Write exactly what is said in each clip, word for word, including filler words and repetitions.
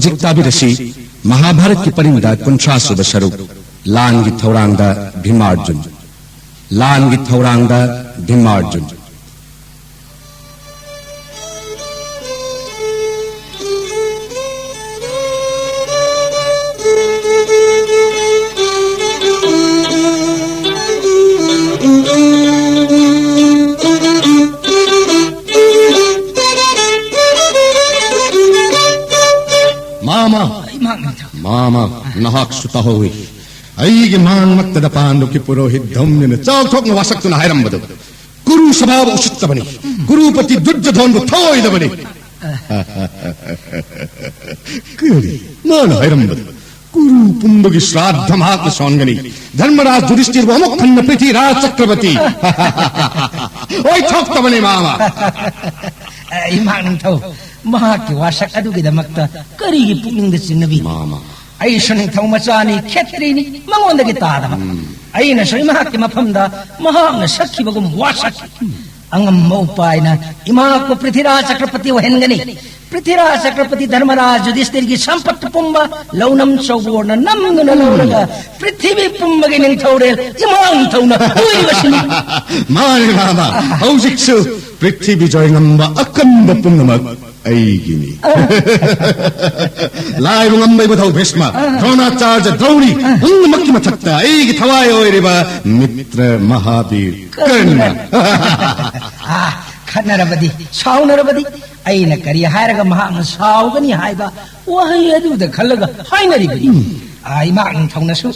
ꯍꯧꯖꯤꯛ ꯇꯥꯕꯤꯔꯁꯤ ꯃꯍꯥꯚꯥꯔꯠꯀꯤ ꯄꯔꯤꯡꯗ ꯀꯨꯟꯊ꯭ꯔꯥ ꯁꯨꯕ ꯁꯔꯨꯛ, ꯂꯥꯟꯒꯤ ꯊꯧꯔꯥꯡꯗ ꯚꯤꯃꯥꯔꯖꯨꯟ꯫ ꯂꯥꯟꯒꯤ ꯊꯧꯔꯥꯡꯗ ꯚꯤꯃꯥꯔꯖꯨꯟ꯫ ꯃꯥꯃ, ꯏꯃꯥ ꯅꯤꯡꯊꯧ꯫ ꯃꯥꯃ, ꯅꯍꯥꯛꯁꯨ ꯇꯥꯍꯧꯏ꯫ ꯑꯩꯒꯤ ꯃꯥꯡꯃꯛꯇꯗ ꯄꯥꯟꯗꯨꯀꯤ ꯄꯨꯔꯣꯍꯤꯠ ꯙꯧꯝꯌꯅ ꯆꯥꯎꯊꯣꯛꯅ ꯋꯥꯁꯛꯇꯨꯅ ꯍꯥꯏꯔꯝꯕꯗꯨ꯫ ꯀꯨꯔꯨ ꯁꯚꯥꯕꯨ ꯎꯁꯤꯠꯇꯕꯅꯤ꯫ ꯀꯨꯔꯨꯄꯇꯤ ꯗꯨꯔꯖꯣꯙꯣꯟꯕꯨ ꯊꯧꯑꯣꯏꯗꯕꯅꯤ꯫ ꯀꯔꯤ? ꯃꯥꯅ ꯍꯥꯏꯔꯝꯕꯗꯨ? ꯀꯨꯔꯨ ꯄꯨꯝꯕꯒꯤ ꯁ꯭ꯔꯥꯗꯙ ꯃꯍꯥꯛꯅ ꯁꯣꯟꯒꯅꯤ꯫ ꯙꯔꯃꯔꯥꯖ ꯌꯨꯙꯤꯁꯊꯤꯔꯕꯨ ꯑꯃꯨꯛ ꯍꯟꯅ ꯄ꯭ꯔꯤꯊꯤꯔꯥꯖ ꯆꯀ꯭ꯔꯕꯔꯇꯤ ꯑꯣꯏꯊꯣꯛꯇꯕꯅꯤ, ꯃꯥꯃ꯫ ꯑ, ꯏꯃꯥ ꯅꯤꯡꯊꯧ, ꯃꯍꯥꯛꯀꯤ ꯋꯥꯁꯛ ꯑꯗꯨꯒꯤꯗꯃꯛꯇ ꯀꯔꯤꯒꯤ ꯄꯨꯛꯅꯤꯡꯗ ꯆꯤꯡꯅꯕꯤ? ꯃꯥꯃ꯫ ꯑꯩꯁꯨ ꯅꯤꯡꯊꯧ ꯃꯆꯥꯅꯤ, ꯈꯦꯇ꯭ꯔꯤꯅꯤ, ꯃꯉꯣꯟꯗꯒꯤ ꯇꯥꯗꯕ꯫ ꯎꯝ꯫ ꯑꯩꯅꯁꯨ ꯏꯃꯥꯒꯤ ꯃꯐꯝꯗ ꯃꯍꯥꯛꯅ ꯁꯛꯈꯤꯕꯒꯨꯝ ꯋꯥꯁꯛꯈꯤ꯫ ꯑꯉꯝꯕ ꯎꯄꯥꯏꯅ ꯏꯃꯥꯕꯨ ꯄ꯭ꯔꯤꯊꯤꯔꯥꯖ ꯆꯀ꯭ꯔꯄꯇꯤ ꯑꯣꯏꯍꯟꯒꯅꯤ꯫ ꯄ꯭ꯔꯤꯊꯤꯔꯥꯖ ꯆꯀ꯭ꯔꯄꯇꯤ ꯙꯔꯃꯔꯥꯖ ꯌꯨꯙꯤꯁꯊꯤꯔꯒꯤ ꯁꯝꯄꯠꯇꯨ ꯄꯨꯝꯕ ꯂꯧꯅꯝ ꯆꯧꯕꯣꯔꯅ ꯅꯝꯗꯨꯅ ꯂꯧꯔꯒ ꯄ꯭ꯔꯤꯊꯤꯕꯤ ꯄꯨꯝꯕꯒꯤ ꯅꯤꯡꯊꯧꯔꯦꯜ ꯏꯃꯥ ꯅꯤꯡꯊꯧꯅ ꯑꯣꯏꯔꯤꯕꯁꯤꯅꯤ꯫ ꯃꯥꯅꯤ, ꯃꯥꯃ꯫ ꯍꯧꯖꯤꯛꯁꯨ ꯄ꯭ꯔꯤꯊꯤꯕꯤ ꯖꯣꯏ ꯉꯝꯕ ꯑꯀꯟꯕ ꯄꯨꯝꯅꯃꯛ ꯑꯩꯒꯤꯅꯤ꯫ ꯂꯥꯏꯕꯨ ꯉꯝꯕ ꯏꯕꯨꯙꯧ ꯚꯤꯁꯃ, ꯗ꯭ꯔꯣꯅꯥꯆꯥꯔ꯭ꯌ ꯗ꯭ꯔꯧꯔꯤ, ꯄꯨꯝꯅꯃꯛꯀꯤ ꯃꯊꯛꯇ ꯑꯩꯒꯤ ꯊꯋꯥꯏ ꯑꯣꯏꯔꯤꯕ ꯃꯤꯇ꯭ꯔ ꯃꯍꯥꯕꯤꯔ ꯀꯔꯅ꯫ ꯑꯥ, ꯈꯠꯅꯔꯕꯗꯤ, ꯁꯥꯎꯅꯔꯕꯗꯤ ꯑꯩꯅ ꯀꯔꯤ ꯍꯥꯏꯔꯒ ꯃꯍꯥꯛꯅ ꯁꯥꯎꯒꯅꯤ ꯍꯥꯏꯕ ꯋꯥꯍꯩ ꯑꯗꯨꯗ ꯈꯜꯂꯒ ꯍꯥꯏꯅꯔꯤꯕꯅꯤ꯫ ꯑꯥ, ꯏꯃꯥ ꯅꯤꯡꯊꯧꯅꯁꯨ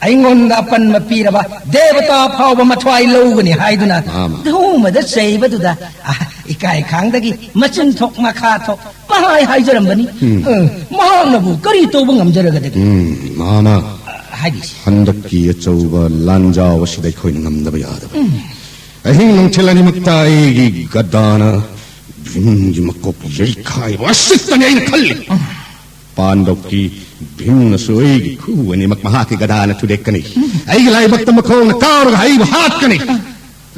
ꯑꯩꯉꯣꯟꯗ ꯑꯄꯟꯕ ꯄꯤꯔꯕ ꯗꯦꯕꯇꯥ ꯐꯥꯎꯕ ꯃꯊ꯭ꯋꯥꯏ ꯂꯧꯒꯅꯤ ꯍꯥꯏꯗꯨꯅ ꯃꯥꯃ꯫ ꯙꯧꯃꯗ ꯆꯩꯕꯗꯨꯗ, ꯑꯥ, ꯏꯀꯥꯏ ꯈꯥꯡꯗꯒꯤ ꯃꯆꯤꯟ ꯊꯣꯛ ꯃꯈꯥ ꯊꯣꯛ ꯄꯍꯥꯏ ꯍꯥꯏꯖꯔꯝꯕꯅꯤ꯫ ꯎꯝ꯫ ꯑ, ꯃꯍꯥꯛꯅꯕꯨ ꯀꯔꯤ ꯇꯧꯕ ꯉꯝꯖꯔꯒꯗꯒꯦ? ꯎꯝ, ꯃꯥꯃ꯫ ꯑ, ꯍꯥꯏꯕꯤꯁꯤ꯫ ꯍꯟꯗꯛꯀꯤ ꯑꯆꯧꯕ ꯂꯥꯟꯖꯥꯎ ꯑꯁꯤꯗ ꯑꯩꯈꯣꯏꯅ ꯉꯝꯗꯕ ꯌꯥꯗꯕ꯫ ꯎꯝ꯫ ꯑꯍꯤꯡ ꯅꯨꯡꯊꯤꯜ ꯑꯅꯤꯃꯛꯇ ꯑꯩꯒꯤ ꯒꯗꯥꯅ ꯚꯤꯝꯒꯤ ꯃꯀꯣꯛ ꯌꯩꯈꯥꯏꯕ ꯑꯁꯤꯇꯅꯤ ꯑꯩꯅ ꯈꯜꯂꯤ꯫ ꯄꯥꯟꯗꯧꯀꯤ ꯚꯤꯝꯅꯁꯨ ꯑꯩꯒꯤ ꯈꯨ ꯑꯅꯤꯃꯛ ꯃꯍꯥꯛꯀꯤ ꯒꯗꯥꯅ ꯊꯨꯗꯦꯛꯀꯅꯤ꯫ ꯑꯩꯒꯤ ꯂꯥꯏꯕꯛꯇ ꯃꯈꯣꯡꯅ ꯀꯥꯎꯔꯒ ꯑꯩꯕꯨ ꯍꯥꯠꯀꯅꯤ꯫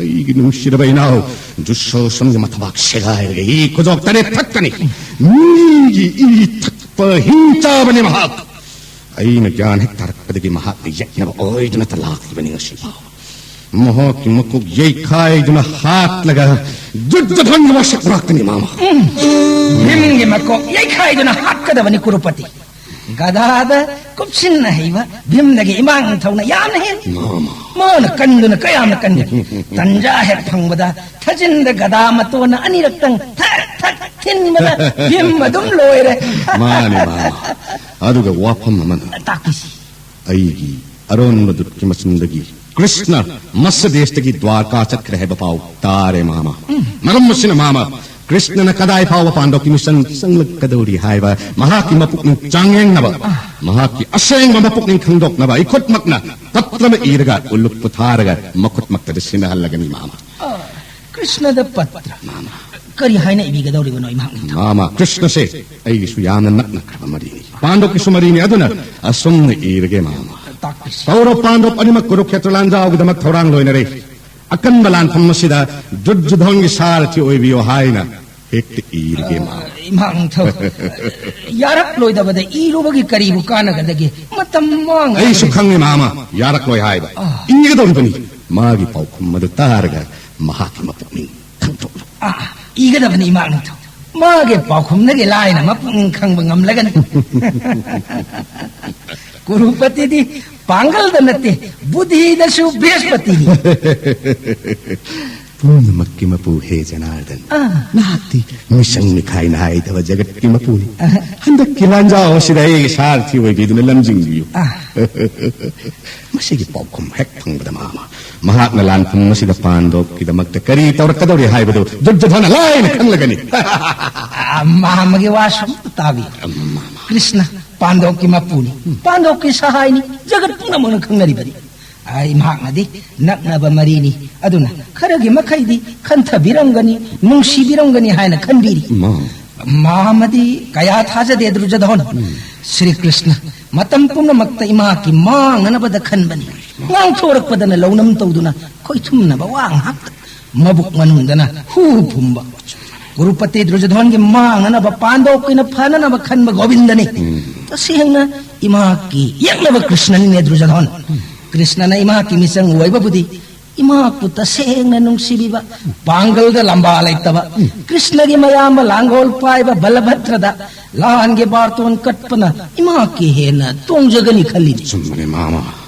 ꯑꯩꯒꯤ ꯅꯨꯡꯁꯤꯔꯕ ꯏꯅꯥꯎ ꯗꯨꯁꯣꯁꯟꯒꯤ ꯃꯊꯕꯥꯛ ꯁꯦꯒꯥꯏꯔꯒ ꯏ ꯈꯨꯖꯣꯛ ꯇꯔꯦꯠ ꯊꯛꯀꯅꯤ꯫ ꯃꯤꯒꯤ ꯏ ꯊꯛ ꯄꯍꯤꯡ ꯆꯥꯕꯅꯤ ꯃꯍꯥꯛ꯫ ꯑꯩꯅ ꯒ꯭ꯌꯥꯟ ꯍꯦꯛ ꯇꯥꯔꯛꯄꯗꯒꯤ ꯃꯍꯥꯛꯅ ꯌꯦꯠꯅꯕ ꯑꯣꯏꯗꯨꯅ ꯂꯥꯛꯂꯤꯕꯅꯤ ꯉꯁꯤ ꯐꯥꯎ꯫ ꯃꯍꯥꯛꯀꯤ ꯃꯀꯣꯛ ꯌꯩꯈꯥꯏꯗꯨꯅ ꯍꯥꯠꯂꯒ ꯖꯨꯠ ꯖꯨꯠ ꯍꯟꯕ ꯋꯥꯁꯛ ꯉꯥꯛꯇꯅꯤ ꯃꯥꯃ꯫ ꯎꯝ, ꯚꯤꯝꯒꯤ ꯃꯀꯣꯛ ꯌꯩꯈꯥꯏꯗꯨꯅ ꯍꯥꯠꯀꯗꯕꯅꯤ ꯀꯨꯔꯨꯄꯇꯤ꯫ ꯒꯗꯥꯗ ꯀꯨꯞꯁꯤꯟꯅ ꯍꯩꯕ ꯚꯤꯝꯗꯒꯤ ꯏꯃꯥ ꯅꯤꯡꯊꯧꯅ ꯌꯥꯝꯅ ꯍꯦꯜꯂꯤ꯫ ꯃꯥꯃ꯫ ꯃꯥꯅ ꯀꯟꯗꯨꯅ ꯀꯌꯥꯝꯅ ꯀꯟꯒꯅꯤ? ꯇꯟꯖꯥ ꯍꯦꯛ ꯐꯪꯕꯗ ꯊꯥꯖꯤꯟꯗ ꯒꯗꯥ ꯃꯇꯣꯟꯅ ꯑꯅꯤꯔꯛꯇꯪ ꯊꯛ ꯊꯛ ꯊꯤꯟꯕꯗ ꯚꯤꯝ ꯑꯗꯨꯝ ꯂꯣꯏꯔꯦ꯫ ꯃꯥꯅꯤ, ꯃꯥꯅꯤ꯫ ꯑꯗꯨꯒ ꯋꯥꯐꯝ ꯑꯃꯅ, ꯇꯥꯛꯄꯤꯁꯤ꯫ ꯑꯩꯒꯤ ꯑꯔꯣꯟꯕ ꯗꯨꯠꯀꯤ ꯃꯆꯤꯟꯗꯒꯤ ꯀ꯭ꯔꯤꯁꯅ ꯃꯁ ꯗꯦꯁꯇꯒꯤ ꯗ꯭ꯋꯥꯔꯀꯥ ꯆꯠꯈ꯭ꯔꯦ ꯍꯥꯏꯕ ꯄꯥꯎ ꯇꯥꯔꯦ, ꯃꯥꯃ꯫ ꯃꯔꯝ ꯑꯁꯤꯅ, ꯃꯥꯃ, ꯀ꯭ꯔꯤꯁꯅꯅ ꯀꯗꯥꯏ ꯐꯥꯎꯕ ꯄꯥꯟꯗꯣꯞꯀꯤ ꯃꯤꯁꯟ ꯆꯪꯂꯛꯀꯗꯧꯔꯤ ꯍꯥꯏꯕ, ꯃꯍꯥꯛꯀꯤ ꯃꯄꯨꯛꯅꯤꯡ ꯆꯥꯡꯌꯦꯡꯅꯕ, ꯃꯍꯥꯛꯀꯤ ꯑꯁꯦꯡꯕ ꯃꯄꯨꯛꯅꯤꯡ ꯈꯪꯗꯣꯛꯅꯕ ꯑꯩ ꯈꯨꯠꯃꯛꯅ ꯄꯠꯇ꯭ꯔ ꯑꯃ ꯏꯔꯒ ꯎꯂꯨꯛꯄꯨ ꯊꯥꯔꯒ ꯃꯈꯨꯠꯃꯛꯇꯗ ꯁꯤꯟꯅꯍꯜꯂꯒꯅꯤ, ꯃꯥꯃ꯫ ꯑ, ꯀ꯭ꯔꯤꯁꯅꯗ ꯄꯠꯇ꯭ꯔ? ꯃꯥꯃ꯫ ꯀꯔꯤ ꯍꯥꯏꯅ ꯏꯕꯤꯒꯗꯧꯔꯤꯕꯅꯣ, ꯏꯃꯥ ꯅꯤꯡꯊꯧ? ꯃꯥꯃ, ꯀ꯭ꯔꯤꯁꯅꯁꯦ ꯑꯩꯒꯤꯁꯨ ꯌꯥꯝꯅ ꯅꯛꯅꯈ꯭ꯔꯕ ꯃꯔꯤꯅꯤ, ꯄꯥꯟꯗꯣꯞꯀꯤꯁꯨ ꯃꯔꯤꯅꯤ꯫ ꯑꯗꯨꯅ ꯑꯁꯨꯝꯅ ꯏꯔꯒꯦ, ꯃꯥꯃ꯫ ꯇꯥꯛꯄꯤꯁꯤ꯫ ꯀꯧꯔꯕ ꯄꯥꯟꯗꯣꯞ ꯑꯅꯤꯃꯛ ꯀꯨꯔꯨꯈꯦꯇ꯭ꯔ ꯂꯥꯟꯖꯥꯎꯒꯤꯗꯃꯛ ꯊꯧꯔꯥꯡ ꯂꯣꯏꯅꯔꯦ꯫ ꯑꯀꯟꯕ ꯂꯥꯟꯐꯝ ꯑꯁꯤꯗ ꯗꯨꯔꯖꯣꯙꯟꯒꯤ ꯁꯥꯔꯊꯤ ꯑꯣꯏꯕꯤꯌꯨ ꯍꯥꯏꯅ ꯍꯦꯛꯇ ꯏꯔꯒꯦ, ꯃꯥꯃ꯫ ꯏꯃꯥ ꯅꯤꯡꯊꯧ, ꯌꯥꯔꯛꯂꯣꯏꯗꯕꯗ ꯏꯔꯨꯕꯒꯤ ꯀꯔꯤꯕꯨ ꯀꯥꯟꯅꯒꯗꯒꯦ? ꯃꯇꯝ ꯃꯥꯡꯉ ꯑꯩꯁꯨ ꯈꯪꯉꯤ, ꯃꯥꯃ, ꯌꯥꯔꯛꯂꯣꯏ ꯍꯥꯏꯕ꯫ ꯑꯥ꯫ ꯏꯒꯗꯧꯔꯤꯕꯅꯤ꯫ ꯃꯥꯒꯤ ꯄꯥꯎꯈꯨꯝ ꯑꯗꯨ ꯇꯥꯔꯒ ꯃꯍꯥꯛꯀꯤ ꯃꯄꯨꯛꯅꯤꯡ ꯈꯪꯗꯣꯛꯂꯨ꯫ ꯑꯥ, ꯏꯒꯗꯕꯅꯤ, ꯏꯃꯥ ꯅꯤꯡꯊꯧ꯫ ꯃꯥꯒꯤ ꯄꯥꯎꯈꯨꯝꯗꯒꯤ ꯂꯥꯏꯅ ꯃꯄꯨꯛꯅꯤꯡ ꯈꯪꯕ ꯉꯝꯂꯒꯅꯤ꯫ ꯀꯨꯔꯨꯄꯇꯤꯗꯤ ꯄꯥꯡꯒꯜꯗ ꯅꯠꯇꯦ, ꯕꯨꯙꯤꯗꯁꯨ ꯕ꯭ꯔꯍꯁꯄꯇꯤꯅꯤ꯫ ꯄꯨꯝꯅꯃꯛꯀꯤ ꯃꯄꯨ ꯍꯦ ꯖꯅꯥꯔꯗꯟ꯫ ꯑꯥ꯫ ꯅꯍꯥꯛꯇꯤ ꯃꯤꯁꯪ ꯃꯤꯈꯥꯏ ꯅꯥꯏꯗꯕ ꯖꯒꯠꯀꯤ ꯃꯄꯨꯅꯤ꯫ ꯑꯥ꯫ ꯍꯟꯗꯛꯀꯤ ꯂꯥꯟꯖꯥꯎ ꯑꯁꯤꯗ ꯑꯩꯒꯤ ꯁꯥꯔꯊꯤ ꯑꯣꯏꯕꯤꯗꯨꯅ ꯂꯝꯖꯤꯡꯕꯤꯌꯨ꯫ ꯑꯥ꯫ ꯃꯁꯤꯒꯤ ꯄꯥꯎꯈꯨꯝ ꯍꯦꯛ ꯐꯪꯕꯗ, ꯃꯥꯃ, ꯃꯍꯥꯛꯅ ꯂꯥꯟꯐꯝ ꯑꯁꯤꯗ ꯄꯥꯟꯗꯣꯞꯀꯤꯗꯃꯛꯇ ꯀꯔꯤ ꯇꯧꯔꯛꯀꯗꯧꯔꯤ ꯍꯥꯏꯕꯗꯨ ꯗꯨꯔꯖꯣꯙꯅ ꯂꯥꯏꯅ ꯈꯪꯂꯒꯅꯤ꯫ ꯑꯥ, ꯃꯥꯃꯒꯤ ꯋꯥꯁꯨ ꯑꯝꯇ ꯇꯥꯕꯤꯌꯨ꯫ ꯑꯥ, ꯃꯥꯃ꯫ ꯀ꯭ꯔꯤꯁꯅ ꯄꯥꯟꯗꯣꯞꯀꯤ ꯃꯄꯨꯅꯤ, ꯄꯥꯟꯗꯣꯞꯀꯤ ꯁꯍꯥꯏꯅꯤ, ꯖꯒꯠ ꯄꯨꯝꯅꯃꯛꯅ ꯈꯪꯅꯔꯤꯕꯅꯤ꯫ ꯑꯩ ꯃꯍꯥꯛꯅꯗꯤ ꯅꯛꯅꯕ ꯃꯔꯤꯅꯤ, ꯑꯗꯨꯅ ꯈꯔꯒꯤ ꯃꯈꯩꯗꯤ ꯈꯟꯊꯕꯤꯔꯝꯒꯅꯤ, ꯅꯨꯡꯁꯤꯕꯤꯔꯝꯒꯅꯤ ꯍꯥꯏꯅ ꯈꯟꯕꯤꯔꯤ꯫ ꯃꯥ꯫ ꯃꯥꯃꯗꯤ ꯀꯌꯥ ꯊꯥꯖꯗꯦ, ꯗꯨꯔꯖꯣꯙꯟ꯫ ꯎꯝ꯫ ꯁ꯭ꯔꯤ ꯀ꯭ꯔꯤꯁꯅ ꯃꯇꯝ ꯄꯨꯝꯅꯃꯛꯇ ꯏꯃꯥꯀꯤ ꯃꯥꯡꯅꯅꯕꯗ ꯈꯟꯕꯅꯤ꯫ ꯉꯥꯡꯊꯣꯔꯛꯄꯗꯅ ꯂꯧꯅꯝ ꯇꯧꯗꯨꯅ ꯈꯣꯏꯊꯨꯝꯅꯕ ꯋꯥ ꯉꯥꯛꯇ, ꯃꯕꯨꯛ ꯃꯅꯨꯡꯗꯅ ꯍꯨ ꯐꯨꯝꯕ꯫ ꯀꯨꯔꯨꯄꯇꯤ ꯗ꯭ꯔꯨꯖꯙꯣꯟꯒꯤ ꯃꯥꯡꯅꯅꯕ, ꯄꯥꯟꯗꯣꯞꯀꯤꯅ ꯐꯅꯅꯕ ꯈꯟꯕ ꯒꯣꯕꯤꯟꯗꯅꯤ꯫ ꯎꯝ꯫ ꯇꯁꯦꯡꯅ ꯏꯃꯥꯀꯤ ꯌꯦꯛꯅꯕ ꯀ꯭ꯔꯤꯁꯅꯅꯤꯅꯦ ꯗ꯭ꯔꯨꯖꯙꯣꯟ꯫ ꯎꯝ꯫ ꯀ꯭ꯔꯤꯁꯅꯅ ꯏꯃꯥꯀꯤ ꯃꯤꯆꯪ ꯑꯣꯏꯕꯕꯨꯗꯤ ꯏꯃꯥꯄꯨ ꯇꯁꯦꯡꯅ ꯅꯨꯡꯁꯤꯕꯤꯕ, ꯄꯥꯡꯒꯜꯗ ꯂꯝꯕꯥ ꯂꯩꯇꯕ, ꯎꯝ꯫ ꯀ꯭ꯔꯤꯁꯅꯒꯤ ꯃꯌꯥꯝꯕ ꯂꯥꯡꯒꯣꯜ ꯄꯥꯏꯕ ꯕꯂꯚꯗ꯭ꯔꯗ ꯂꯥꯟꯒꯤ ꯕꯥꯔꯇꯣꯟ ꯀꯠꯄꯅ ꯏꯃꯥꯀꯤ ꯍꯦꯟꯅ ꯇꯣꯡꯖꯒꯅꯤ ꯈꯜꯂꯤꯅꯤ꯫ ꯆꯨꯝꯕꯅꯦ ꯃꯥꯃ꯫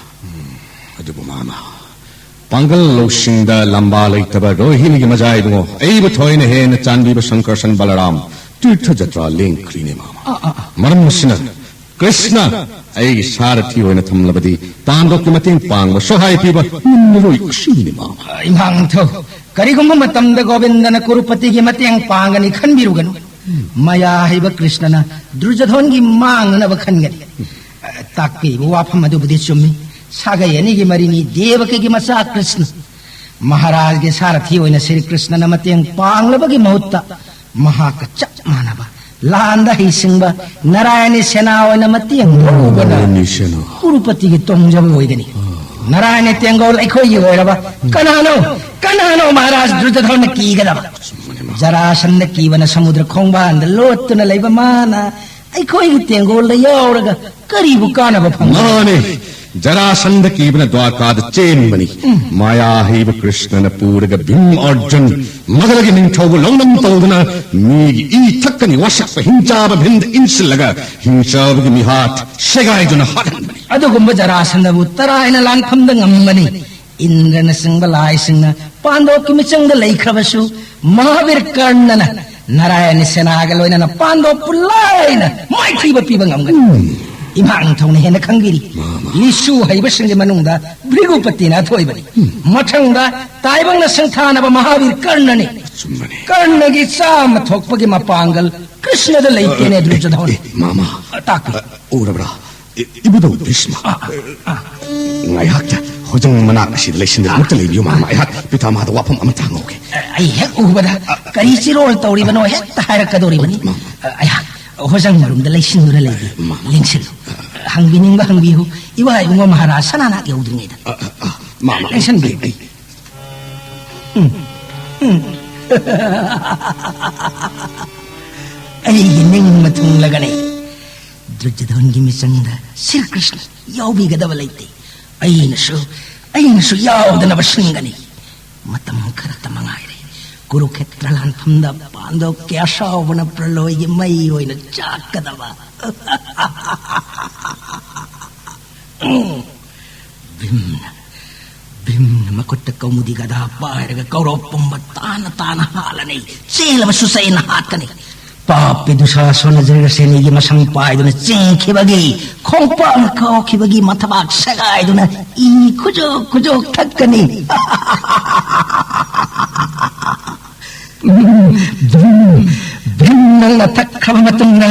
ꯎꯝ, ꯑꯗꯨꯕꯨ ꯃꯥꯃ, ꯄꯥꯡꯒꯜ ꯂꯧꯁꯤꯡꯗ ꯂꯝꯕꯥ ꯂꯩꯇꯕ ꯔꯣꯍꯤꯅꯤꯒꯤ ꯃꯖꯥꯏꯗꯨꯉꯣ, ꯑꯩꯕꯨ ꯊꯣꯏꯅ ꯍꯦꯟꯅ ꯆꯥꯟꯕꯤꯕ ꯁꯪꯀꯔꯁꯟ ꯕꯂꯔꯥꯝ ꯇꯤꯔꯊ ꯖꯇ꯭ꯔꯥ ꯂꯦꯡꯈ꯭ꯔꯤꯅꯦ ꯃꯥꯃ꯫ ꯑꯥ, ꯑꯥ, ꯑꯥ꯫ ꯃꯔꯝ ꯑꯁꯤꯅ ꯀ꯭ꯔꯤꯁꯅ ꯑꯩꯒꯤ ꯁꯥꯔꯊꯤ ꯑꯣꯏꯅ ꯊꯝꯂꯕꯗꯤ ꯄꯥꯟꯗꯣꯞꯀꯤ ꯃꯇꯦꯡ ꯄꯥꯡꯕ, ꯁꯣꯍꯥꯏ ꯄꯤꯕ ꯉꯝꯂꯔꯣꯏ꯫ ꯑꯁꯤꯅꯤ ꯃꯥꯃ꯫ ꯏꯃꯥ ꯅꯤꯡꯊꯧ, ꯀꯔꯤꯒꯨꯝꯕ ꯃꯇꯝꯗ ꯒꯣꯕꯤꯟꯗꯅ ꯀꯨꯔꯨꯄꯇꯤꯒꯤ ꯃꯇꯦꯡ ꯄꯥꯡꯒꯅꯤ ꯈꯟꯕꯤꯔꯨꯒꯅꯨ꯫ ꯃꯌꯥ ꯍꯩꯕ ꯀ꯭ꯔꯤꯁꯅꯅ ꯗ꯭ꯔꯨꯖꯙꯣꯟꯒꯤ ꯃꯥꯡꯅꯅꯕ ꯈꯟꯒꯅꯤ꯫ ꯇꯥꯛꯄꯤꯔꯤꯕ ꯋꯥꯐꯝ ꯑꯗꯨꯕꯨꯗꯤ ꯆꯨꯝꯃꯤ꯫ ꯁꯥꯒꯩ ꯑꯅꯤꯒꯤ ꯃꯔꯤꯅꯤ ꯗꯦꯕꯀꯤꯒꯤ ꯃꯆꯥ ꯀ꯭ꯔꯤꯁꯅ꯫ ꯃꯍꯥꯔꯥꯖꯒꯤ ꯁꯥꯔꯊꯤ ꯑꯣꯏꯅ ꯁ꯭ꯔꯤ ꯀ꯭ꯔꯤꯁꯅꯅ ꯃꯇꯦꯡ ꯄꯥꯡꯂꯕꯒꯤ ꯃꯍꯨꯠꯇ ꯃꯍꯥꯛꯀ ꯆꯞ ꯃꯥꯟꯅꯕ ꯂꯥꯟꯗ ꯍꯩꯁꯤꯡꯕ ꯅꯥꯔꯥꯌꯅꯤ ꯁꯦꯅꯥ ꯑꯣꯏꯅ ꯃꯇꯦꯡ ꯂꯧꯕꯅ ꯅꯥꯔꯥꯌꯅꯤ ꯁꯦꯅꯥ꯫ ꯀꯨꯔꯨꯄꯇꯤꯒꯤ ꯇꯣꯡꯖꯕ ꯑꯣꯏꯒꯅꯤ꯫ ꯅꯥꯔꯥꯌꯅꯤ ꯇꯦꯡꯒꯣꯜ ꯑꯩꯈꯣꯏꯒꯤ ꯑꯣꯏꯔꯕ ꯀꯅꯥꯅꯣ, ꯀꯅꯥꯅꯣ ꯃꯍꯥꯔꯥꯖ ꯗ꯭ꯔꯨꯖꯙꯣꯟꯅ ꯀꯤꯒꯗꯕ? ꯖꯔꯥꯁꯟꯗ ꯀꯤꯕꯅ ꯁꯃꯨꯗ꯭ꯔ ꯈꯣꯡꯕꯥꯟꯗ ꯂꯣꯠꯇꯨꯅ ꯂꯩꯕ ꯃꯥꯅ ꯑꯩꯈꯣꯏꯒꯤ ꯇꯦꯡꯒꯣꯜꯗ ꯌꯥꯎꯔꯒ ꯀꯔꯤꯕꯨ ꯀꯥꯟꯅꯕ ꯐꯪꯒꯅꯤ? ꯃꯥꯅꯦ, ꯖꯔꯥꯁꯟꯗ ꯀꯤꯕꯅ ꯗ꯭ꯋꯥꯔꯀꯥꯗ ꯆꯦꯟꯕꯅꯤ꯫ ꯎꯝ꯫ ꯃꯥꯌꯥ ꯍꯩꯕ ꯀ꯭ꯔꯤꯁꯅꯅ ꯄꯨꯔꯒ ꯚꯤꯝ ꯑꯔꯖꯨꯟ ꯃꯒꯙꯒꯤ ꯅꯤꯡꯊꯧꯕꯨ ꯂꯧꯅꯝ ꯇꯧꯗꯨꯅ ꯃꯤꯒꯤ ꯏ ꯊꯛꯀꯅꯤ ꯋꯥꯁꯛꯄ ꯍꯤꯡꯆꯥꯕ ꯚꯤꯝꯗ ꯏꯟꯁꯤꯜꯂꯒ ꯍꯤꯡꯆꯥꯕꯒꯤ ꯃꯤꯍꯥꯠ ꯁꯦꯒꯥꯏꯗꯨꯅ ꯍꯥꯠꯍꯟꯕꯅꯤ꯫ ꯑꯗꯨꯒꯨꯝꯕ ꯖꯔꯥꯁꯟꯗꯕꯨ ꯇꯔꯥꯏꯅ ꯂꯥꯟꯐꯝꯗ ꯉꯝꯕꯅꯤ꯫ ꯏꯟꯗ꯭ꯔꯅꯆꯤꯡꯕ ꯂꯥꯏꯁꯤꯡꯅ ꯄꯥꯟꯗꯣꯞꯀꯤ ꯃꯤꯆꯪꯗ ꯂꯩꯈ꯭ꯔꯕꯁꯨ, ꯃꯍꯥꯕꯤꯔ ꯀꯔꯅꯅ ꯅꯥꯔꯥꯌꯅꯤ ꯁꯦꯅꯥꯒ ꯂꯣꯏꯅꯅ ꯄꯥꯟꯗꯣꯞꯄꯨ ꯂꯥꯏꯅ ꯃꯥꯏꯊꯤꯕ ꯄꯤꯕ ꯉꯝꯒꯅꯤ꯫ ꯎꯝ꯫ ꯏꯃꯥ ꯅꯤꯡꯊꯧꯅ ꯍꯦꯟꯅ ꯈꯪꯕꯤꯔꯤ꯫ ꯃꯥ, ꯃꯥ꯫ ꯂꯤꯁꯨ ꯍꯩꯕꯁꯤꯡꯒꯤ ꯃꯅꯨꯡꯗ ꯚ꯭ꯔꯤꯒꯨꯄꯇꯤꯅ ꯑꯊꯣꯏꯕꯅꯤ꯫ ꯎꯝ꯫ ꯃꯊꯪꯗ ꯇꯥꯏꯕꯪꯅ ꯁꯤꯡꯊꯥꯅꯕ ꯃꯍꯥꯕꯤꯔ ꯀꯔꯅꯅꯤ꯫ ꯑꯆꯨꯝꯕꯅꯤ꯫ ꯀꯔꯅꯒꯤ ꯆꯥꯝꯃ ꯊꯣꯛꯄꯒꯤ ꯃꯄꯥꯡꯒꯜ ꯀ꯭ꯔꯤꯁꯅꯗ ꯂꯩꯇꯦꯅꯦ, ꯑ, ꯗ꯭ꯔꯨꯖꯙꯣꯟ꯫ ꯑꯦ, ꯃꯥ, ꯃꯥ꯫ ꯇꯥꯛꯄꯤꯌꯨ꯫ ꯑ, ꯎꯔꯕ꯭ꯔꯥ? ꯏ-, ꯏꯕꯨꯙꯧ ꯚꯤꯁꯃ, ꯑ, ꯑ, ꯑ꯫ ꯉꯥꯏꯍꯥꯛꯇ ꯍꯣꯖꯪ ꯃꯅꯥꯛ ꯑꯁꯤꯗ ꯂꯩꯁꯤꯟꯗꯨꯅ ꯑꯃꯨꯛꯇ ꯂꯩꯕꯤꯌꯨ, ꯃꯥꯃ꯫ ꯑꯩꯍꯥꯛ ꯄꯤꯇꯥꯃꯍꯗ ꯋꯥꯐꯝ ꯑꯃꯇ ꯍꯪꯍꯧꯒꯦ꯫ ꯑ, ꯑꯩ ꯍꯦꯛ ꯎꯕꯗ ꯀꯔꯤ ꯆꯤꯔꯣꯜ ꯇꯧꯔꯤꯕꯅꯣ ꯍꯦꯛꯇ ꯍꯥꯏꯔꯛꯀꯗꯧꯔꯤꯕꯅꯤ꯫ ꯃꯥꯃ꯫ ꯑ, ꯑꯩꯍꯥꯛ ꯍꯣꯖꯪ ꯃꯔꯨꯝꯗ ꯂꯩꯁꯤꯟꯗꯨꯅ ꯂꯩꯒꯦ꯫ ꯃꯥꯃ꯫ ꯂꯦꯡꯁꯤꯜꯂꯨ꯫ ꯍꯪꯕꯤꯅꯤꯡꯕ ꯍꯪꯕꯤꯌꯨ꯫ ꯏꯋꯥ ꯏꯕꯨꯡꯉꯣ ꯃꯍꯥꯔꯥꯖ ꯁꯅꯥꯅꯥꯠ ꯌꯧꯗ꯭ꯔꯤꯉꯩꯗ꯫ ꯑ, ꯑ, ꯑ, ꯃꯥꯃ, ꯂꯦꯡꯁꯤꯟꯕꯤꯌꯨ꯫ ꯑꯩ, ꯑꯩ, ꯎꯝ, ꯎꯝ꯫ ꯑꯩꯒꯤ ꯅꯤꯡꯕ ꯊꯨꯡꯂꯒꯅꯤ꯫ ꯗꯨꯔꯖꯣꯙꯟꯒꯤ ꯃꯤꯆꯪꯗ ꯁ꯭ꯔꯤ ꯀ꯭ꯔꯤꯁꯅ ꯌꯥꯎꯕꯤꯒꯗꯕ ꯂꯩꯇꯦ꯫ ꯑꯩꯅꯁꯨ ꯑꯩꯅꯁꯨ ꯌꯥꯎꯗꯅꯕ ꯁꯤꯟꯒꯅꯤ꯫ ꯃꯇꯝ ꯈꯔꯇ ꯃꯉꯥꯏꯔꯦ꯫ ꯀꯨꯔꯨꯈꯦꯇ꯭ꯔ ꯂꯥꯟꯐꯝꯗ ꯄꯥꯟꯗꯕ ꯀꯌꯥ ꯁꯥꯎꯕꯅ ꯄ꯭ꯔꯂꯣꯏꯒꯤ ꯃꯩ ꯑꯣꯏꯅ ꯆꯥꯛꯀꯗꯕ꯫ ꯎꯝ꯫ ꯚꯤꯝꯅ ꯚꯤꯝꯅ ꯃꯈꯨꯠꯇ ꯀꯧꯃꯨꯗꯤ ꯒꯗꯥ ꯄꯥꯏꯔꯒ ꯀꯧꯔꯣꯞ ꯄꯨꯝꯕ ꯇꯥꯅ ꯇꯥꯅ ꯍꯥꯠꯂꯅꯤ꯫ ꯆꯦꯜꯂꯕꯁꯨ ꯆꯩꯅ ꯍꯥꯠꯀꯅꯤ꯫ ꯄꯥꯞꯄꯤ ꯗꯨꯁꯥꯁꯣꯅ ꯖ꯭ꯔꯤꯒꯁꯦꯅꯤꯒꯤ ꯃꯁꯝ ꯄꯥꯏꯗꯨꯅ ꯆꯤꯡꯈꯤꯕꯒꯤ, ꯈꯣꯡꯄꯥꯛꯅ ꯀꯥꯎꯈꯤꯕꯒꯤ ꯃꯊꯕꯥꯛ ꯁꯦꯒꯥꯏꯗꯨꯅ ꯏ ꯈꯨꯖꯣꯛ ꯈꯨꯖꯣꯛ ꯊꯛꯀꯅꯤ꯫ ꯚꯤꯝ, ꯚꯤꯝ, ꯅꯪꯅ ꯊꯛꯈ꯭ꯔꯕ ꯃꯇꯨꯡꯗ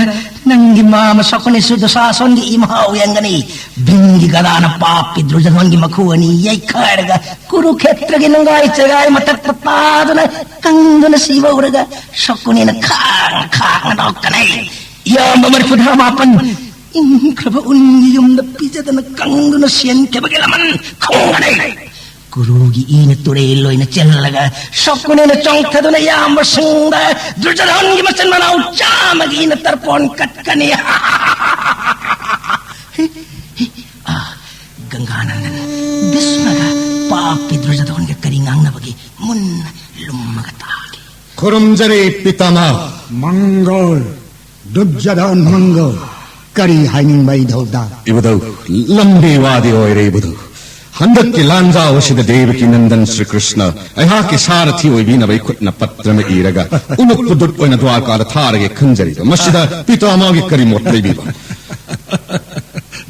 ꯅꯪꯒꯤ ꯃꯥꯃ ꯁꯀꯨꯅꯤꯁꯨ ꯗꯨꯁꯥꯁꯣꯟꯒꯤ ꯏ ꯃꯍꯥꯎ ꯌꯦꯡꯒꯅꯤ꯫ ꯚꯤꯝꯒꯤ ꯒꯗꯥꯅ ꯄꯥꯞꯀꯤ ꯗꯨꯔꯖꯣꯙꯟꯒꯤ ꯃꯈꯨ ꯑꯅꯤ ꯌꯩꯈꯥꯏꯔꯒ ꯀꯨꯔꯨꯈꯦꯇ꯭ꯔꯒꯤ ꯅꯨꯡꯒꯥꯏ ꯆꯦꯒꯥꯏ ꯃꯊꯛꯇ ꯇꯥꯗꯨꯅ ꯀꯪꯗꯨꯅ ꯁꯤꯕ ꯎꯔꯒ ꯁꯀꯨꯅꯤꯅ ꯈꯥꯡ ꯈꯥꯡꯅ ꯅꯣꯛꯀꯅꯤ꯫ ꯏꯌꯥꯝꯕ ꯃꯔꯤꯐꯨꯇꯔꯥ ꯃꯥꯄꯟ ꯏꯪꯈ꯭ꯔꯕ ꯎꯟꯒꯤ ꯌꯨꯝꯗ ꯄꯤꯖꯗꯅ ꯀꯪꯗꯨꯅ ꯁꯦꯟꯈꯤꯕꯒꯤ ꯂꯃꯟ ꯈꯣꯡꯒꯅꯤ꯫ ꯀꯨꯔꯨꯒꯤ ꯏꯅ ꯇꯨꯔꯦꯜ ꯑꯣꯏꯅ ꯆꯦꯜꯂꯒ ꯁꯀꯨꯅꯤꯅ ꯆꯣꯡꯊꯗꯨꯅ ꯏꯌꯥꯝꯕꯁꯤꯡꯗ ꯗꯨꯔꯖꯣꯙꯟꯒꯤ ꯃꯆꯤꯟ ꯃꯅꯥꯎ ꯆꯥꯝꯃꯒꯤ ꯏꯅ ꯇꯔꯄꯣꯟ ꯀꯠꯀꯅꯤ꯫ ꯑꯥ, ꯒꯪꯒꯥꯅꯟꯗꯟ, ꯚꯤꯁꯃꯒ ꯄꯥꯞꯀꯤ ꯗꯨꯔꯖꯣꯙꯟꯒ ꯀꯔꯤ ꯉꯥꯡꯅꯕꯒꯦ ꯃꯨꯟꯅ ꯂꯨꯝꯃꯒ ꯇꯥꯒꯦ꯫ ꯈꯨꯔꯨꯝꯖꯔꯤ ꯄꯤꯇꯥꯃꯍ꯫ ꯃꯪꯒꯣꯜ, ꯗꯨꯔꯖꯣꯙꯟ ꯃꯪꯒꯣꯜ꯫ ꯀꯔꯤ ꯍꯥꯏꯅꯤꯡꯕ ꯏꯙꯧꯗ? ꯏꯕꯨꯙꯧ, ꯂꯝꯕꯤ ꯋꯥꯗꯤ ꯑꯣꯏꯔꯦ ꯏꯕꯨꯙꯧ꯫ ꯍꯟꯗꯛꯀꯤ ꯂꯥꯟꯖꯥꯎ ꯑꯁꯤꯗ ꯗꯦꯕꯀꯤ ꯅꯟꯗꯟ ꯁ꯭ꯔꯤ ꯀ꯭ꯔꯤꯁꯅ ꯑꯩꯍꯥꯛꯀꯤ ꯁꯥꯔꯊꯤ ꯑꯣꯏꯕꯤꯅꯕ ꯑꯩ ꯈꯨꯠꯅ ꯄꯠꯇ꯭ꯔ ꯑꯃ ꯏꯔꯒ ꯎꯅꯨꯞꯄ ꯗꯨꯠ ꯑꯣꯏꯅ ꯗ꯭ꯋꯥꯔꯀꯥꯗ ꯊꯥꯔꯒꯦ ꯈꯟꯖꯔꯤꯕ꯫ ꯃꯁꯤꯗ ꯄꯤꯇꯥꯃꯍꯒꯤ ꯀꯔꯤ ꯃꯣꯠ ꯂꯩꯕꯤꯕ?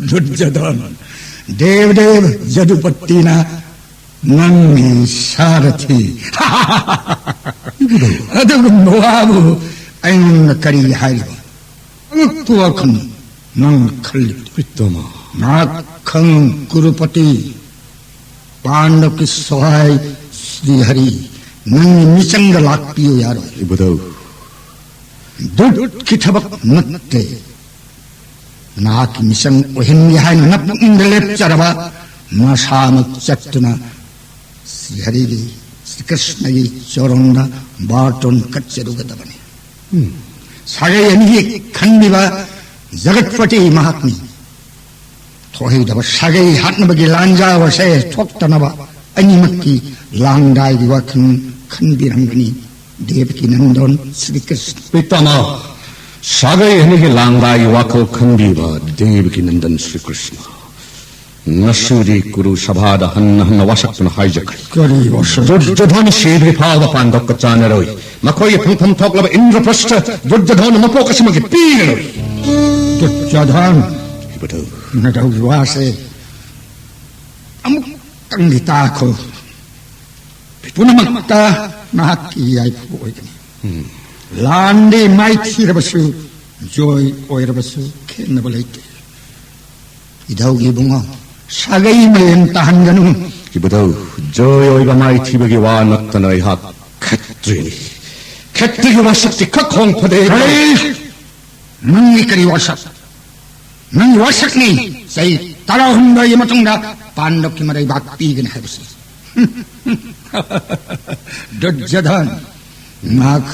ꯗꯨꯔꯖꯣꯙꯟ, ꯗꯦꯕꯗꯦꯕ ꯖꯗꯨꯄꯇꯤꯅ ꯅꯪꯒꯤ ꯁꯥꯔꯊꯤ꯫ ꯑꯗꯨꯒꯨꯝꯕ ꯋꯥꯕꯨ ꯑꯩꯉꯣꯟꯗ ꯀꯔꯤ ꯍꯥꯏꯔꯤꯕ? ꯑꯉꯛꯄ ꯋꯥꯈꯜ ꯅꯪ ꯈꯜꯂꯤ꯫ ꯎꯠꯇꯃ꯫ ꯅꯥꯈꯪ ꯀꯨꯔꯨꯄꯇꯤ, ꯄꯥꯟꯗꯕꯀꯤ ꯁꯍꯥꯏ ꯁ꯭ꯔꯤ ꯍꯔꯤ, ꯅꯪꯒꯤ ꯃꯤꯆꯪꯗ ꯂꯥꯛꯄꯤꯌꯨ ꯌꯥꯔꯣꯏ꯫ ꯏꯕꯨꯙꯧ꯫ ꯗꯨꯠꯀꯤ ꯊꯕꯛ ꯅꯠꯇꯦ꯫ ꯅꯍꯥꯛꯀꯤ ꯃꯤꯆꯪ ꯑꯣꯏꯍꯟꯒꯦ ꯍꯥꯏꯅ ꯅꯄꯨꯛꯅꯤꯡꯗ ꯂꯦꯞꯆꯔꯕ ꯅꯁꯥꯃꯛ ꯆꯠꯇꯨꯅ ꯁ꯭ꯔꯤꯍꯔꯤꯒꯤ ꯀ꯭ꯔꯤꯁꯅꯒꯤ ꯆꯣꯔꯣꯟꯗ ꯕꯥꯔꯇꯣꯟ ꯀꯠꯆꯔꯨꯒꯗꯕꯅꯤ꯫ ꯎꯝ꯫ ꯁꯥꯒꯩ ꯑꯅꯤꯒꯤ ꯈꯟꯕꯤꯕ ꯖꯒꯠꯄꯇꯤ ꯃꯍꯥꯛꯅꯤ꯫ ꯊꯣꯛꯍꯩꯗꯕ ꯁꯥꯒꯩ ꯍꯥꯠꯅꯕꯒꯤ ꯂꯥꯟꯖꯥꯎ ꯑꯁꯦ ꯊꯣꯛꯇꯅꯕ ꯑꯅꯤꯃꯛꯀꯤ ꯂꯥꯡꯗꯥꯏꯒꯤ ꯋꯥꯈꯜ ꯈꯟꯕꯤꯔꯝꯒꯅꯤ꯫ ꯗꯦꯕꯀꯤ ꯅꯟꯗꯣꯟ ꯁ꯭ꯔꯤ ꯀ꯭ꯔꯤꯁꯅ꯫ ꯄꯤꯇꯥꯃꯥ, ꯁꯥꯒꯩ ꯑꯅꯤꯒꯤ ꯂꯥꯡꯗꯥꯏꯒꯤ ꯋꯥꯈꯜ ꯈꯟꯕꯤꯕ ꯗꯦꯕꯀꯤ ꯅꯟꯗꯟ ꯁ꯭ꯔꯤ ꯀ꯭ꯔꯤꯁꯅ꯫ ꯉꯁꯤꯗꯤ ꯀꯨꯔꯨ ꯁꯚꯥꯗ ꯍꯟꯅ ꯍꯟꯅ ꯋꯥꯁꯛꯇꯨꯅ ꯍꯥꯏꯖꯈ꯭ꯔꯦ꯫ ꯀꯔꯤ ꯋꯥꯁꯛ? ꯗꯨꯔꯖꯣꯙꯟ ꯁꯤꯗ꯭ꯔꯤ ꯐꯥꯎꯕ ꯄꯥꯟꯗꯣꯞꯀ ꯆꯥꯅꯔꯣꯏ꯫ ꯃꯈꯣꯏꯒꯤ ꯐꯪꯐꯝ ꯊꯣꯛꯂꯕ ꯏꯟꯗ꯭ꯔꯄ꯭ꯔꯁꯊ ꯗꯨꯔꯖꯣꯙꯟ ꯃꯄꯣꯛ ꯑꯁꯤꯃꯒꯤ ꯄꯤꯔꯔꯣꯏ꯫ ꯗꯨꯔꯖꯣꯙꯟ, ꯏꯕꯗꯧ꯫ ꯅꯗꯧꯒꯤ ꯋꯥꯁꯦ ꯑꯃꯨꯛꯇꯪꯗꯤ ꯇꯥꯈꯣ꯫ ꯄꯨꯝꯅꯃꯛꯇ ꯅꯍꯥꯛꯀꯤ ꯌꯥꯏꯐꯕ ꯑꯣꯏꯒꯅꯤ꯫ ꯎꯝ꯫ ꯂꯥꯟꯗꯤ ꯃꯥꯏꯊꯤꯔꯕꯁꯨ, ꯖꯣꯏ ꯑꯣꯏꯔꯕꯁꯨ ꯈꯦꯠꯅꯕ ꯂꯩꯇꯦ꯫ ꯏꯙꯧꯒꯤ ꯏꯕꯨꯡꯉꯣ, ꯁꯥꯒꯩ ꯃꯔꯦꯟ ꯇꯥꯍꯟꯒꯅꯨ꯫ ꯏꯕꯨꯙꯧ, ꯖꯣꯏ ꯑꯣꯏꯕ ꯃꯥꯏꯊꯤꯕꯒꯤ ꯋꯥ ꯅꯠꯇꯅ ꯑꯩꯍꯥꯛ ꯈꯦꯇ꯭ꯔꯤꯅꯤ꯫ ꯈꯦꯇ꯭ꯔꯤꯒꯤ ꯋꯥꯁꯛꯇꯤ ꯈꯛ ꯍꯣꯡ ꯐꯗꯦ꯫ ꯀꯔꯤ? ꯅꯪꯒꯤ ꯀꯔꯤ ꯋꯥꯁꯛ? ꯅꯪꯒꯤ ꯋꯥꯁꯛꯅꯤ꯫ ꯆꯍꯤ ꯇꯔꯥꯍꯨꯝꯗꯣꯏꯒꯤ ꯃꯇꯨꯡꯗ ꯄꯥꯟꯗꯕꯀꯤ ꯃꯔꯩꯕꯥꯛ ꯄꯤꯒꯅꯤ ꯍꯥꯏꯕꯁꯤ꯫ ꯗꯨꯔꯖꯣꯙꯟ, ꯃꯍꯥꯛ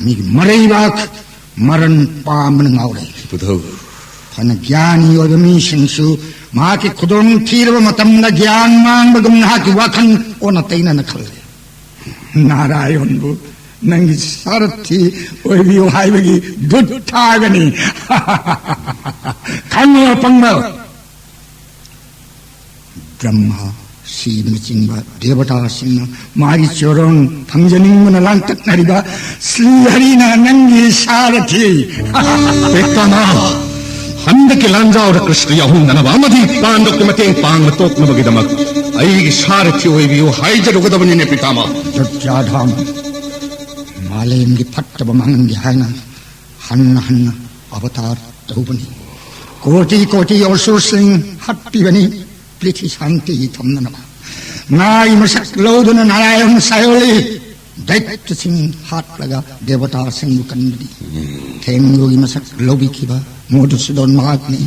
ꯃꯤꯒꯤ ꯃꯔꯩꯕꯥꯛ ꯃꯔꯟ ꯄꯥꯝꯕꯅ ꯉꯥꯎꯔꯦ꯫ ꯏꯕꯨꯙꯧ꯫ ꯐꯅ ꯒ꯭ꯌꯥꯅꯤ ꯑꯣꯏꯕ ꯃꯤꯁꯤꯡꯁꯨ ꯃꯍꯥꯛꯀꯤ ꯈꯨꯗꯣꯡ ꯊꯤꯔꯕ ꯃꯇꯝꯗ ꯒ꯭ꯌꯥꯟ ꯃꯥꯡꯕꯒꯨꯝ ꯅꯍꯥꯛꯀꯤ ꯋꯥꯈꯜ ꯑꯣꯟꯅ ꯇꯩꯅꯅ ꯈꯜꯂꯦ꯫ ꯅꯥꯔꯥꯌꯣꯟꯕꯨ ꯅꯪꯒꯤ ꯁꯥꯔꯊꯤ ꯑꯣꯏꯕꯤꯌꯨ ꯍꯥꯏꯕꯒꯤ ꯗꯨꯠ ꯊꯥꯒꯅꯤ꯫ ꯈꯪꯉꯣ ꯄꯪꯕ꯫ ꯕ꯭ꯔꯍ꯭ꯃ, ꯁꯤꯕꯅꯆꯤꯡꯕ ꯗꯦꯕꯇꯥꯁꯤꯡꯅ ꯃꯥꯒꯤ ꯆꯣꯔꯣꯟ ꯐꯪꯖꯅꯤꯡꯕꯅ ꯂꯥꯡꯇꯛꯅꯔꯤꯕ ꯁ꯭ꯔꯤ ꯍꯔꯤꯅ ꯅꯪꯒꯤ ꯁꯥꯔꯊꯤ꯫ ꯄꯤꯇꯥꯃꯥ, ꯍꯟꯗꯛꯀꯤ ꯂꯥꯟꯖꯥꯎꯗ ꯀ꯭ꯔꯤꯁꯅ ꯌꯥꯎꯍꯟꯗꯅꯕ ꯑꯃꯗꯤ ꯄꯥꯟꯗꯕꯀꯤ ꯃꯇꯦꯡ ꯄꯥꯡꯕ ꯇꯣꯛꯅꯕꯒꯤꯗꯃꯛ ꯑꯩꯒꯤ ꯁꯥꯔꯊꯤ ꯑꯣꯏꯕꯤꯌꯨ ꯍꯥꯏꯖꯔꯨꯒꯗꯕꯅꯤꯅꯦ ꯄꯤꯇꯥꯃꯥ꯫ ꯗꯨꯔꯖꯣꯙꯟ, ꯃꯥꯂꯦꯝꯒꯤ ꯐꯠꯇꯕ ꯃꯥꯡꯍꯟꯒꯦ ꯍꯥꯏꯅ ꯍꯟꯅ ꯍꯟꯅ ꯑꯕꯇꯥꯔ ꯇꯧꯕꯅꯤ꯫ ꯀꯣꯇꯤ ꯀꯣꯇꯤ ꯑꯁꯨꯔꯁꯤꯡ ꯍꯥꯠꯄꯤꯕꯅꯤ꯫ ꯄ꯭ꯔꯤꯊꯤ ꯁꯥꯟꯇꯤ ꯊꯝꯅꯅꯕ ꯅꯥꯏ ꯃꯁꯛ ꯂꯧꯗꯨꯅ ꯅꯥꯔꯥꯌꯟ ꯁꯥꯏꯑꯣꯂꯤ ꯗꯩꯇ꯭ꯌꯁꯤꯡ ꯍꯥꯠꯂꯒ ꯗꯦꯕꯇꯥꯁꯤꯡꯕꯨ ꯀꯟꯕꯅꯤ꯫ ꯊꯦꯡꯂꯨꯒꯤ ꯃꯁꯛ ꯂꯧꯕꯤꯈꯤꯕ ꯃꯣꯙꯨꯁꯨꯗꯟ ꯃꯍꯥꯛꯅꯤ꯫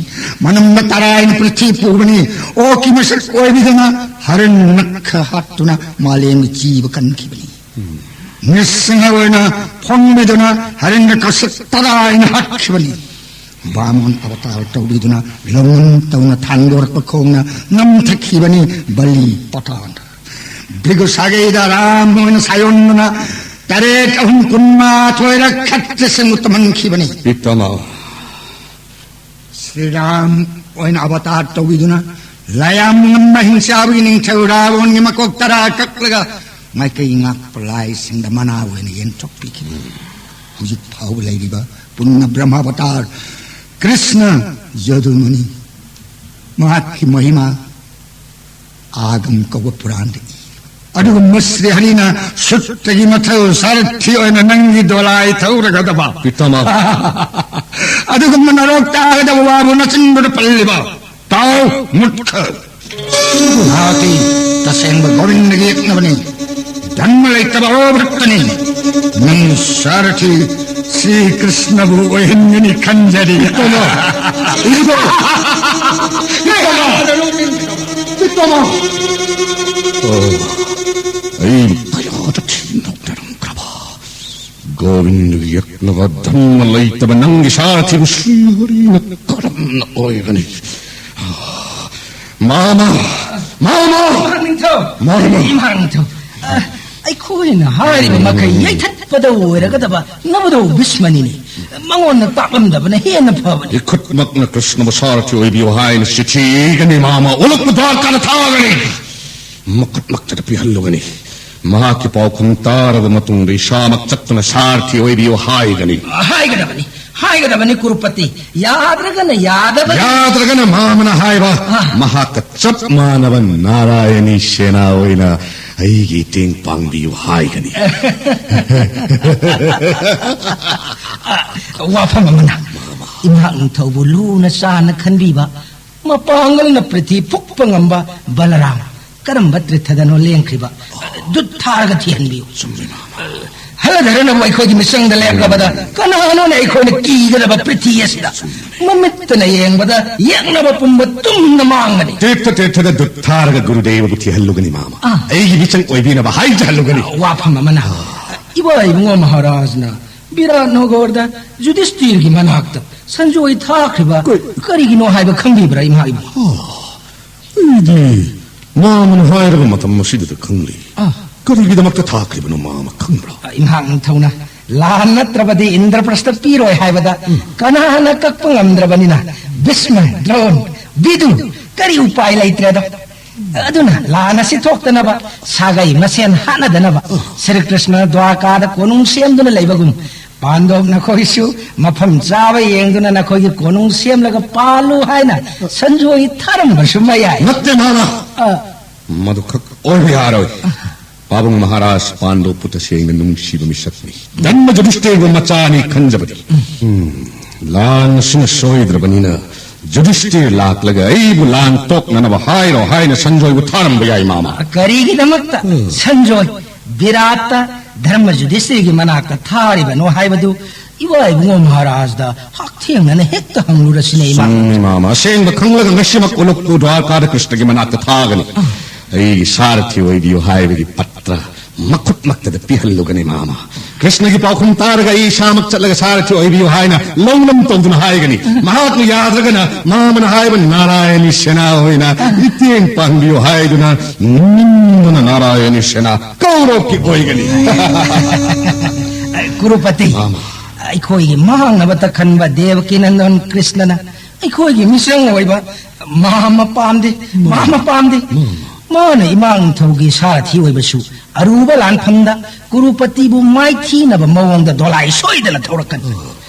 ꯃꯅꯝꯅ ꯇꯔꯥꯏꯅ ꯄ꯭ꯔꯤꯊꯤ ꯄꯨꯕꯅꯤ꯫ ꯑꯣꯛꯀꯤ ꯃꯁꯛ ꯑꯣꯏꯕꯤꯗꯨꯅ ꯍꯔꯟꯅ ꯈ ꯍꯥꯠꯇꯨꯅ ꯃꯥꯂꯦꯝꯒꯤ ꯖꯤꯕ ꯀꯟꯈꯤꯕꯅꯤ꯫ ꯅꯤꯁꯤꯡꯍ ꯑꯣꯏꯅ ꯐꯣꯡꯕꯤꯗꯨꯅ ꯍꯔꯟꯅ ꯀꯁꯛ ꯇꯔꯥꯏꯅ ꯍꯥꯠꯈꯤꯕꯅꯤ꯫ ꯕꯥꯃꯣꯟ ꯑꯕꯇꯥꯔ ꯇꯧꯕꯤꯗꯨꯅ ꯂꯧꯅꯝ ꯇꯧꯅ ꯊꯥꯡꯗꯣꯔꯛꯄ ꯈꯣꯡꯅ ꯅꯝꯊꯈꯤꯕꯅꯤ꯫ ꯕꯂꯤ ꯄꯇꯥꯟ ꯚꯤꯒꯨ ꯁꯥꯒꯩꯗ ꯔꯥꯝ ꯑꯣꯏꯅ ꯁꯥꯌꯣꯟꯗꯨꯅ ꯇꯔꯦꯠ ꯑꯍꯨꯝ ꯀꯨꯟꯃꯥꯊꯣꯏꯔꯛ ꯈꯠꯇ꯭ꯔꯁꯤꯡꯕꯨ ꯇꯝꯍꯟꯈꯤꯕꯅꯤ꯫ ꯄꯤꯇꯃ꯫ ꯁ꯭ꯔꯤꯔꯥꯝ ꯑꯣꯏꯅ ꯑꯕꯇꯥꯔ ꯇꯧꯕꯤꯗꯨꯅ ꯂꯥꯌꯥꯝ ꯉꯝꯕ ꯍꯤꯡꯆꯥꯕꯒꯤ ꯅꯤꯡꯊꯧ ꯔꯥꯕꯣꯟꯒꯤ ꯃꯀꯣꯛ ꯇꯔꯥ ꯀꯛꯂꯒ ꯃꯥꯏꯀꯩ ꯉꯥꯛꯄ ꯂꯥꯏꯁꯤꯡꯗ ꯃꯅꯥ ꯑꯣꯏꯅ ꯌꯦꯟꯊꯣꯛꯄꯤꯈꯤꯕꯅꯤ꯫ ꯍꯧꯖꯤꯛ ꯐꯥꯎꯕ ꯂꯩꯔꯤꯕ ꯄꯨꯟꯅ ꯕ꯭ꯔꯍ꯭ꯃꯥꯕꯇꯥꯔ ꯀ꯭ꯔꯤꯁꯅ ꯖꯗꯨꯃꯅꯤ꯫ ꯃꯍꯥꯛꯀꯤ ꯃꯍꯤꯃꯥ ꯑꯥꯒꯝ ꯀꯧꯕ ꯄꯨꯔꯥꯟꯗ ꯏ꯫ ꯑꯗꯨꯒꯨꯝꯕ ꯁ꯭ꯔꯤ ꯍꯔꯤꯅ ꯁꯨꯠꯇꯒꯤ ꯃꯊꯧ ꯁꯥꯔꯊꯤ ꯑꯣꯏꯅ ꯅꯪꯒꯤ ꯗꯣꯂꯥꯏ ꯊꯧꯔꯒꯗꯕ꯫ ꯄꯤꯇꯃ꯫ ꯑꯗꯨꯒꯨꯝꯕ ꯅꯔꯣꯛ ꯇꯥꯒꯗꯕ ꯋꯥꯕꯨ ꯅꯆꯤꯟꯗꯨꯗ ꯄꯜꯂꯤꯕ꯫ ꯇꯥꯎ ꯃꯨꯠꯈ꯫ ꯃꯍꯥꯛꯇꯤ ꯇꯁꯦꯡꯕ ꯒꯣꯕꯤꯟꯗꯒꯤ ꯌꯦꯛꯅꯕꯅꯤ꯫ ꯙꯔꯃ ꯂꯩꯇꯕ ꯑꯣꯚꯛꯇꯅꯤ꯫ ꯅꯪ ꯁꯥꯔꯊꯤ ꯁ꯭ꯔꯤ ꯀ꯭ꯔꯤꯁꯅꯕꯨ ꯑꯣꯏꯍꯟꯒꯅꯤ ꯈꯟꯖꯔꯤ꯫ ꯄꯤꯇꯃ꯫ ꯄꯤꯇꯃ꯫ ꯄꯤꯇꯃ꯫ ꯑꯣ, ꯑꯩ ꯀꯌꯥꯗ ꯊꯤꯅ ꯅꯣꯛꯅꯔꯝꯈ꯭ꯔꯕ꯫ ꯒꯣꯕꯤꯟꯗꯒꯤ ꯌꯦꯛꯅꯕ ꯙꯔꯃ ꯂꯩꯇꯕ ꯅꯪꯒꯤ ꯁꯥꯔꯊꯤꯕꯨ ꯁ꯭ꯔꯤ ꯍꯔꯤꯅ ꯀꯔꯝꯅ ꯑꯣꯏꯒꯅꯤ? ꯃꯥꯃ! ꯃꯥꯃ! ꯏꯃꯥ ꯅꯤꯡꯊꯧ! ꯃꯥꯃ! ꯏꯃꯥ ꯅꯤꯡꯊꯧ! ꯑ, ꯑꯩꯈꯣꯏꯅ ꯍꯥꯏꯔꯤꯕ ꯃꯈꯩ ꯌꯩꯊꯠꯄꯗ ꯑꯣꯏꯔꯒꯗꯕ ꯅꯕꯗꯧ ꯚꯤꯁꯃꯅꯤꯅꯦ꯫ ꯃꯉꯣꯟꯗ ꯇꯥꯛꯂꯝꯗꯕꯅ ꯍꯦꯟꯅ ꯐꯕꯅꯤ꯫ ꯏꯈꯨꯠꯃꯛꯅ ꯀ꯭ꯔꯤꯁꯅꯕꯨ ꯁꯥꯔꯊꯤ ꯑꯣꯏꯕꯤꯌꯨ ꯍꯥꯏꯅ ꯆꯤꯊꯤ ꯏꯒꯅꯤ, ꯃꯥꯃ꯫ ꯑꯣꯂꯛꯄ ꯗ꯭ꯋꯥꯔꯀꯥꯗ ꯊꯥꯒꯅꯤ꯫ ꯃꯈꯨꯠꯃꯛꯇꯗ ꯄꯤꯍꯜꯂꯨꯒꯅꯤ꯫ ꯃꯍꯥꯛꯀꯤ ꯄꯥꯎꯈꯨꯝ ꯇꯥꯔꯕ ꯃꯇꯨꯡꯗ ꯏꯁꯥꯃꯛ ꯆꯠꯇꯨꯅ ꯁꯥꯔꯊꯤ ꯑꯣꯏꯕꯤꯌꯨ ꯍꯥꯏꯒꯅꯤ꯫ ꯍꯥꯏꯒꯗꯕꯅꯤ, ꯍꯥꯏꯒꯗꯕꯅꯤ ꯀꯨꯔꯨꯄꯇꯤ꯫ ꯌꯥꯗ꯭ꯔꯒꯅ ꯌꯥꯗꯕꯅꯤ꯫ ꯌꯥꯗ꯭ꯔꯒꯅ ꯃꯥꯃꯅ ꯍꯥꯏꯕ, ꯑ꯫ ꯃꯍꯥꯛꯀ ꯆꯞ ꯃꯥꯟꯅꯕ ꯅꯥꯔꯥꯌꯅꯤ ꯁꯦꯅꯥ ꯑꯣꯏꯅ ꯑꯩꯒꯤ ꯃꯇꯦꯡ ꯄꯥꯡꯕꯤꯌꯨ ꯍꯥꯏꯒꯅꯤ꯫ ꯋꯥꯐꯝ ꯑꯃꯅ, ꯏꯃꯥ ꯅꯤꯡꯊꯧꯕꯨ ꯂꯨꯅ ꯆꯥꯟꯅ ꯈꯟꯕꯤꯕ, ꯃꯄꯥꯡꯒꯜꯅ ꯄ꯭ꯔꯤꯊꯤ ꯐꯨꯛꯄ ꯉꯝꯕ ꯕꯂꯔꯥꯝ ꯀꯔꯝꯕ ꯇ꯭ꯔꯤꯊꯗꯅꯣ ꯂꯦꯡꯈ꯭ꯔꯤꯕ? ꯗꯨꯠ ꯊꯥꯔꯒ ꯊꯤꯍꯟꯕꯤꯌꯨ꯫ ꯆꯨꯝꯃꯤ, ꯃꯥꯃ꯫ ꯍꯂꯙꯔꯅꯕꯨ ꯑꯩꯈꯣꯏꯒꯤ ꯃꯤꯆꯪꯗ ꯂꯦꯞꯂꯕꯗ ꯀꯅꯥꯅꯣꯅꯦ ꯑꯩꯈꯣꯏꯅ ꯀꯤꯒꯗꯕ ꯄ꯭ꯔꯤꯊꯤ ꯑꯁꯤꯗ? ꯆꯨꯝꯃꯤ꯫ ꯃꯃꯤꯠꯇꯅ ꯌꯦꯡꯕꯗ ꯌꯦꯛꯅꯕ ꯄꯨꯝꯕ ꯇꯨꯝꯅ ꯃꯥꯡꯒꯅꯤ꯫ ꯇꯤꯔꯊ ꯇꯤꯔꯊꯗ ꯗꯨꯠ ꯊꯥꯔꯒ ꯒꯨꯔꯨꯗꯦꯕꯕꯨ ꯊꯤꯍꯜꯂꯨꯒꯅꯤ, ꯃꯥꯃ꯫ ꯑꯥ꯫ ꯑꯩꯒꯤ ꯃꯤꯆꯪ ꯑꯣꯏꯕꯤꯅꯕ ꯍꯥꯏꯖꯍꯜꯂꯨꯒꯅꯤ꯫ ꯋꯥꯐꯝ ꯑꯃꯅ, ꯏꯕꯥ ꯏꯕꯨꯡꯉꯣ ꯃꯍꯥꯔꯥꯖꯅ ꯕꯤꯔꯥꯠ ꯅꯣꯒꯣꯔꯗ ꯖꯨꯗꯤꯁꯇꯤꯔꯒꯤ ꯃꯅꯥꯛꯇ ꯁꯟꯖꯣꯏ ꯊꯥꯈ꯭ꯔꯤꯕ ꯀꯔꯤ? ꯀꯔꯤꯒꯤꯅꯣ ꯍꯥꯏꯕ ꯈꯪꯕꯤꯕ꯭ꯔꯥ, ꯏꯃꯥ ꯏꯕꯨꯡꯉꯣ? ꯑꯩꯗꯤ ꯃꯥꯃꯅ ꯍꯥꯏꯔꯕ ꯃꯇꯝ ꯑꯁꯤꯗ ꯈꯪꯂꯤ꯫ ꯑꯥ꯫ ꯀꯔꯤꯒꯤꯗꯃꯛꯇ ꯊꯥꯈ꯭ꯔꯤꯕꯅꯣ, ꯃꯥꯃ ꯈꯪꯕ꯭ꯔꯥ? ꯏꯃꯥ ꯅꯤꯡꯊꯧꯅ ꯂꯥꯟ ꯅꯠꯇ꯭ꯔꯕꯗꯤ ꯏꯟꯗ꯭ꯔꯄ꯭ꯔꯁꯇ ꯄꯤꯔꯣꯏ ꯍꯥꯏꯕꯗ ꯎꯝ꯫ ꯀꯅꯥꯅ ꯀꯛꯄ ꯉꯝꯗ꯭ꯔꯕꯅꯤꯅ, ꯚꯤꯁꯃ, ꯗ꯭ꯔꯣꯟ, ꯚꯤꯗꯨ, ꯀꯔꯤ ꯎꯄꯥꯏ ꯂꯩꯇ꯭ꯔꯦꯗꯣ? ꯑꯗꯨꯅ ꯂꯥꯟ ꯑꯁꯤ ꯊꯣꯛꯇꯅꯕ, ꯁꯥꯒꯩ ꯃꯁꯦꯟ ꯍꯥꯠꯅꯗꯅꯕ, ꯁ꯭ꯔꯤ ꯀ꯭ꯔꯤꯁꯅ ꯗ꯭ꯋꯥꯔꯀꯥꯗ ꯀꯣꯅꯨꯡ ꯁꯦꯝꯗꯨꯅ ꯂꯩꯕꯒꯨꯝ, ꯄꯥꯟꯗꯣꯞ ꯅꯈꯣꯏꯁꯨ ꯃꯐꯝ ꯆꯥꯕ ꯌꯦꯡꯗꯨꯅ ꯅꯈꯣꯏꯒꯤ ꯀꯣꯅꯨꯡ ꯁꯦꯝꯂꯒ ꯄꯥꯜꯂꯨ ꯍꯥꯏꯅ ꯁꯟꯖꯣꯏ ꯊꯥꯔꯝꯕꯁꯨ ꯃꯌꯥꯏ꯫ ꯅꯠꯇꯦ, ꯃꯥꯃ꯫ ꯑ꯫ ꯃꯗꯨꯈꯛ ꯑꯣꯏꯕ ꯌꯥꯔꯣꯏ꯫ ꯄꯥꯕꯨꯡ ꯃꯍꯥꯔꯥꯖ ꯄꯥꯟꯗꯣꯞꯄꯨ ꯇꯁꯦꯡꯅ ꯅꯨꯡꯁꯤꯕ ꯃꯤꯁꯛꯅꯤ꯫ ꯙꯔꯃ ꯖꯨꯗꯤꯁꯇꯤꯔꯕꯨ ꯃꯆꯥꯅꯤ ꯈꯟꯖꯕꯅꯤ꯫ ꯎꯝ, ꯂꯥꯟ ꯑꯁꯤꯅ ꯁꯣꯏꯗ꯭ꯔꯕꯅꯤꯅ ꯖꯨꯗꯤꯁꯇꯤꯔ ꯂꯥꯛꯂꯒ ꯑꯩꯕꯨ ꯂꯥꯟ ꯇꯣꯛꯅꯅꯕ ꯍꯥꯏꯔꯣ ꯍꯥꯏꯅ ꯁꯟꯖꯣꯏꯕꯨ ꯊꯥꯔꯝꯕ ꯌꯥꯏ, ꯃꯥꯃ꯫ ꯀꯔꯤꯒꯤꯗꯃꯛꯇ ꯎꯝ꯫ ꯁꯟꯖꯣꯏ ꯕꯤꯔꯥꯠꯇ ꯙꯔꯃ ꯖꯨꯗꯤꯁꯇꯤꯔꯒꯤ ꯃꯅꯥꯛꯇ ꯊꯥꯔꯤꯕꯅꯣ ꯍꯥꯏꯕꯗꯨ ꯏꯕꯥ ꯏꯕꯨꯡꯉꯣ ꯃꯍꯥꯔꯥꯖꯗ ꯍꯛꯊꯦꯡꯅꯅ ꯍꯦꯛꯇ ꯍꯪꯂꯨꯔꯁꯤꯅꯦ, ꯏꯃꯥ꯫ ꯆꯨꯝꯃꯤ, ꯃꯥꯃ꯫ ꯑꯁꯦꯡꯕ ꯈꯪꯂꯒ ꯉꯁꯤꯃꯛ ꯎꯂꯨꯞꯄꯨ ꯗ꯭ꯋꯥꯔꯀꯥꯗ ꯀ꯭ꯔꯤꯁꯅꯒꯤ ꯃꯅꯥꯛꯇ ꯊꯥꯒꯅꯤ꯫ ꯑꯩꯒꯤ ꯁꯥꯔꯊꯤ ꯑꯣꯏꯕꯤꯌꯨ ꯍꯥꯏꯕꯒꯤ ꯄꯠꯇ꯭ꯔ ꯃꯈꯨꯠꯃꯛꯇꯗ ꯄꯤꯍꯜꯂꯨꯒꯅꯤ, ꯃꯥꯃ꯫ ꯀ꯭ꯔꯤꯁꯅꯒꯤ ꯄꯥꯎꯈꯨꯝ ꯇꯥꯔꯒ ꯑꯩ ꯏꯁꯥꯃꯛ ꯆꯠꯂꯒ ꯁꯥꯔꯊꯤ ꯑꯣꯏꯕꯤꯌꯨ ꯍꯥꯏꯅ ꯂꯧꯅꯝ ꯇꯧꯗꯨꯅ ꯍꯥꯏꯒꯅꯤ꯫ ꯃꯍꯥꯛꯅ ꯌꯥꯗ꯭ꯔꯒꯅ ꯃꯥꯃꯅ ꯍꯥꯏꯕ ꯅꯥꯔꯥꯌꯅꯤ ꯁꯦꯅꯥ ꯑꯣꯏꯅ ꯃꯤꯇꯦꯡ ꯄꯥꯡꯕꯤꯌꯨ ꯍꯥꯏꯗꯨꯅ ꯅꯤꯡꯗꯨꯅ ꯅꯥꯔꯥꯌꯅꯤ ꯁꯦꯅꯥ ꯀꯧꯔꯣꯛꯀꯤ ꯑꯣꯏꯒꯅꯤ꯫ ꯀꯨꯔꯨꯄꯇꯤ, ꯃꯥꯃ꯫ ꯑꯩꯈꯣꯏꯒꯤ ꯃꯥꯡꯅꯕꯇ ꯈꯟꯕ ꯗꯦꯕꯀꯤ ꯅꯟꯗꯟ ꯀ꯭ꯔꯤꯁꯅꯅ ꯑꯩꯈꯣꯏꯒꯤ ꯃꯤꯆꯪ ꯑꯣꯏꯕ ꯃꯥꯃ ꯄꯥꯝꯗꯦ, ꯃꯥꯃ ꯄꯥꯝꯗꯦ꯫ ꯃꯥꯃ꯫ ꯃꯥꯅ ꯏꯃꯥ ꯅꯤꯡꯊꯧꯒꯤ ꯁꯥꯔꯊꯤ ꯑꯣꯏꯕꯁꯨ ꯑꯔꯨꯕ ꯂꯥꯟꯐꯝꯗ ꯀꯨꯔꯨꯄꯇꯤꯕꯨ ꯃꯥꯏꯊꯤꯅꯕ ꯃꯑꯣꯡꯗ ꯗꯣꯂꯥꯏ ꯁꯣꯏꯗꯅ ꯊꯧꯔꯛꯀꯅꯤ꯫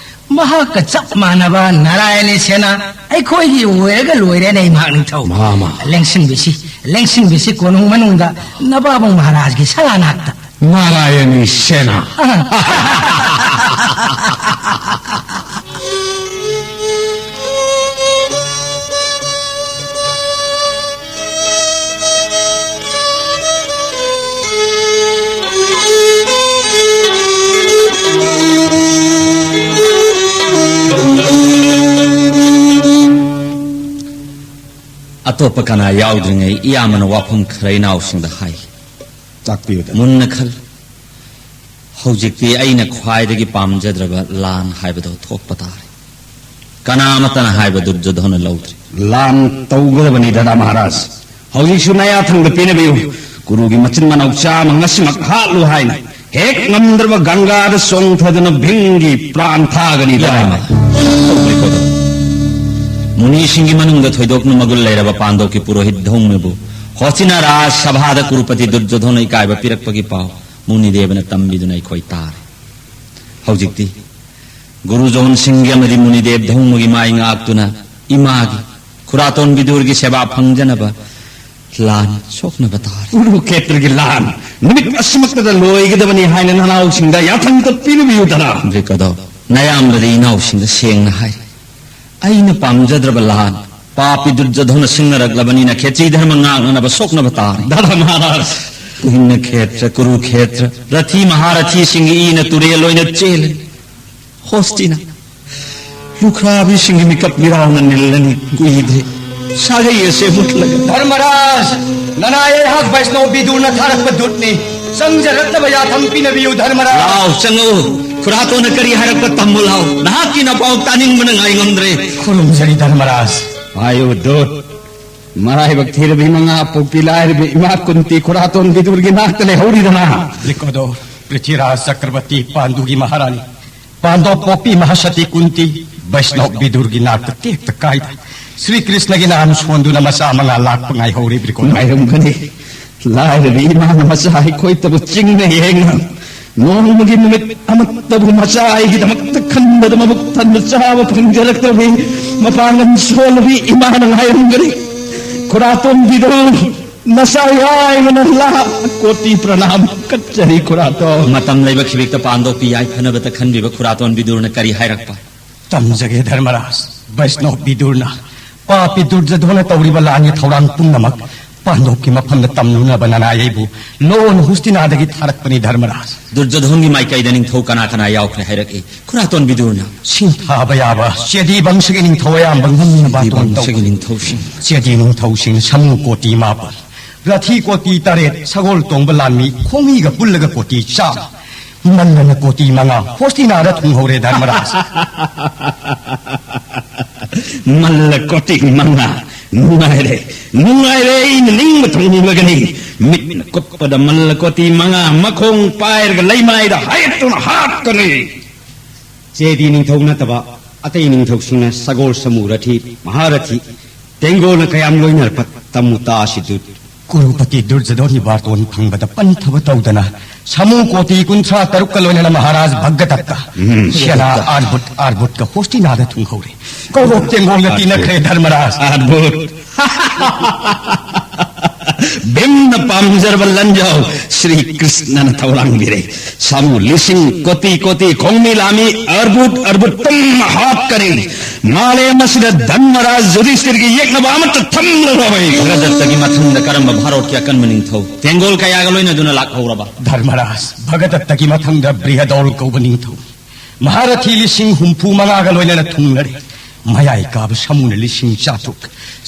ꯃꯍꯥꯛꯀ ꯆꯞ ꯃꯥꯟꯅꯕ ꯅꯥꯔꯥꯌꯅꯤ ꯁꯦꯅꯥ ꯑꯩꯈꯣꯏꯒꯤ ꯑꯣꯏꯔꯒ ꯂꯣꯏꯔꯦꯅꯦ, ꯏꯃꯥ ꯅꯤꯡꯊꯧ꯫ ꯃꯥꯃ꯫ ꯂꯦꯡꯁꯤꯟꯕꯤꯁꯤ, ꯂꯦꯡꯁꯤꯟꯕꯤꯁꯤ ꯀꯣꯅꯨꯡ ꯃꯅꯨꯡꯗ ꯅꯕꯥꯕꯨꯡ ꯃꯍꯥꯔꯥꯖꯒꯤ ꯁꯂꯥ ꯅꯥꯛꯇ꯫ ꯅꯥꯔꯥꯌꯅꯤ ꯁꯦꯅꯥ꯫ ꯑꯥ꯫ ꯑꯇꯣꯞꯄ ꯀꯅꯥ ꯌꯥꯎꯗ꯭ꯔꯤꯉꯩ ꯏꯌꯥꯝꯕꯅ ꯋꯥꯐꯝ ꯈꯔ ꯏꯅꯥꯎꯁꯤꯡꯗ ꯍꯥꯏ꯫ ꯇꯥꯛꯄꯤꯌꯨꯗꯅ꯫ ꯃꯨꯟꯅ ꯈꯜꯂꯨ꯫ ꯍꯧꯖꯤꯛꯇꯤ ꯑꯩꯅ ꯈ꯭ꯋꯥꯏꯗꯒꯤ ꯄꯥꯝꯖꯗ꯭ꯔꯕ ꯂꯥꯟ ꯍꯥꯏꯕꯗꯨ ꯊꯣꯛꯄ ꯇꯥꯔꯦ꯫ ꯀꯅꯥ ꯑꯃꯠꯇꯅ ꯍꯥꯏꯕ ꯗꯨꯔꯖꯣꯙꯣꯅ ꯂꯧꯗ꯭ꯔꯤ꯫ ꯂꯥꯟ ꯇꯧꯒꯗꯕꯅꯤ ꯗꯗꯥ ꯃꯍꯥꯔꯥꯖ꯫ ꯍꯧꯖꯤꯛꯁꯨ ꯅꯌꯥꯊꯪꯗ ꯄꯦꯟꯅꯕꯤꯌꯨ꯫ ꯀꯨꯔꯨꯒꯤ ꯃꯆꯤꯟ ꯃꯅꯥꯎ ꯆꯥꯝꯃ ꯉꯁꯤꯃꯛ ꯍꯥꯠꯂꯨ ꯍꯥꯏꯅ ꯍꯦꯛ ꯉꯝꯗ꯭ꯔꯕ ꯒꯪꯒꯥꯗ ꯆꯣꯡꯊꯗꯨꯅ ꯚꯤꯝꯒꯤ ꯄ꯭ꯔꯥꯟ ꯊꯥꯒꯅꯤ ꯗꯗꯥ꯫ ꯏꯃꯥ, ꯇꯧꯕꯤꯀꯣ꯫ ꯃꯨꯅꯤꯁꯤꯡꯒꯤ ꯃꯅꯨꯡꯗ ꯊꯣꯏꯗꯣꯛꯅ ꯃꯒꯨꯟ ꯂꯩꯔꯕ ꯄꯥꯟꯗꯣꯞꯀꯤ ꯄꯨꯔꯣꯍꯤꯠ ꯙꯧꯃꯕꯨ ꯍꯣꯁꯇꯤꯅꯥ ꯔꯥꯖ ꯁꯚꯥꯗ ꯀꯨꯔꯨꯄꯇꯤ ꯗꯨꯔꯖꯣꯙꯣꯅ ꯏꯀꯥꯏꯕ ꯄꯤꯔꯛꯄꯒꯤ ꯄꯥꯎ ꯃꯨꯅꯤꯗꯦꯕꯅ ꯇꯝꯕꯤꯗꯨꯅ ꯑꯩꯈꯣꯏ ꯇꯥꯔꯦ꯫ ꯍꯧꯖꯤꯛꯇꯤ ꯒꯨꯔꯨ ꯖꯣꯟ ꯁꯤꯡꯒꯤ ꯑꯃꯗꯤ ꯃꯨꯅꯤꯗꯦꯕ ꯙꯧꯃꯒꯤ ꯃꯥꯏ ꯉꯥꯛꯇꯨꯅ ꯏꯃꯥꯒꯤ ꯈꯨꯔꯥꯇꯣꯟ ꯕꯤꯗꯨꯔꯒꯤ ꯁꯦꯕꯥ ꯐꯪꯖꯅꯕ ꯂꯥꯟ ꯁꯣꯛꯅꯕ ꯇꯥꯔꯦ꯫ ꯀꯨꯔꯨꯈꯦꯇ꯭ꯔꯒꯤ ꯂꯥꯟ ꯅꯨꯃꯤꯠ ꯑꯁꯤꯃꯛꯇꯗ ꯂꯣꯏꯒꯗꯕꯅꯤ ꯍꯥꯏꯅ ꯅꯅꯥꯎꯁꯤꯡꯗ ꯌꯥꯊꯪ ꯇꯞꯄꯤꯔꯨꯕꯤꯌꯨꯗꯅ꯫ ꯕ꯭ꯔꯤꯀꯗꯣ, ꯅꯌꯥꯝꯕꯗꯤ ꯏꯅꯥꯎꯁꯤꯡꯗ ꯁꯦꯡꯅ ꯍꯥꯏ꯫ ꯑꯩꯅ ꯄꯥꯝꯖꯗ꯭ꯔꯕ ꯂꯥꯟ ꯄꯥꯄꯤ ꯗꯨꯔꯖꯣꯙꯣꯅ ꯁꯤꯡꯅꯔꯛꯂꯕꯅꯤꯅ ꯈꯦꯇ꯭ꯔꯤ ꯙꯔꯃ ꯉꯥꯛꯅꯅꯕ ꯁꯣꯛꯅꯕ ꯇꯥꯔꯦ꯫ ꯗꯥꯗꯥ ꯃꯍꯥꯔꯥꯖ꯫ ꯀꯨꯍꯤꯟꯅ ꯈꯦꯇ꯭ꯔ, ꯀꯨꯔꯨꯈꯦꯇ꯭ꯔ, ꯔꯊꯤ ꯃꯍꯥꯔꯊꯤꯁꯤꯡꯒꯤ ꯏꯅ ꯇꯨꯔꯦꯜ ꯑꯣꯏꯅ ꯆꯦꯜꯂꯤ꯫ ꯍꯣꯁꯇꯤꯅ ꯂꯨꯈ꯭ꯔꯥꯕꯤꯁꯤꯡꯒꯤ ꯃꯤꯀꯞ ꯃꯤꯔꯥꯎꯅ ꯅꯤꯜꯂꯅꯤ꯫ ꯀꯨꯏꯗ꯭ꯔꯦ ꯁꯥꯒꯩ ꯑꯁꯦ ꯃꯨꯠꯂꯒ꯫ ꯙꯔꯃꯔꯥꯖ, ꯅꯅꯥꯏ ꯑꯩꯍꯥꯛ ꯕꯩꯁꯅꯧ ꯕꯤꯗꯨꯔꯅ ꯊꯥꯔꯛꯄ ꯗꯨꯠꯅꯤ꯫ ꯆꯪꯖꯔꯛꯅꯕ ꯌꯥꯊꯪ ꯄꯤꯅꯕꯤꯌꯨ ꯙꯔꯃꯔꯥꯖ꯫ ꯂꯥꯎ, ꯆꯪꯉꯛꯎ꯫ ꯈꯨꯔꯥꯇꯣꯟꯅ ꯀꯔꯤ ꯍꯥꯏꯔꯛꯄ ꯇꯝꯃꯨ ꯂꯥꯎ꯫ ꯅꯍꯥꯛꯀꯤ ꯅꯄꯥꯎ ꯇꯥꯅꯤꯡꯕꯅ ꯉꯥꯏ ꯉꯝꯗ꯭ꯔꯦ꯫ ꯈꯨꯔꯨꯝꯖꯔꯤ ꯙꯔꯃꯔꯥꯖ꯫ ꯍꯥꯏꯌꯨ ꯗꯨꯠ꯫ ꯃꯔꯥꯏꯕꯛ ꯊꯤꯔꯕ ꯏꯃꯉꯥ ꯄꯣꯛꯄꯤ ꯂꯥꯏꯔꯕꯤ ꯏꯃꯥ ꯀꯨꯟꯇꯤ ꯈꯨꯔꯥꯇꯣꯟ ꯕꯤꯗꯨꯔꯒꯤ ꯅꯥꯛꯇ ꯂꯩꯍꯧꯔꯤꯗꯅ꯫ ꯕ꯭ꯔꯤꯀꯣꯗꯣꯔ, ꯄ꯭ꯔꯤꯊꯤꯔꯥꯖ ꯆꯀ꯭ꯔꯕꯔꯇꯤ ꯄꯥꯟꯗꯨꯒꯤ ꯃꯍꯥꯔꯥꯅꯤ꯫ ꯄꯥꯟꯗꯣꯞ ꯄꯣꯛꯄꯤ ꯃꯍꯥꯁꯇꯤ ꯀꯨꯟꯇꯤ ꯕꯩꯁꯅꯧ ꯕꯤꯗꯨꯔꯒꯤ ꯅꯥꯛꯇ ꯇꯦꯛꯇ ꯀꯥꯏꯗ ꯁ꯭ꯔꯤ ꯀ꯭ꯔꯤꯁꯅꯒꯤ ꯅꯥꯝ ꯁꯣꯟꯗꯨꯅ ꯃꯆꯥ ꯃꯉꯥ ꯂꯥꯛꯄ ꯉꯥꯏꯍꯧꯔꯤ ꯕ꯭ꯔꯤꯀꯣꯗꯣꯔ꯫ ꯉꯥꯏꯔꯝꯒꯅꯤ꯫ ꯂꯥꯏꯔꯕꯤ ꯏꯃꯥꯅ ꯃꯆꯥ ꯑꯩꯈꯣꯏꯇꯕꯨ ꯆꯤꯡꯅ ꯌꯦꯡꯅ ꯅꯣꯡꯃꯒꯤ ꯅꯨꯃꯤꯠ ꯑꯃꯠꯇꯕꯨ ꯃꯆꯥ ꯑꯩꯒꯤꯗꯃꯛꯇ ꯈꯟꯕꯗ ꯃꯕꯨꯛ ꯊꯟꯕ ꯆꯥꯕ ꯐꯪꯖꯔꯛꯇꯕꯤ ꯃꯄꯥꯡꯒꯜ ꯁꯣꯜꯂꯕꯤ ꯏꯃꯥꯅ ꯉꯥꯏꯔꯝꯒꯅꯤ꯫ ꯈꯨꯔꯥꯇꯣꯟ ꯕꯤꯗꯨꯔ, ꯅꯆꯥ ꯌꯥꯏꯃꯅ ꯂꯥꯛ ꯀꯣꯇꯤ ꯄ꯭ꯔꯅꯥꯝ ꯀꯠꯆꯔꯤ ꯈꯨꯔꯥꯇꯣꯟ꯫ ꯃꯇꯝ ꯂꯩꯕ ꯈꯤꯕꯤꯛꯇ ꯄꯥꯟꯗꯣꯞꯄꯤ ꯌꯥꯏꯐꯅꯕꯇ ꯈꯟꯕꯤꯕ ꯈꯨꯔꯥꯇꯣꯟ ꯕꯤꯗꯨꯔꯅ ꯀꯔꯤ ꯍꯥꯏꯔꯛꯄ? ꯇꯝꯖꯒꯦ ꯙꯔꯃꯔꯥꯖ꯫ ꯕꯩꯁꯅꯧ ꯕꯤꯗꯨꯔꯅ ꯄꯥꯄꯤ ꯗꯨꯔꯖꯣꯙꯣꯅ ꯇꯧꯔꯤꯕ ꯂꯥꯟꯒꯤ ꯊꯧꯔꯥꯡ ꯄꯨꯝꯅꯃꯛ ꯄꯥꯟꯗꯣꯞꯀꯤ ꯃꯐꯝꯗ ꯇꯝꯅꯅꯕ ꯅꯅꯥꯏ ꯑꯩꯕꯨ ꯂꯣꯟ ꯍꯨꯁꯇꯤꯅꯥꯗꯒꯤ ꯊꯥꯔꯛꯄꯅꯤ, ꯙꯔꯃꯔꯥꯖ꯫ ꯗꯨꯔꯖꯣꯙꯣꯟꯒꯤ ꯃꯥꯏꯀꯩꯗ ꯅꯤꯡꯊꯧ ꯀꯅꯥ ꯀꯅꯥ ꯌꯥꯎꯈ꯭ꯔꯦ ꯍꯥꯏꯔꯛꯏ, ꯈꯨꯔꯥꯇꯣꯟ ꯕꯤꯗꯨꯔꯅ꯫ ꯁꯤꯡꯊꯥꯕ ꯌꯥꯕ ꯆꯦꯗꯤ ꯕꯪꯁꯒꯤ ꯅꯤꯡꯊꯧ ꯑꯌꯥꯝꯕ ꯉꯝꯅꯕ ꯆꯦꯗꯤ ꯕꯪꯁꯒꯤ ꯅꯤꯡꯊꯧꯁꯤꯡ꯫ ꯆꯦꯗꯤ ꯅꯤꯡꯊꯧꯁꯤꯡꯅ ꯁꯥꯃꯨ ꯀꯣꯇꯤ ꯃꯥꯄꯜ, ꯔꯥꯊꯤ ꯀꯣꯇꯤ ꯇꯔꯦꯠ, ꯁꯒꯣꯜ ꯇꯣꯡꯕ ꯂꯥꯟꯃꯤ ꯈꯣꯡꯃꯤꯒ ꯄꯨꯜꯂꯒ ꯀꯣꯇꯤ ꯆꯥꯝꯃ, ꯃꯜꯂꯅ ꯀꯣꯇꯤ ꯃꯉꯥ ꯍꯣꯁꯇꯤꯅꯥꯗ ꯊꯨꯡꯍꯧꯔꯦ, ꯙꯔꯃꯔꯥꯖ꯫ ꯃꯜꯂ ꯀꯣꯇꯤ ꯃꯉꯥ꯫ ꯅꯨꯡꯉꯥꯏꯔꯦ, ꯅꯨꯡꯉꯥꯏꯔꯦ, ꯑꯩꯅ ꯅꯤꯡꯕ ꯊꯨꯡꯂꯒꯅꯤ꯫ ꯃꯤꯠꯅ ꯀꯨꯞꯄꯗ ꯃꯜꯂ ꯀꯣꯇꯤ ꯃꯉꯥ ꯃꯈꯣꯡ ꯄꯥꯏꯔꯒ ꯂꯩꯃꯥꯏꯗ ꯍꯥꯏꯠꯇꯨꯅ ꯍꯥꯠꯀꯅꯤ꯫ ꯆꯦꯗꯤ ꯅꯤꯡꯊꯧ ꯅꯠꯇꯕ ꯑꯇꯩ ꯅꯤꯡꯊꯧꯁꯤꯡꯅ ꯁꯒꯣꯜ, ꯁꯃꯨ, ꯔꯊꯤ, ꯃꯍꯥꯔꯊꯤ, ꯇꯦꯡꯒꯣꯜꯅ ꯀꯌꯥꯝ ꯂꯣꯏꯅꯔꯛꯄ ꯇꯝꯃꯨ ꯇꯥꯁꯤꯗꯨ꯫ ꯀꯨꯔꯨꯄꯇꯤ ꯗꯨꯔꯖꯣꯙꯣꯟꯒꯤ ꯕꯥꯔꯇꯣꯟ ꯐꯪꯕꯗ ꯄꯟꯊꯕ ꯇꯧꯗꯅ ꯁꯥꯃꯨ ꯀꯣꯇꯤ ꯀꯨꯟꯊ꯭ꯔꯥ ꯇꯔꯨꯛꯀ ꯂꯣꯏꯅꯅ ꯃꯍꯥꯔꯥꯖ ꯚꯒꯗꯠꯇ, ꯎꯝ, ꯁꯦꯅꯥ ꯚꯒꯗꯠꯇ꯫ ꯑꯥꯔꯕꯨꯠ, ꯑꯥꯔꯕꯨꯠꯀ ꯍꯣꯁꯇꯤꯅꯥꯗ ꯊꯨꯡꯍꯧꯔꯦ꯫ ꯀꯧꯔꯣꯞ ꯇꯦꯡꯒꯣꯜꯒ ꯑꯥꯔꯕꯨꯠ꯫ ꯇꯤꯟꯅꯈ꯭ꯔꯦ, ꯙꯔꯃꯔꯥꯖ꯫ ꯑꯥꯔꯕꯨꯠ꯫ ꯚꯤꯝꯅ ꯄꯥꯝꯖꯔꯕ ꯂꯟꯖꯥꯎ ꯁ꯭ꯔꯤ ꯀ꯭ꯔꯤꯁꯅꯅ ꯊꯧꯔꯥꯡꯕꯤꯔꯦ꯫ ꯁꯥꯃꯨ ꯂꯤꯁꯤꯡ ꯀꯣꯇꯤ ꯀꯣꯇꯤ ꯈꯣꯡꯃꯤ ꯂꯥꯃꯤ ꯑꯔꯕꯨꯠ ꯑꯔꯕꯨꯠ ꯄꯨꯝꯅ ꯍꯥꯠꯀꯅꯤ꯫ ꯃꯥꯂꯦꯝ ꯑꯁꯤꯗ ꯙꯔꯃꯔꯥꯖ ꯌꯨꯙꯤꯁꯊꯤꯔꯒꯤ ꯌꯦꯛꯅꯕ ꯑꯃꯠꯇ ꯊꯝꯂꯔꯣꯏ꯫ ꯚꯒꯗꯠꯇꯒꯤ ꯃꯊꯪꯗ ꯀꯔꯝꯕ ꯚꯥꯔꯣꯠꯀꯤ ꯑꯀꯟꯕ ꯅꯤꯡꯊꯧ ꯇꯦꯡꯒꯣꯜ ꯀꯌꯥꯒ ꯂꯣꯏꯅꯗꯨꯅ ꯂꯥꯛꯍꯧꯔꯕ? ꯙꯔꯃꯔꯥꯖ, ꯚꯒꯗꯠꯇꯒꯤ ꯃꯊꯪꯗ ꯕ꯭ꯔꯤꯍꯗꯣꯜ ꯀꯧꯕ ꯅꯤꯡꯊꯧ꯫ ꯃꯍꯥꯔꯊꯤ ꯂꯤꯁꯤꯡ ꯍꯨꯝꯐꯨ ꯃꯉꯥꯒ ꯂꯣꯏꯅꯅ ꯊꯨꯡꯂꯔꯦ꯫ ꯃꯌꯥꯏ ꯀꯥꯕ ꯁꯃꯨꯅ ꯂꯤꯁꯤꯡ ꯆꯥꯇ꯭ꯔꯨꯛ,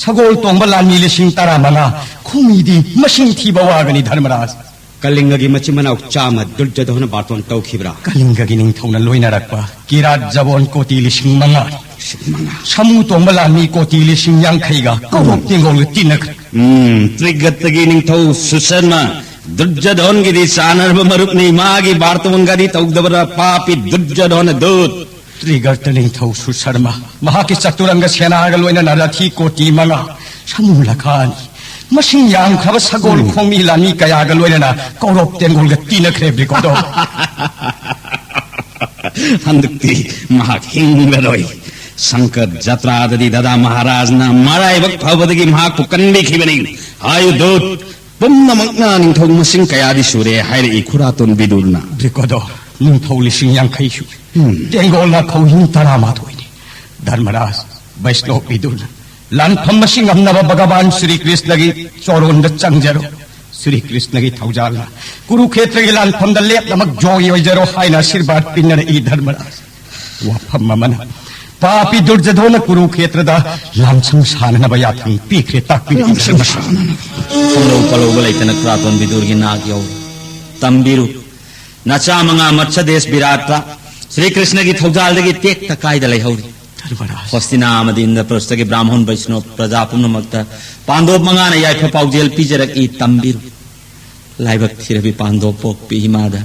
ꯁꯒꯣꯜ ꯇꯣꯡꯕ ꯂꯥꯟꯃꯤ ꯂꯤꯁꯤꯡ ꯇꯔꯥ ꯃꯉꯥ, ꯈꯣꯡꯃꯤꯗꯤ ꯃꯁꯤꯡ ꯊꯤꯕ ꯋꯥꯒꯅꯤ, ꯙꯔꯃꯔꯥꯖ꯫ ꯀꯂꯤꯡꯒꯒꯤ ꯃꯆꯤꯟ ꯃꯅꯥꯎ ꯆꯥꯝꯃ ꯗꯨꯔꯖꯣꯙꯣꯅ ꯕꯥꯔꯇꯣꯟ ꯇꯧꯈꯤꯕ꯭ꯔꯥ? ꯀꯂꯤꯡꯒꯒꯤ ꯅꯤꯡꯊꯧꯅ ꯂꯣꯏꯅꯔꯛꯄ ꯀꯤꯔꯥꯠ ꯖꯕꯣꯟ ꯀꯣꯇꯤ ꯂꯤꯁꯤꯡ ꯃꯉꯥ꯫ ꯂꯤꯁꯤꯡ ꯃꯉꯥ꯫ ꯁꯃꯨ ꯇꯣꯡꯕ ꯂꯥꯟꯃꯤ ꯀꯣꯇꯤ ꯂꯤꯁꯤꯡ ꯌꯥꯡꯈꯩꯒ ꯀꯧꯔꯣꯞ ꯇꯦꯡꯒꯣꯜꯒ ꯇꯤꯟꯅꯈ꯭ꯔꯦ꯫ ꯎꯝ, ꯇ꯭ꯔꯤꯒꯠꯇꯒꯤ ꯅꯤꯡꯊꯧ ꯁꯨꯁꯔꯃ ꯗꯨꯔꯖꯣꯙꯣꯟꯒꯤꯗꯤ ꯆꯥꯟꯅꯔꯕ ꯃꯔꯨꯞꯅꯤ꯫ ꯃꯥꯒꯤ ꯕꯥꯔꯇꯣꯟꯒꯗꯤ ꯇꯧꯗꯕ꯭ꯔꯥ, ꯄꯥꯄꯤ ꯗꯨꯔꯖꯣꯙꯣꯟ ꯗꯨꯠ? ꯇ꯭ꯔꯤꯒꯔꯇ ꯅꯤꯡꯊꯧ ꯁꯨꯁꯔꯃ, ꯃꯍꯥꯛꯀꯤ ꯆꯇꯨꯔꯪꯒ ꯁꯦꯅꯥꯒ ꯂꯣꯏꯅꯅ ꯔꯊꯤ ꯀꯣꯇꯤ ꯃꯉꯥ, ꯁꯃꯨ ꯂꯈꯥ ꯑꯅꯤ, ꯃꯁꯤꯡ ꯌꯥꯝꯈ꯭ꯔꯕ ꯁꯒꯣꯜ ꯎꯝ꯫ ꯈꯣꯡꯃꯤ ꯂꯥꯟꯃꯤ ꯀꯌꯥꯒ ꯂꯣꯏꯅꯅ ꯀꯧꯔꯣꯞ ꯇꯦꯡꯒꯣꯜꯒ ꯇꯤꯟꯅꯈ꯭ꯔꯦ, ꯕ꯭ꯔꯤꯀꯣꯗꯣ꯫ ꯍꯟꯗꯛꯇꯤ ꯃꯍꯥꯛ ꯍꯤꯡꯂꯔꯣꯏ꯫ ꯁꯪꯀꯔ ꯖꯇ꯭ꯔꯥꯗꯗꯤ ꯗꯗꯥ ꯃꯍꯥꯔꯥꯖꯅ ꯃꯔꯥꯏꯕꯛ ꯐꯕꯗꯒꯤ ꯃꯍꯥꯛꯄꯨ ꯀꯟꯕꯤꯈꯤꯕꯅꯤ꯫ ꯍꯥꯏꯌꯨ ꯗꯨꯠ, ꯄꯨꯝꯅꯃꯛꯅ ꯅꯤꯡꯊꯧ ꯃꯁꯤꯡ ꯀꯌꯥꯗꯤ ꯁꯨꯔꯦ ꯍꯥꯏꯔꯛꯏ, ꯈꯨꯔꯥꯇꯣꯟ ꯕꯤꯗꯨꯔꯅ꯫ ꯕ꯭ꯔꯤꯀꯣꯗꯣ, ꯅꯤꯡꯊꯧ ꯂꯤꯁꯤꯡ ꯌꯥꯡꯈꯩ ꯁꯨꯔꯦ꯫ ꯎꯝ꯫ ꯇꯦꯡꯒꯣꯜꯅ ꯈꯧꯍꯤꯡ ꯇꯔꯥꯃꯥꯊꯣꯏꯅꯤ꯫ ꯙꯔꯃꯔꯥꯖ, ꯕꯩꯁꯅꯣꯞ ꯕꯤꯗꯨꯔꯅ ꯂꯥꯟꯐꯝ ꯑꯁꯤ ꯉꯝꯅꯕ ꯚꯒꯋꯥꯟ ꯁ꯭ꯔꯤ ꯀ꯭ꯔꯤꯁꯅꯒꯤ ꯆꯣꯔꯣꯟꯗ ꯆꯪꯖꯔꯣ꯫ ꯁ꯭ꯔꯤ ꯀ꯭ꯔꯤꯁꯅꯒꯤ ꯊꯧꯖꯥꯜꯅ ꯀꯨꯔꯨꯈꯦꯇ꯭ꯔꯒꯤ ꯂꯥꯟꯐꯝꯗ ꯂꯦꯞꯅꯃꯛ ꯖꯣꯏ ꯑꯣꯏꯖꯔꯣ ꯍꯥꯏꯅ ꯑꯥꯁꯤꯔꯕꯥꯗ ꯄꯤꯅꯔꯛꯏ ꯙꯔꯃꯔꯥꯖ꯫ ꯋꯥꯐꯝ ꯑꯃꯅ, ꯄꯥꯄꯤ ꯗꯨꯔꯖꯙꯣꯟꯅ ꯀꯨꯔꯨꯈꯦꯇ꯭ꯔꯗ ꯂꯥꯟꯁꯪ ꯁꯥꯅꯅꯕ ꯌꯥꯊꯪ ꯄꯤꯈ꯭ꯔꯦ, ꯇꯥꯛꯄꯤꯔꯛꯏ ꯂꯥꯟꯁꯪ ꯙꯔꯃꯔꯥꯖ꯫ ꯁꯥꯅꯅꯕ꯫ ꯈꯣꯡꯂꯧ ꯄꯜꯂꯧꯕ ꯂꯩꯇꯅ ꯈꯨꯔꯥꯇꯣꯟ ꯕꯤꯗꯨꯔꯒꯤ ꯅꯥꯛ ꯌꯧꯔꯦ꯫ ꯇꯝꯕꯤꯔꯨ, ꯅꯆꯥ ꯃꯉꯥ ꯃꯠꯁꯗꯦꯁ ꯕꯤꯔꯥꯠꯇ ꯁ꯭ꯔꯤ ꯀ꯭ꯔꯤꯁꯅꯒꯤ ꯊꯧꯖꯥꯜꯗꯒꯤ ꯇꯦꯛꯇ ꯀꯥꯏꯗ ꯂꯩꯍꯧꯔꯤ꯫ ꯙꯔꯃꯔꯥꯖ꯫ ꯍꯣꯁꯇꯤꯅꯥ ꯑꯃꯗꯤ ꯏꯟꯗ꯭ꯔꯄ꯭ꯔꯁꯇꯒꯤ ꯕ꯭ꯔꯥꯍꯃꯣꯟ ꯕꯩꯁꯅꯣꯞ ꯄ꯭ꯔꯖꯥ ꯄꯨꯝꯅꯃꯛꯇ ꯄꯥꯟꯗꯣꯞ ꯃꯉꯥꯅ ꯌꯥꯏꯐ ꯄꯥꯎꯖꯦꯜ ꯄꯤꯖꯔꯛꯏ, ꯇꯝꯕꯤꯔꯨ꯫ ꯂꯥꯏꯕꯛ ꯊꯤꯔꯕꯤ ꯄꯥꯟꯗꯣꯞ ꯄꯣꯛꯄꯤ ꯏꯃꯥꯗ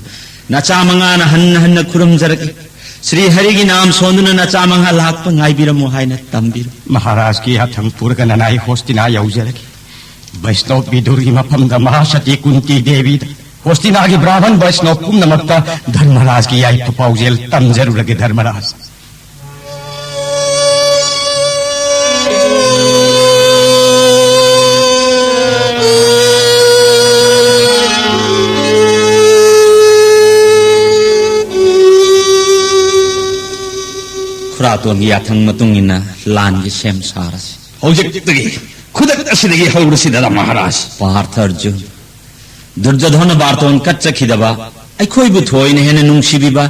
ꯅꯆꯥ ꯃꯉꯥꯅ ꯍꯟꯅ ꯍꯟꯅ ꯈꯨꯔꯨꯝꯖꯔꯛꯏ꯫ ꯁ꯭ꯔꯤ ꯍꯔꯤꯒꯤ ꯅꯥꯝ ꯁꯣꯟꯗꯨꯅ ꯅꯆꯥ ꯃꯉꯥ ꯂꯥꯛꯄ ꯉꯥꯏꯕꯤꯔꯝꯃꯨ ꯍꯥꯏꯅ ꯇꯝꯕꯤꯔꯨ꯫ ꯃꯍꯥꯔꯥꯖꯀꯤ ꯌꯥꯊꯪ ꯄꯨꯔꯒ ꯅꯅꯥꯏ ꯍꯣꯁꯇꯤꯅꯥ ꯌꯧꯖꯔꯒꯦ꯫ ꯕꯩꯁꯅꯣꯞ ꯕꯤꯗꯨꯔꯒꯤ ꯃꯐꯝꯗ ꯃꯍꯥꯁꯇꯤ ꯀꯨꯟꯇꯤ ꯗꯦꯕꯤꯗ, ꯍꯣꯁꯇꯤꯅꯥꯒꯤ ꯕ꯭ꯔꯥꯍꯃꯟ ꯕꯩꯁꯅꯣꯞ ꯄꯨꯝꯅꯃꯛꯇ ꯙꯔꯃꯔꯥꯖꯀꯤ ꯌꯥꯏꯐ ꯄꯥꯎꯖꯦꯜ ꯇꯝꯖꯔꯨꯔꯒꯦ ꯙꯔꯃꯔꯥꯖ꯫ ꯈꯨꯔꯥꯇꯣꯟꯒꯤ ꯌꯥꯊꯪ ꯃꯇꯨꯡ ꯏꯟꯅ ꯂꯥꯟꯒꯤ ꯁꯦꯝ ꯁꯥꯔꯁꯤ꯫ ꯍꯧꯖꯤꯛꯇꯒꯤ, ꯈꯨꯗꯛ ꯑꯁꯤꯗꯒꯤ ꯍꯧꯔꯁꯤ ꯗꯗꯥ ꯃꯍꯥꯔꯥꯖ꯫ ꯄꯥꯔꯊ ꯑꯔꯖꯨꯟ, ꯗꯨꯔꯖꯣꯙꯅ ꯕꯥꯔꯇꯣꯟ ꯀꯠꯆꯈꯤꯗꯕ, ꯑꯩꯈꯣꯏꯕꯨ ꯊꯣꯏꯅ ꯍꯦꯟꯅ ꯅꯨꯡꯁꯤꯕꯤꯕ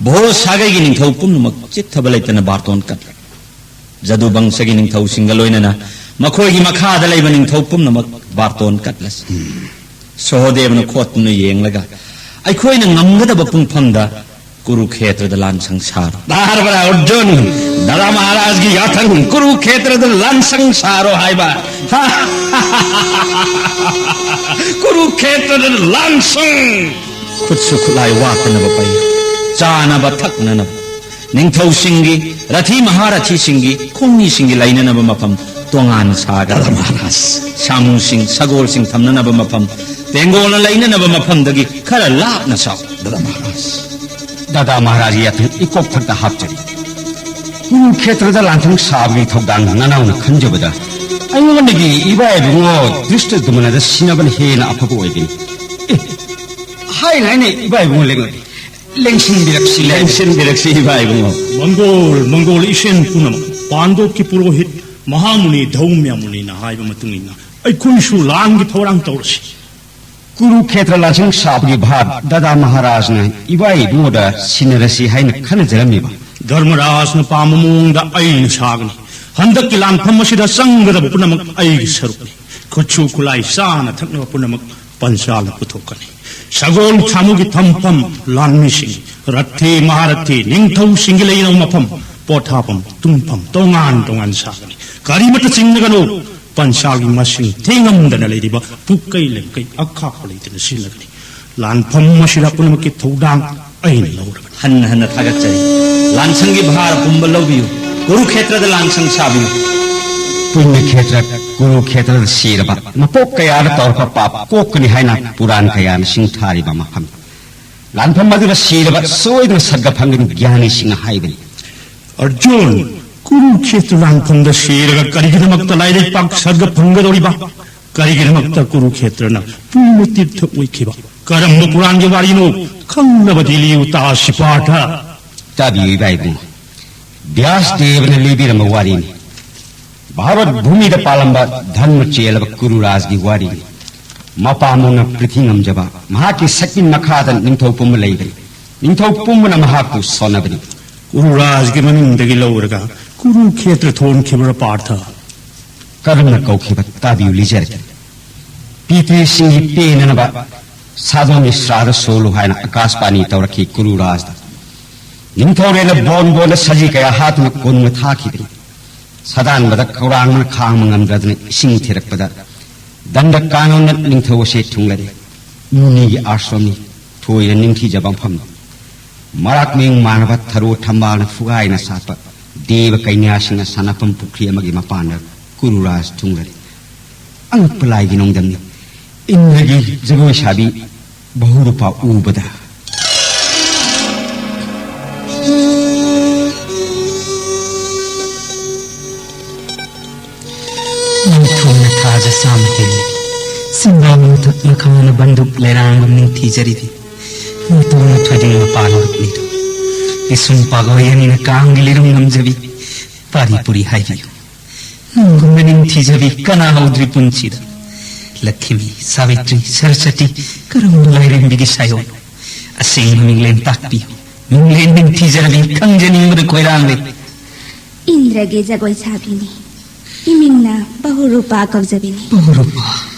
ꯚꯣ ꯁꯥꯒꯩꯒꯤ ꯅꯤꯡꯊꯧ ꯄꯨꯝꯅꯃꯛ ꯆꯤꯠꯊꯕ ꯂꯩꯇꯅ ꯕꯥꯔꯇꯣꯟ ꯀꯠꯂꯤ꯫ ꯖꯗꯨꯕꯪꯁꯒꯤ ꯅꯤꯡꯊꯧꯁꯤꯡꯒ ꯂꯣꯏꯅꯅ ꯃꯈꯣꯏꯒꯤ ꯃꯈꯥꯗ ꯂꯩꯕ ꯅꯤꯡꯊꯧ ꯄꯨꯝꯅꯃꯛ ꯕꯥꯔꯇꯣꯟ ꯀꯠꯂꯁꯤ꯫ ꯁꯣꯍꯣꯗꯦꯕꯅ ꯈꯣꯠꯇꯨꯅ ꯌꯦꯡꯂꯒ ꯑꯩꯈꯣꯏꯅ ꯉꯝꯒꯗꯕ ꯄꯨꯡꯐꯝꯗ ꯀꯨꯔꯨꯈꯦꯇ꯭ꯔꯗ ꯂꯥꯟꯁꯪ ꯁꯥꯔꯣ꯫ ꯙꯔꯃꯔꯥꯖ ꯑꯔꯖꯨꯟ, ꯗꯗꯥ ꯃꯍꯥꯔꯥꯖꯒꯤ ꯌꯥꯊꯪ, ꯀꯨꯔꯨꯈꯦꯇ꯭ꯔꯗ ꯂꯥꯟꯁꯪ ꯁꯥꯔꯣ ꯍꯥꯏꯕ꯫ ꯀꯨꯔꯨꯈꯦꯇ꯭ꯔꯗ ꯂꯥꯟꯁꯪ꯫ ꯈꯨꯠꯁꯨ ꯈꯨꯠꯂꯥꯏ ꯋꯥꯠꯇꯅꯕ ꯄꯩ, ꯆꯥꯅꯕ ꯊꯛꯅꯅꯕ, ꯅꯤꯡꯊꯧꯁꯤꯡꯒꯤ, ꯔꯊꯤ ꯃꯍꯥꯔꯊꯤꯁꯤꯡꯒꯤ, ꯈꯣꯡꯃꯤꯁꯤꯡꯒꯤ ꯂꯩꯅꯅꯕ ꯃꯐꯝ ꯇꯣꯉꯥꯟ ꯁꯥꯒꯗꯕ꯫ ꯗꯗꯥ ꯃꯍꯥꯔꯥꯖ꯫ ꯁꯥꯃꯨꯁꯤꯡ, ꯁꯒꯣꯜꯁꯤꯡ ꯊꯝꯅꯅꯕ ꯃꯐꯝ ꯇꯦꯡꯒꯣꯜꯅ ꯂꯩꯅꯅꯕ ꯃꯐꯝꯗꯒꯤ ꯈꯔ ꯂꯥꯞꯅ ꯁꯥꯎ꯫ ꯗꯗꯥ ꯃꯍꯥꯔꯥꯖ꯫ ꯗꯗꯥ ꯃꯍꯥꯔꯥꯖꯒꯤ ꯌꯥꯊꯪ ꯏꯀꯣꯛ ꯊꯛꯇ ꯍꯥꯞꯆꯔꯤ꯫ ꯀꯨꯔꯨꯈꯦꯇ꯭ꯔꯗ ꯂꯥꯟꯐꯝ ꯁꯥꯕꯒꯤ ꯊꯧꯗꯥꯡ ꯅꯅꯥꯎꯅ ꯈꯟꯖꯕꯗ ꯑꯩꯉꯣꯟꯗꯒꯤ ꯏꯕꯥ ꯏꯕꯨꯡꯉꯣ ꯙ꯭ꯔꯤꯁꯇꯗꯨꯃꯅꯗ ꯁꯤꯟꯅꯕꯅ ꯍꯦꯟꯅ ꯑꯐꯕ ꯑꯣꯏꯒꯅꯤ꯫ ꯑꯦ, ꯍꯥꯏꯅ ꯍꯥꯏꯅ ꯏꯕꯥ ꯏꯕꯨꯡꯉꯣ ꯂꯦꯡꯂꯛꯏ꯫ ꯂꯦꯡꯁꯤꯟꯕꯤꯔꯛꯁꯤ, ꯂꯦꯡꯁꯤꯟꯕꯤꯔꯛꯁꯤ ꯏꯕꯥ ꯏꯕꯨꯡꯉꯣ꯫ ꯃꯪꯒꯣꯜ, ꯃꯪꯒꯣꯜ ꯏꯁꯦꯟ ꯄꯨꯝꯅꯃꯛ, ꯄꯥꯟꯗꯣꯞꯀꯤ ꯄꯨꯔꯣꯍꯤꯠ ꯃꯍꯥꯃꯨꯅꯤ ꯙꯧꯃ꯭ꯌ ꯃꯨꯅꯤꯅ ꯍꯥꯏꯕ ꯃꯇꯨꯡ ꯏꯟꯅ ꯑꯩꯈꯣꯏꯁꯨ ꯂꯥꯟꯒꯤ ꯊꯧꯔꯥꯡ ꯇꯧꯔꯁꯤ꯫ ꯀꯨꯔꯨꯈꯦꯇ꯭ꯔ ꯂꯥꯟꯁꯪ ꯁꯥꯕꯒꯤ ꯚꯥꯔ ꯗꯥꯗꯥ ꯃꯍꯥꯔꯥꯖꯅ ꯏꯕꯥ ꯏꯕꯨꯡꯉꯣꯗ ꯁꯤꯟꯅꯔꯁꯤ ꯍꯥꯏꯅ ꯈꯟꯅꯖꯔꯝꯃꯤꯕ꯫ ꯙꯔꯃꯔꯥꯖꯅ ꯄꯥꯝꯕ ꯃꯑꯣꯡꯗ ꯑꯩꯅ ꯁꯥꯒꯅꯤ꯫ ꯍꯟꯗꯛꯀꯤ ꯂꯥꯟꯐꯝ ꯑꯁꯤꯗ ꯆꯪꯒꯗꯕ ꯄꯨꯝꯅꯃꯛ ꯑꯩꯒꯤ ꯁꯔꯨꯛꯅꯤ꯫ ꯈꯨꯠꯁꯨ ꯈꯨꯠꯂꯥꯏ ꯆꯥꯅ ꯊꯛꯅꯕ ꯄꯨꯝꯅꯃꯛ ꯄꯟꯆꯥꯜꯅ ꯄꯨꯊꯣꯛꯀꯅꯤ꯫ ꯁꯒꯣꯜ ꯁꯥꯃꯨꯒꯤ ꯊꯝꯐꯝ, ꯂꯥꯟꯃꯤꯁꯤꯡ, ꯔꯊꯤ ꯃꯍꯥꯔꯊꯤ, ꯅꯤꯡꯊꯧꯁꯤꯡꯒꯤ ꯂꯩꯅꯕ ꯃꯐꯝ, ꯄꯣꯊꯥꯐꯝ, ꯇꯨꯝꯐꯝ ꯇꯣꯉꯥꯟ ꯇꯣꯉꯥꯟ ꯁꯥꯒꯅꯤ꯫ ꯀꯔꯤꯃꯠꯇ ꯆꯤꯡꯅꯒꯅꯨ꯫ ꯄꯟꯆꯥꯜꯒꯤ ꯃꯁꯤꯡ ꯊꯤꯉꯝꯗꯅ ꯂꯩꯔꯤꯕ ꯄꯨꯛꯀꯩ ꯂꯩꯀꯩ ꯑꯈꯥꯛꯄ ꯂꯩꯇꯅ ꯁꯤꯖꯤꯟꯅꯒꯅꯤ꯫ ꯂꯥꯟꯐꯝ ꯑꯁꯤꯗ ꯄꯨꯝꯅꯃꯛꯀꯤ ꯊꯧꯗꯥꯡ ꯑꯩꯅ ꯂꯧꯔꯕꯅꯤ꯫ ꯍꯟꯅ ꯍꯟꯅ ꯊꯥꯒꯠꯆꯔꯤ꯫ ꯂꯥꯟꯁꯪꯒꯤ ꯚꯥꯔ ꯄꯨꯝꯕ ꯂꯧꯕꯤꯌꯨ꯫ ꯀꯨꯔꯨꯈꯦꯇ꯭ꯔꯗ ꯂꯥꯟꯁꯪ ꯁꯥꯕꯤꯌꯨ꯫ ꯄꯨꯅ꯭ꯌꯈꯦꯇ꯭ꯔ ꯀꯨꯔꯨꯈꯦꯇ꯭ꯔꯗ ꯁꯤꯔꯕ ꯃꯄꯣꯛ ꯀꯌꯥꯗ ꯇꯧꯔꯛꯄ ꯄꯥꯞ ꯀꯣꯛꯀꯅꯤ ꯍꯥꯏꯅ ꯄꯨꯔꯥꯟ ꯀꯌꯥꯅ ꯁꯤꯡꯊꯥꯔꯤꯕ ꯃꯐꯝ꯫ ꯂꯥꯟꯐꯝ ꯑꯗꯨꯗ ꯁꯤꯔꯕ ꯁꯣꯏꯗꯅ ꯁꯔꯒ ꯐꯪꯒꯅꯤ ꯒ꯭ꯌꯥꯅꯤꯁꯤꯡꯅ ꯍꯥꯏꯕꯅꯤ꯫ ꯑꯔꯖꯨꯟ, ꯀꯨꯔꯨꯈꯦꯇ꯭ꯔ ꯂꯥꯟꯐꯝꯗ ꯁꯤꯔꯒ ꯀꯔꯤꯒꯤꯗꯃꯛꯇ ꯂꯥꯏꯔꯩꯄꯥꯛ ꯁꯔꯒ ꯐꯪꯒꯗꯧꯔꯤꯕ? ꯀꯔꯤꯒꯤꯗꯃꯛꯇ ꯀꯨꯔꯨꯈꯦꯇ꯭ꯔꯅ ꯄꯨꯅ꯭ꯌ ꯇꯤꯔꯊ ꯑꯣꯏꯈꯤꯕ? ꯀꯔꯝꯕ ꯄꯨꯔꯥꯟꯒꯤ ꯋꯥꯔꯤꯅꯣ? ꯈꯪꯅꯕꯗꯤ ꯂꯤꯌꯨ ꯇꯥ ꯁꯤꯄꯥꯔꯊ꯫ ꯇꯥꯕꯤꯌꯨ ꯏꯕꯥ ꯏꯕꯨꯡꯉꯣ, ꯕ꯭ꯌꯥꯁ ꯗꯦꯕꯅ ꯂꯤꯕꯤꯔꯝꯕ ꯋꯥꯔꯤꯅꯤ꯫ ꯚꯥꯔꯠ ꯚꯨꯃꯤꯗ ꯄꯥꯜꯂꯝꯕ ꯙꯔꯃ ꯆꯦꯜꯂꯕ ꯀꯨꯔꯨꯔꯥꯖꯒꯤ ꯋꯥꯔꯤꯅꯤ꯫ ꯃꯄꯥ ꯃꯨꯡꯅ ꯄ꯭ꯔꯤꯊꯤ ꯉꯝꯖꯕ, ꯃꯍꯥꯛꯀꯤ ꯁꯛꯇꯤ ꯃꯈꯥꯗ ꯅꯤꯡꯊꯧ ꯄꯨꯝꯕ ꯂꯩꯕꯅꯤ꯫ ꯅꯤꯡꯊꯧ ꯄꯨꯝꯕꯅ ꯃꯍꯥꯛꯄꯨ ꯁꯣꯟꯅꯕꯅꯤ꯫ ꯀꯨꯔꯨꯔꯥꯖꯒꯤ ꯃꯃꯤꯡꯗꯒꯤ ꯂꯧꯔꯒ ꯀꯨꯔꯨꯈꯦꯇ꯭ꯔ ꯊꯣꯟꯈꯤꯕ꯭ꯔꯥ ꯄꯥꯔꯊ? ꯀꯔꯝꯅ ꯀꯧꯈꯤꯕ? ꯇꯥꯕꯤꯌꯨ, ꯂꯤꯖꯔꯒꯦ꯫ ꯄꯤꯇ꯭ꯔꯤꯁꯤꯡꯒꯤ ꯄꯦꯟꯅꯅꯕ ꯁꯥꯗꯣꯟꯒꯤ ꯁ꯭ꯔꯥꯗ ꯁꯣꯜꯂꯨ ꯍꯥꯏꯅ ꯑꯀꯥꯁꯕꯥꯅꯤ ꯇꯧꯔꯛꯈꯤ ꯀꯨꯔꯨꯔꯥꯖꯗ꯫ ꯅꯤꯡꯊꯧꯔꯦꯜꯅ ꯕꯣꯟ ꯕꯣꯟꯗ ꯁꯖꯤ ꯀꯌꯥ ꯍꯥꯠꯇꯨꯅ ꯀꯣꯅꯨꯡꯗ ꯊꯥꯈꯤꯕꯅꯤ꯫ ꯁꯥꯗꯥꯟꯕꯗ ꯈꯧꯔꯥꯡꯕꯅ ꯈꯥꯡꯕ ꯉꯝꯗ꯭ꯔꯗꯨꯅ ꯏꯁꯤꯡ ꯊꯤꯔꯛꯄꯗ ꯗꯟꯗ ꯀꯥꯡꯂꯣꯟꯅ ꯅꯤꯡꯊꯧ ꯑꯁꯦ ꯊꯨꯡꯂꯔꯦ꯫ ꯃꯨꯅꯤꯒꯤ ꯑꯥꯁ꯭ꯔꯝꯅꯤ, ꯊꯣꯏꯅ ꯅꯤꯡꯊꯤꯖꯕ ꯃꯐꯝꯅꯤ꯫ ꯃꯔꯥꯛ ꯃꯌꯨꯡ ꯃꯥꯟꯅꯕ ꯊꯔꯣ ꯊꯝꯕꯥꯜꯅ ꯐꯨꯒꯥꯏꯅ ꯁꯥꯠꯄ ꯗꯦꯕ ꯀꯩꯅ꯭ꯌꯥꯁꯤꯡꯅ ꯁꯥꯟꯅꯐꯝ ꯄꯨꯈ꯭ꯔꯤ ꯑꯃꯒꯤ ꯃꯄꯥꯟꯗ ꯀꯨꯔꯨꯔꯥꯖ ꯊꯨꯡꯂꯔꯦ꯫ ꯑꯉꯛꯄ ꯂꯥꯏꯒꯤ ꯅꯣꯡꯗꯝꯅꯤ꯫ ꯏꯟꯗ꯭ꯔꯒꯤ ꯖꯒꯣꯏ ꯁꯥꯕꯤ ꯕꯍꯨꯔꯨꯄꯥ ꯎꯕꯗ꯫ ꯅꯤꯡꯊꯧꯅ ꯊꯥꯖ ꯆꯥꯝꯃ ꯍꯦꯜꯂꯤ꯫ ꯁꯤꯡꯒꯥ ꯃꯊꯛ ꯃꯈꯥꯅ ꯕꯟꯗꯨꯛ ꯂꯩꯔꯥꯡꯕ ꯅꯤꯡꯊꯤꯖꯔꯤꯕꯤ꯫ ꯅꯤꯡꯊꯧꯅ ꯊꯣꯏꯗꯤꯡ ꯃꯄꯥꯟ ꯎꯠꯂꯤꯗꯨ꯫ ꯄꯤꯁꯨꯝ ꯄꯥꯒꯣꯏ ꯑꯅꯤꯅ ꯀꯥꯡꯒꯤ ꯂꯤꯔꯨꯡ ꯅꯝꯖꯕꯤ꯫ ꯄꯥꯔꯤ ꯄꯨꯔꯤ ꯍꯥꯏꯕꯤꯌꯨ꯫ ꯅꯪꯒꯨꯝꯕ ꯅꯤꯡꯊꯤꯖꯕꯤ ꯀꯅꯥ ꯍꯧꯗ꯭ꯔꯤ ꯄꯨꯟꯁꯤꯗ? ꯂꯛꯈꯤꯃꯤ, ꯁꯥꯕꯤꯇ꯭ꯔꯤ, ꯁꯔꯁꯇꯤ, ꯀꯔꯝꯕ ꯂꯥꯏꯔꯦꯝꯕꯤꯒꯤ ꯁꯥꯏꯑꯣꯟꯅꯣ? ꯑꯁꯦꯡꯕ ꯃꯤꯡꯂꯦꯟ ꯇꯥꯛꯄꯤꯌꯨ꯫ ꯃꯤꯡꯂꯦꯟ ꯅꯤꯡꯊꯤꯖꯔꯕꯤ ꯈꯪꯖꯅꯤꯡꯕꯗ ꯈꯣꯏꯔꯥꯡꯂꯦ꯫ ꯏꯟꯗ꯭ꯔꯒꯤ ꯖꯒꯣꯏ ꯁꯥꯕꯤꯅꯤ꯫ ꯏꯃꯤꯡꯅ ꯕꯍꯨꯔꯨꯄꯥ ꯀꯧꯖꯕꯤꯅꯤ꯫ ꯕꯍꯨꯔꯨꯄꯥ꯫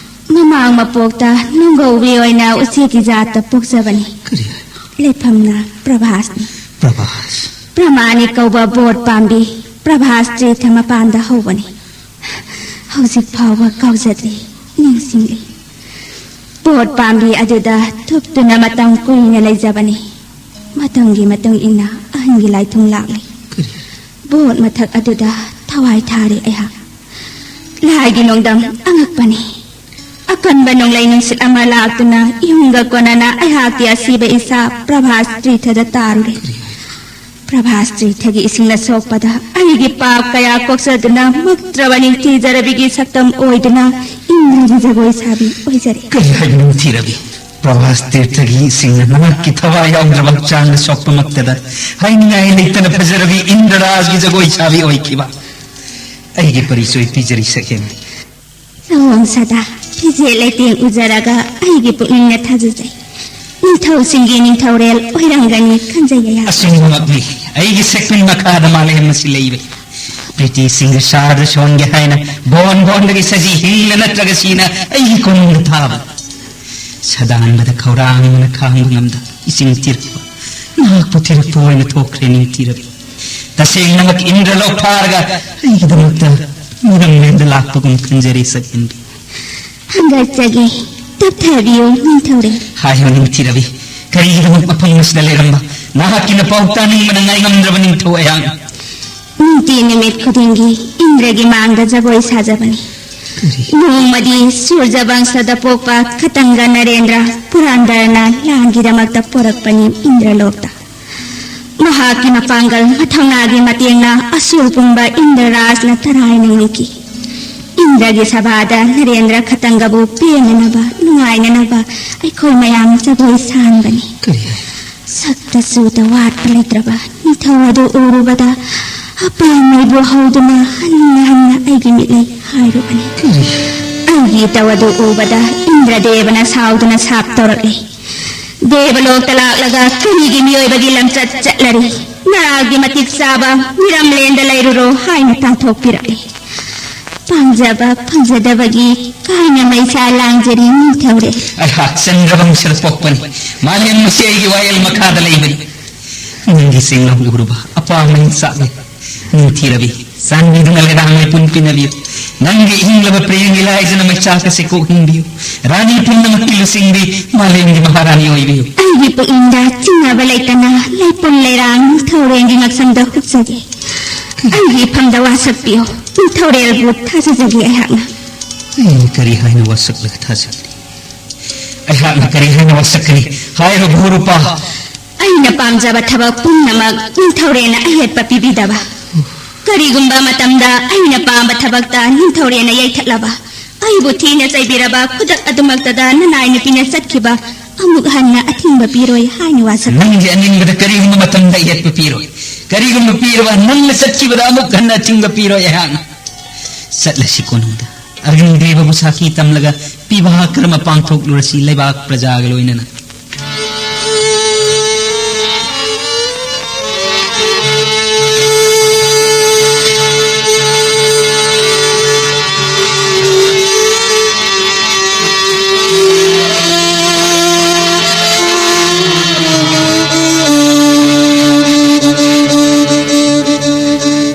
ꯃꯃꯥꯡ ꯃꯄꯣꯛꯇ ꯅꯨꯡꯒꯧꯕꯤ ꯑꯣꯏꯅ ꯎꯆꯦꯛꯀꯤ ꯖꯥꯠꯇ ꯄꯣꯛꯆꯕꯅꯤ꯫ ꯀꯔꯤ? ꯂꯩꯐꯝꯅ ꯄ꯭ꯔꯚꯥꯁꯅꯤ꯫ ꯄ꯭ꯔꯚꯥꯁ꯫ ꯄ꯭ꯔꯃꯥꯅꯤ ꯀꯧꯕ ꯕꯣꯠ ꯄꯥꯝꯕꯤ ꯄ꯭ꯔꯚꯥꯁ ꯇ꯭ꯔꯤꯊ ꯃꯄꯥꯟꯗ ꯍꯧꯕꯅꯤ꯫ ꯍꯧꯖꯤꯛ ꯐꯥꯎꯕ ꯀꯥꯎꯖꯗ꯭ꯔꯤ, ꯅꯤꯡꯁꯤꯡꯂꯤ꯫ ꯕꯣꯠ ꯄꯥꯝꯕꯤ ꯑꯗꯨꯗ ꯊꯨꯞꯇꯨꯅ ꯃꯇꯝ ꯀꯨꯏꯅ ꯂꯩꯖꯕꯅꯤ꯫ ꯃꯇꯝꯒꯤ ꯃꯇꯨꯡ ꯏꯟꯅ ꯑꯍꯟꯒꯤ ꯂꯥꯏꯊꯨꯡ ꯂꯥꯛꯂꯤ꯫ ꯀꯔꯤ? ꯕꯣꯠ ꯃꯊꯛ ꯑꯗꯨꯗ ꯊꯋꯥꯏ ꯊꯥꯔꯤ ꯑꯩꯍꯥꯛ꯫ ꯂꯥꯏꯒꯤ ꯅꯣꯡꯗꯝ ꯑꯉꯛꯄꯅꯤ꯫ ꯑꯀꯟꯕ ꯅꯣꯡꯂꯩ ꯅꯨꯡꯁꯤꯠ ꯑꯃ ꯂꯥꯛꯇꯨꯅ ꯏꯍꯨꯝꯒ ꯀꯣꯟꯅꯅ ꯑꯩꯍꯥꯛꯀꯤ ꯑꯁꯤꯕ ꯏꯆꯥ ꯄ꯭ꯔꯚꯥꯁ ꯇ꯭ꯔꯤꯊꯗ ꯇꯥꯔꯨꯔꯦ꯫ ꯄ꯭ꯔꯚꯥꯁ ꯇ꯭ꯔꯤꯊꯒꯤ ꯏꯁꯤꯡꯅ ꯁꯣꯛꯄꯗ ꯑꯩꯒꯤ ꯄꯥꯞ ꯀꯌꯥ ꯀꯣꯛꯆꯗꯨꯅ ꯃꯨꯛꯇ꯭ꯔꯕ ꯅꯤꯡꯊꯤꯖꯔꯕꯤꯒꯤ ꯁꯛꯇꯝ ꯑꯣꯏꯗꯨꯅ ꯏꯟꯗ꯭ꯔꯒꯤ ꯖꯒꯣꯏ ꯁꯥꯕꯤ ꯑꯣꯏꯖꯔꯦ꯫ ꯀꯔꯤ ꯍꯥꯏꯕꯅꯣ ꯅꯤꯡꯊꯤꯔꯕꯤ? ꯄ꯭ꯔꯚꯥꯁ ꯇꯤꯔꯊꯒꯤ ꯏꯁꯤꯡꯅ ꯅꯍꯥꯛꯀꯤ ꯊꯋꯥꯏ ꯌꯥꯎꯗ꯭ꯔꯕ ꯍꯛꯆꯥꯡꯗ ꯁꯣꯛꯄꯃꯛꯇꯗ ꯍꯥꯏꯅꯤꯡꯉꯥꯏ ꯂꯩꯇꯅ ꯐꯖꯔꯕꯤ ꯏꯟꯗ꯭ꯔꯔꯥꯖꯒꯤ ꯖꯒꯣꯏ ꯁꯥꯕꯤ ꯑꯣꯏꯈꯤꯕ꯫ ꯑꯩꯒꯤ ꯄꯔꯤꯆꯣꯏ ꯄꯤꯖꯔꯤ ꯁꯛꯍꯦꯟꯕꯤ꯫ ꯁꯑꯣꯡ ꯁꯥꯗꯥ, ꯐꯤꯖꯦꯠ ꯂꯩꯇꯦꯡ ꯎꯖꯔꯒ ꯑꯩꯒꯤ ꯄꯨꯛꯅꯤꯡꯅ ꯊꯥꯖꯖꯩ꯫ ꯅꯤꯡꯊꯧꯁꯤꯡꯒꯤ ꯅꯤꯡꯊꯧꯔꯦꯜ ꯑꯣꯏꯔꯝꯒꯅꯤ ꯈꯟꯖꯩ ꯑꯩꯍꯥꯛ꯫ ꯑꯆꯨꯝꯕꯃꯛꯅꯤ꯫ ꯑꯩꯒꯤ ꯁꯦꯛꯄꯤꯟ ꯃꯈꯥꯗ ꯃꯥꯂꯦꯝ ꯑꯁꯤ ꯂꯩꯕꯅꯤ꯫ ꯄ꯭ꯔꯤꯇꯤꯁꯤꯡꯒ ꯁꯍꯔꯗ ꯁꯣꯟꯒꯦ ꯍꯥꯏꯅ ꯕꯣꯟ ꯕꯣꯟꯗꯒꯤ ꯁꯖꯤ ꯍꯤꯡꯅ ꯅꯠꯇ꯭ꯔꯒ ꯁꯤꯅ ꯑꯩꯒꯤ ꯀꯣꯅꯨꯡꯗ ꯊꯥꯕ꯫ ꯁꯗꯥꯟꯕꯗ ꯈꯧꯔꯥꯡꯕꯅ ꯈꯥꯡꯕ ꯉꯝꯗ ꯏꯁꯤꯡ ꯊꯤꯔꯛꯄ꯫ ꯅꯍꯥꯛꯄꯨ ꯊꯤꯔꯛꯄ ꯑꯣꯏꯅ ꯊꯣꯛꯈ꯭ꯔꯦ ꯅꯤꯡꯊꯤꯔꯕꯤ꯫ ꯇꯁꯦꯡꯅꯃꯛ ꯏꯟꯗ꯭ꯔ ꯂꯣꯛ ꯐꯥꯔꯒ ꯑꯩꯒꯤꯗꯃꯛꯇ ꯃꯤꯔꯝꯂꯦꯟꯗ ꯂꯥꯛꯄꯒꯨꯝ ꯈꯟꯖꯔꯦ ꯁꯛꯍꯦꯟꯕꯤ꯫ ꯍꯪꯒꯠꯆꯒꯦ, ꯇꯞꯊꯕꯤꯌꯨ ꯅꯤꯡꯊꯧꯔꯦꯜ꯫ ꯍꯥꯏꯌꯨ ꯅꯤꯡꯊꯤꯔꯕꯤ, ꯀꯔꯤꯒꯤꯗꯃꯛ ꯃꯐꯝ ꯑꯁꯤꯗ ꯂꯩꯔꯝꯕ? ꯅꯍꯥꯛꯀꯤ ꯅꯄꯥꯎ ꯇꯥꯅꯤꯡꯕꯅ ꯉꯥꯏꯉꯝꯗ꯭ꯔꯕ ꯅꯤꯡꯊꯧ ꯑꯩꯍꯥꯛꯅ꯫ ꯅꯨꯡꯇꯤ ꯅꯨꯃꯤꯠ ꯈꯨꯗꯤꯡꯒꯤ ꯏꯟꯗ꯭ꯔꯒꯤ ꯃꯥꯡꯗ ꯖꯒꯣꯏ ꯁꯥꯖꯕꯅꯤ꯫ ꯀꯔꯤ? ꯅꯣꯡꯃꯗꯤ ꯁꯨꯔꯖ ꯕꯪꯁꯗ ꯄꯣꯛꯄ ꯈꯇꯪꯒ ꯅꯔꯦꯟꯗ꯭ꯔ ꯄꯨꯔꯥꯟꯗꯔꯅ ꯂꯥꯟꯒꯤꯗꯃꯛꯇ ꯄꯣꯔꯛꯄꯅꯤ ꯏꯟꯗ꯭ꯔꯂꯣꯛꯇ꯫ ꯃꯍꯥꯛꯀꯤ ꯃꯄꯥꯡꯒꯜ ꯃꯊꯧꯅꯥꯒꯤ ꯃꯇꯦꯡꯅ ꯑꯁꯨꯔ ꯄꯨꯝꯕ ꯏꯟꯗ꯭ꯔꯔꯥꯖꯅ ꯇꯔꯥꯏꯅ ꯉꯝꯈꯤ꯫ ꯏꯟꯗ꯭ꯔꯒꯤ ꯁꯚꯥꯗ ꯅꯔꯦꯟꯗ꯭ꯔ ꯈꯇꯪꯒꯕꯨ ꯄꯦꯟꯅꯅꯕ, ꯅꯨꯡꯉꯥꯏꯅꯅꯕ ꯑꯩꯈꯣꯏ ꯃꯌꯥꯝ ꯖꯒꯣꯏ ꯁꯥꯍꯟꯕꯅꯤ꯫ ꯀꯔꯤ? ꯁꯛꯇ ꯆꯨꯗ ꯋꯥꯠꯄ ꯂꯩꯇ꯭ꯔꯕ ꯅꯤꯡꯊꯧ ꯑꯗꯨ ꯎꯔꯨꯕꯗ ꯑꯄꯥꯝꯕꯕꯨ ꯍꯧꯗꯨꯅ ꯍꯟꯅ ꯍꯟꯅ ꯑꯩꯒꯤ ꯃꯤꯠꯂꯩ ꯍꯥꯏꯔꯨꯕꯅꯤ꯫ ꯑꯩꯒꯤ ꯏꯇꯧ ꯑꯗꯨ ꯎꯕꯗ ꯏꯟꯗ꯭ꯔꯗꯦꯕꯅ ꯁꯥꯎꯗꯨꯅ ꯁꯥꯞ ꯇꯧꯔꯛꯂꯦ꯫ "ꯗꯦꯕꯂꯣꯛꯇ ꯂꯥꯛꯂꯒ ꯀꯔꯤꯒꯤ ꯃꯤꯑꯣꯏꯕꯒꯤ ꯂꯝꯆꯠ ꯆꯠꯂꯔꯤ? ꯅꯔꯥꯒꯤ ꯃꯇꯤꯛ ꯆꯥꯕ ꯃꯤꯔꯝꯂꯦꯟꯗ ꯂꯩꯔꯨꯔꯣ" ꯍꯥꯏꯅ ꯇꯥꯟꯊꯣꯛꯄꯤꯔꯛꯂꯦ꯫ ꯄꯥꯝꯖꯕ ꯐꯪꯖꯗꯕꯒꯤ ꯀꯥꯏꯅ ꯃꯩꯁꯥ ꯂꯥꯡꯖꯔꯤ ꯅꯤꯡꯊꯧꯔꯦꯜ꯫ ꯑꯩꯍꯥꯛ ꯆꯟꯗ꯭ꯔꯕꯪꯁꯤꯗ ꯄꯣꯛꯄꯅꯤ꯫ ꯃꯥꯂꯦꯝ ꯑꯁꯤ ꯑꯩꯒꯤ ꯋꯥꯌꯦꯜ ꯃꯈꯥꯗ ꯂꯩꯕꯅꯤ꯫ ꯅꯪꯒꯤ ꯆꯦꯡꯂꯧ ꯎꯔꯨꯕ ꯑꯄꯥꯝꯕ ꯏꯟꯁꯥꯛꯅꯤ꯫ ꯅꯤꯡꯊꯤꯔꯕꯤ, ꯆꯥꯟꯕꯤꯗꯨꯅ ꯂꯩꯔꯥꯡ ꯂꯩꯄꯨꯟ ꯄꯤꯅꯕꯤꯌꯨ꯫ ꯅꯪꯒꯤ ꯏꯪꯂꯕ ꯄ꯭ꯔꯦꯝꯒꯤ ꯂꯥꯏꯖꯅ ꯃꯩꯆꯥꯛ ꯑꯁꯤ ꯀꯣꯛ ꯍꯤꯡꯕꯤꯌꯨ꯫ ꯔꯥꯅꯤ ꯄꯨꯝꯅꯃꯛꯀꯤ ꯂꯨꯆꯤꯡꯕꯤ, ꯃꯥꯂꯦꯝꯒꯤ ꯃꯍꯥꯔꯥꯅꯤ ꯑꯣꯏꯕꯤꯌꯨ꯫ ꯑꯩꯒꯤ ꯄꯨꯛꯅꯤꯡꯗ ꯆꯤꯡꯅꯕ ꯂꯩꯇꯅ ꯂꯩꯄꯨꯟ ꯂꯩꯔꯥꯡ ꯅꯤꯡꯊꯧꯔꯦꯜꯒꯤ ꯉꯛꯁꯝꯗ ꯍꯨꯞꯆꯒꯦ꯫ ꯑꯩꯒꯤ ꯏꯐꯝꯗ ꯋꯥꯁꯛꯄꯤꯌꯨ꯫ ꯅꯤꯡꯊꯧꯔꯦꯜꯕꯨ ꯊꯥꯖꯖꯒꯦ ꯑꯩꯍꯥꯛꯅ꯫ ꯑꯩꯅ ꯀꯔꯤ ꯍꯥꯏꯅ ꯋꯥꯁꯛꯂꯒ ꯊꯥꯖꯒꯅꯤ? ꯑꯩꯍꯥꯛꯅ ꯀꯔꯤ ꯍꯥꯏꯅ ꯋꯥꯁꯛꯀꯅꯤ? ꯍꯥꯏꯔꯣ, ꯚꯣꯔꯨꯄꯥ꯫ ꯑꯩꯅ ꯄꯥꯝꯖꯕ ꯊꯕꯛ ꯄꯨꯝꯅꯃꯛ ꯅꯤꯡꯊꯧꯔꯦꯜꯅ ꯑꯌꯦꯠꯄ ꯄꯤꯕꯤꯗꯕ꯫ ꯀꯔꯤꯒꯨꯝꯕ ꯃꯇꯝꯗ ꯑꯩꯅ ꯄꯥꯝꯕ ꯊꯕꯛꯇ ꯅꯤꯡꯊꯧꯔꯦꯜꯅ ꯌꯩꯊꯠꯂꯕ, ꯑꯩꯕꯨ ꯊꯤꯅ ꯆꯩꯕꯤꯔꯕ ꯈꯨꯗꯛ ꯑꯗꯨꯃꯛꯇꯗ ꯅꯅꯥꯏ ꯅꯨꯄꯤꯅ ꯆꯠꯈꯤꯕ ꯑꯃꯨꯛ ꯍꯟꯅ ꯑꯊꯤꯡꯕ ꯄꯤꯔꯣꯏ ꯍꯥꯏꯅ ꯋꯥꯁꯛ꯫ ꯅꯪꯒꯤ ꯑꯅꯤꯡꯕꯗ ꯀꯔꯤꯒꯨꯝꯕ ꯃꯇꯝꯗ ꯌꯦꯠꯄ ꯄꯤꯔꯣꯏ꯫ ꯀꯔꯤꯒꯨꯝꯕ ꯄꯤꯔꯕ, ꯅꯪꯅ ꯆꯠꯈꯤꯕꯗ ꯑꯃꯨꯛ ꯍꯟꯅ ꯑꯊꯤꯡꯕ ꯄꯤꯔꯣꯏ ꯑꯩꯍꯥꯛꯅ꯫ ꯆꯠꯂꯁꯤ ꯀꯣꯅꯨꯡꯗ꯫ ꯑꯒꯅꯤꯗꯦꯕꯕꯨ ꯁꯥꯈꯤ ꯇꯝꯂꯒ ꯄꯤꯕꯥ ꯀꯔꯃ ꯄꯥꯡꯊꯣꯛꯂꯨꯔꯁꯤ ꯂꯩꯕꯥꯛ ꯄ꯭ꯔꯖꯥꯒ ꯂꯣꯏꯅꯅ꯫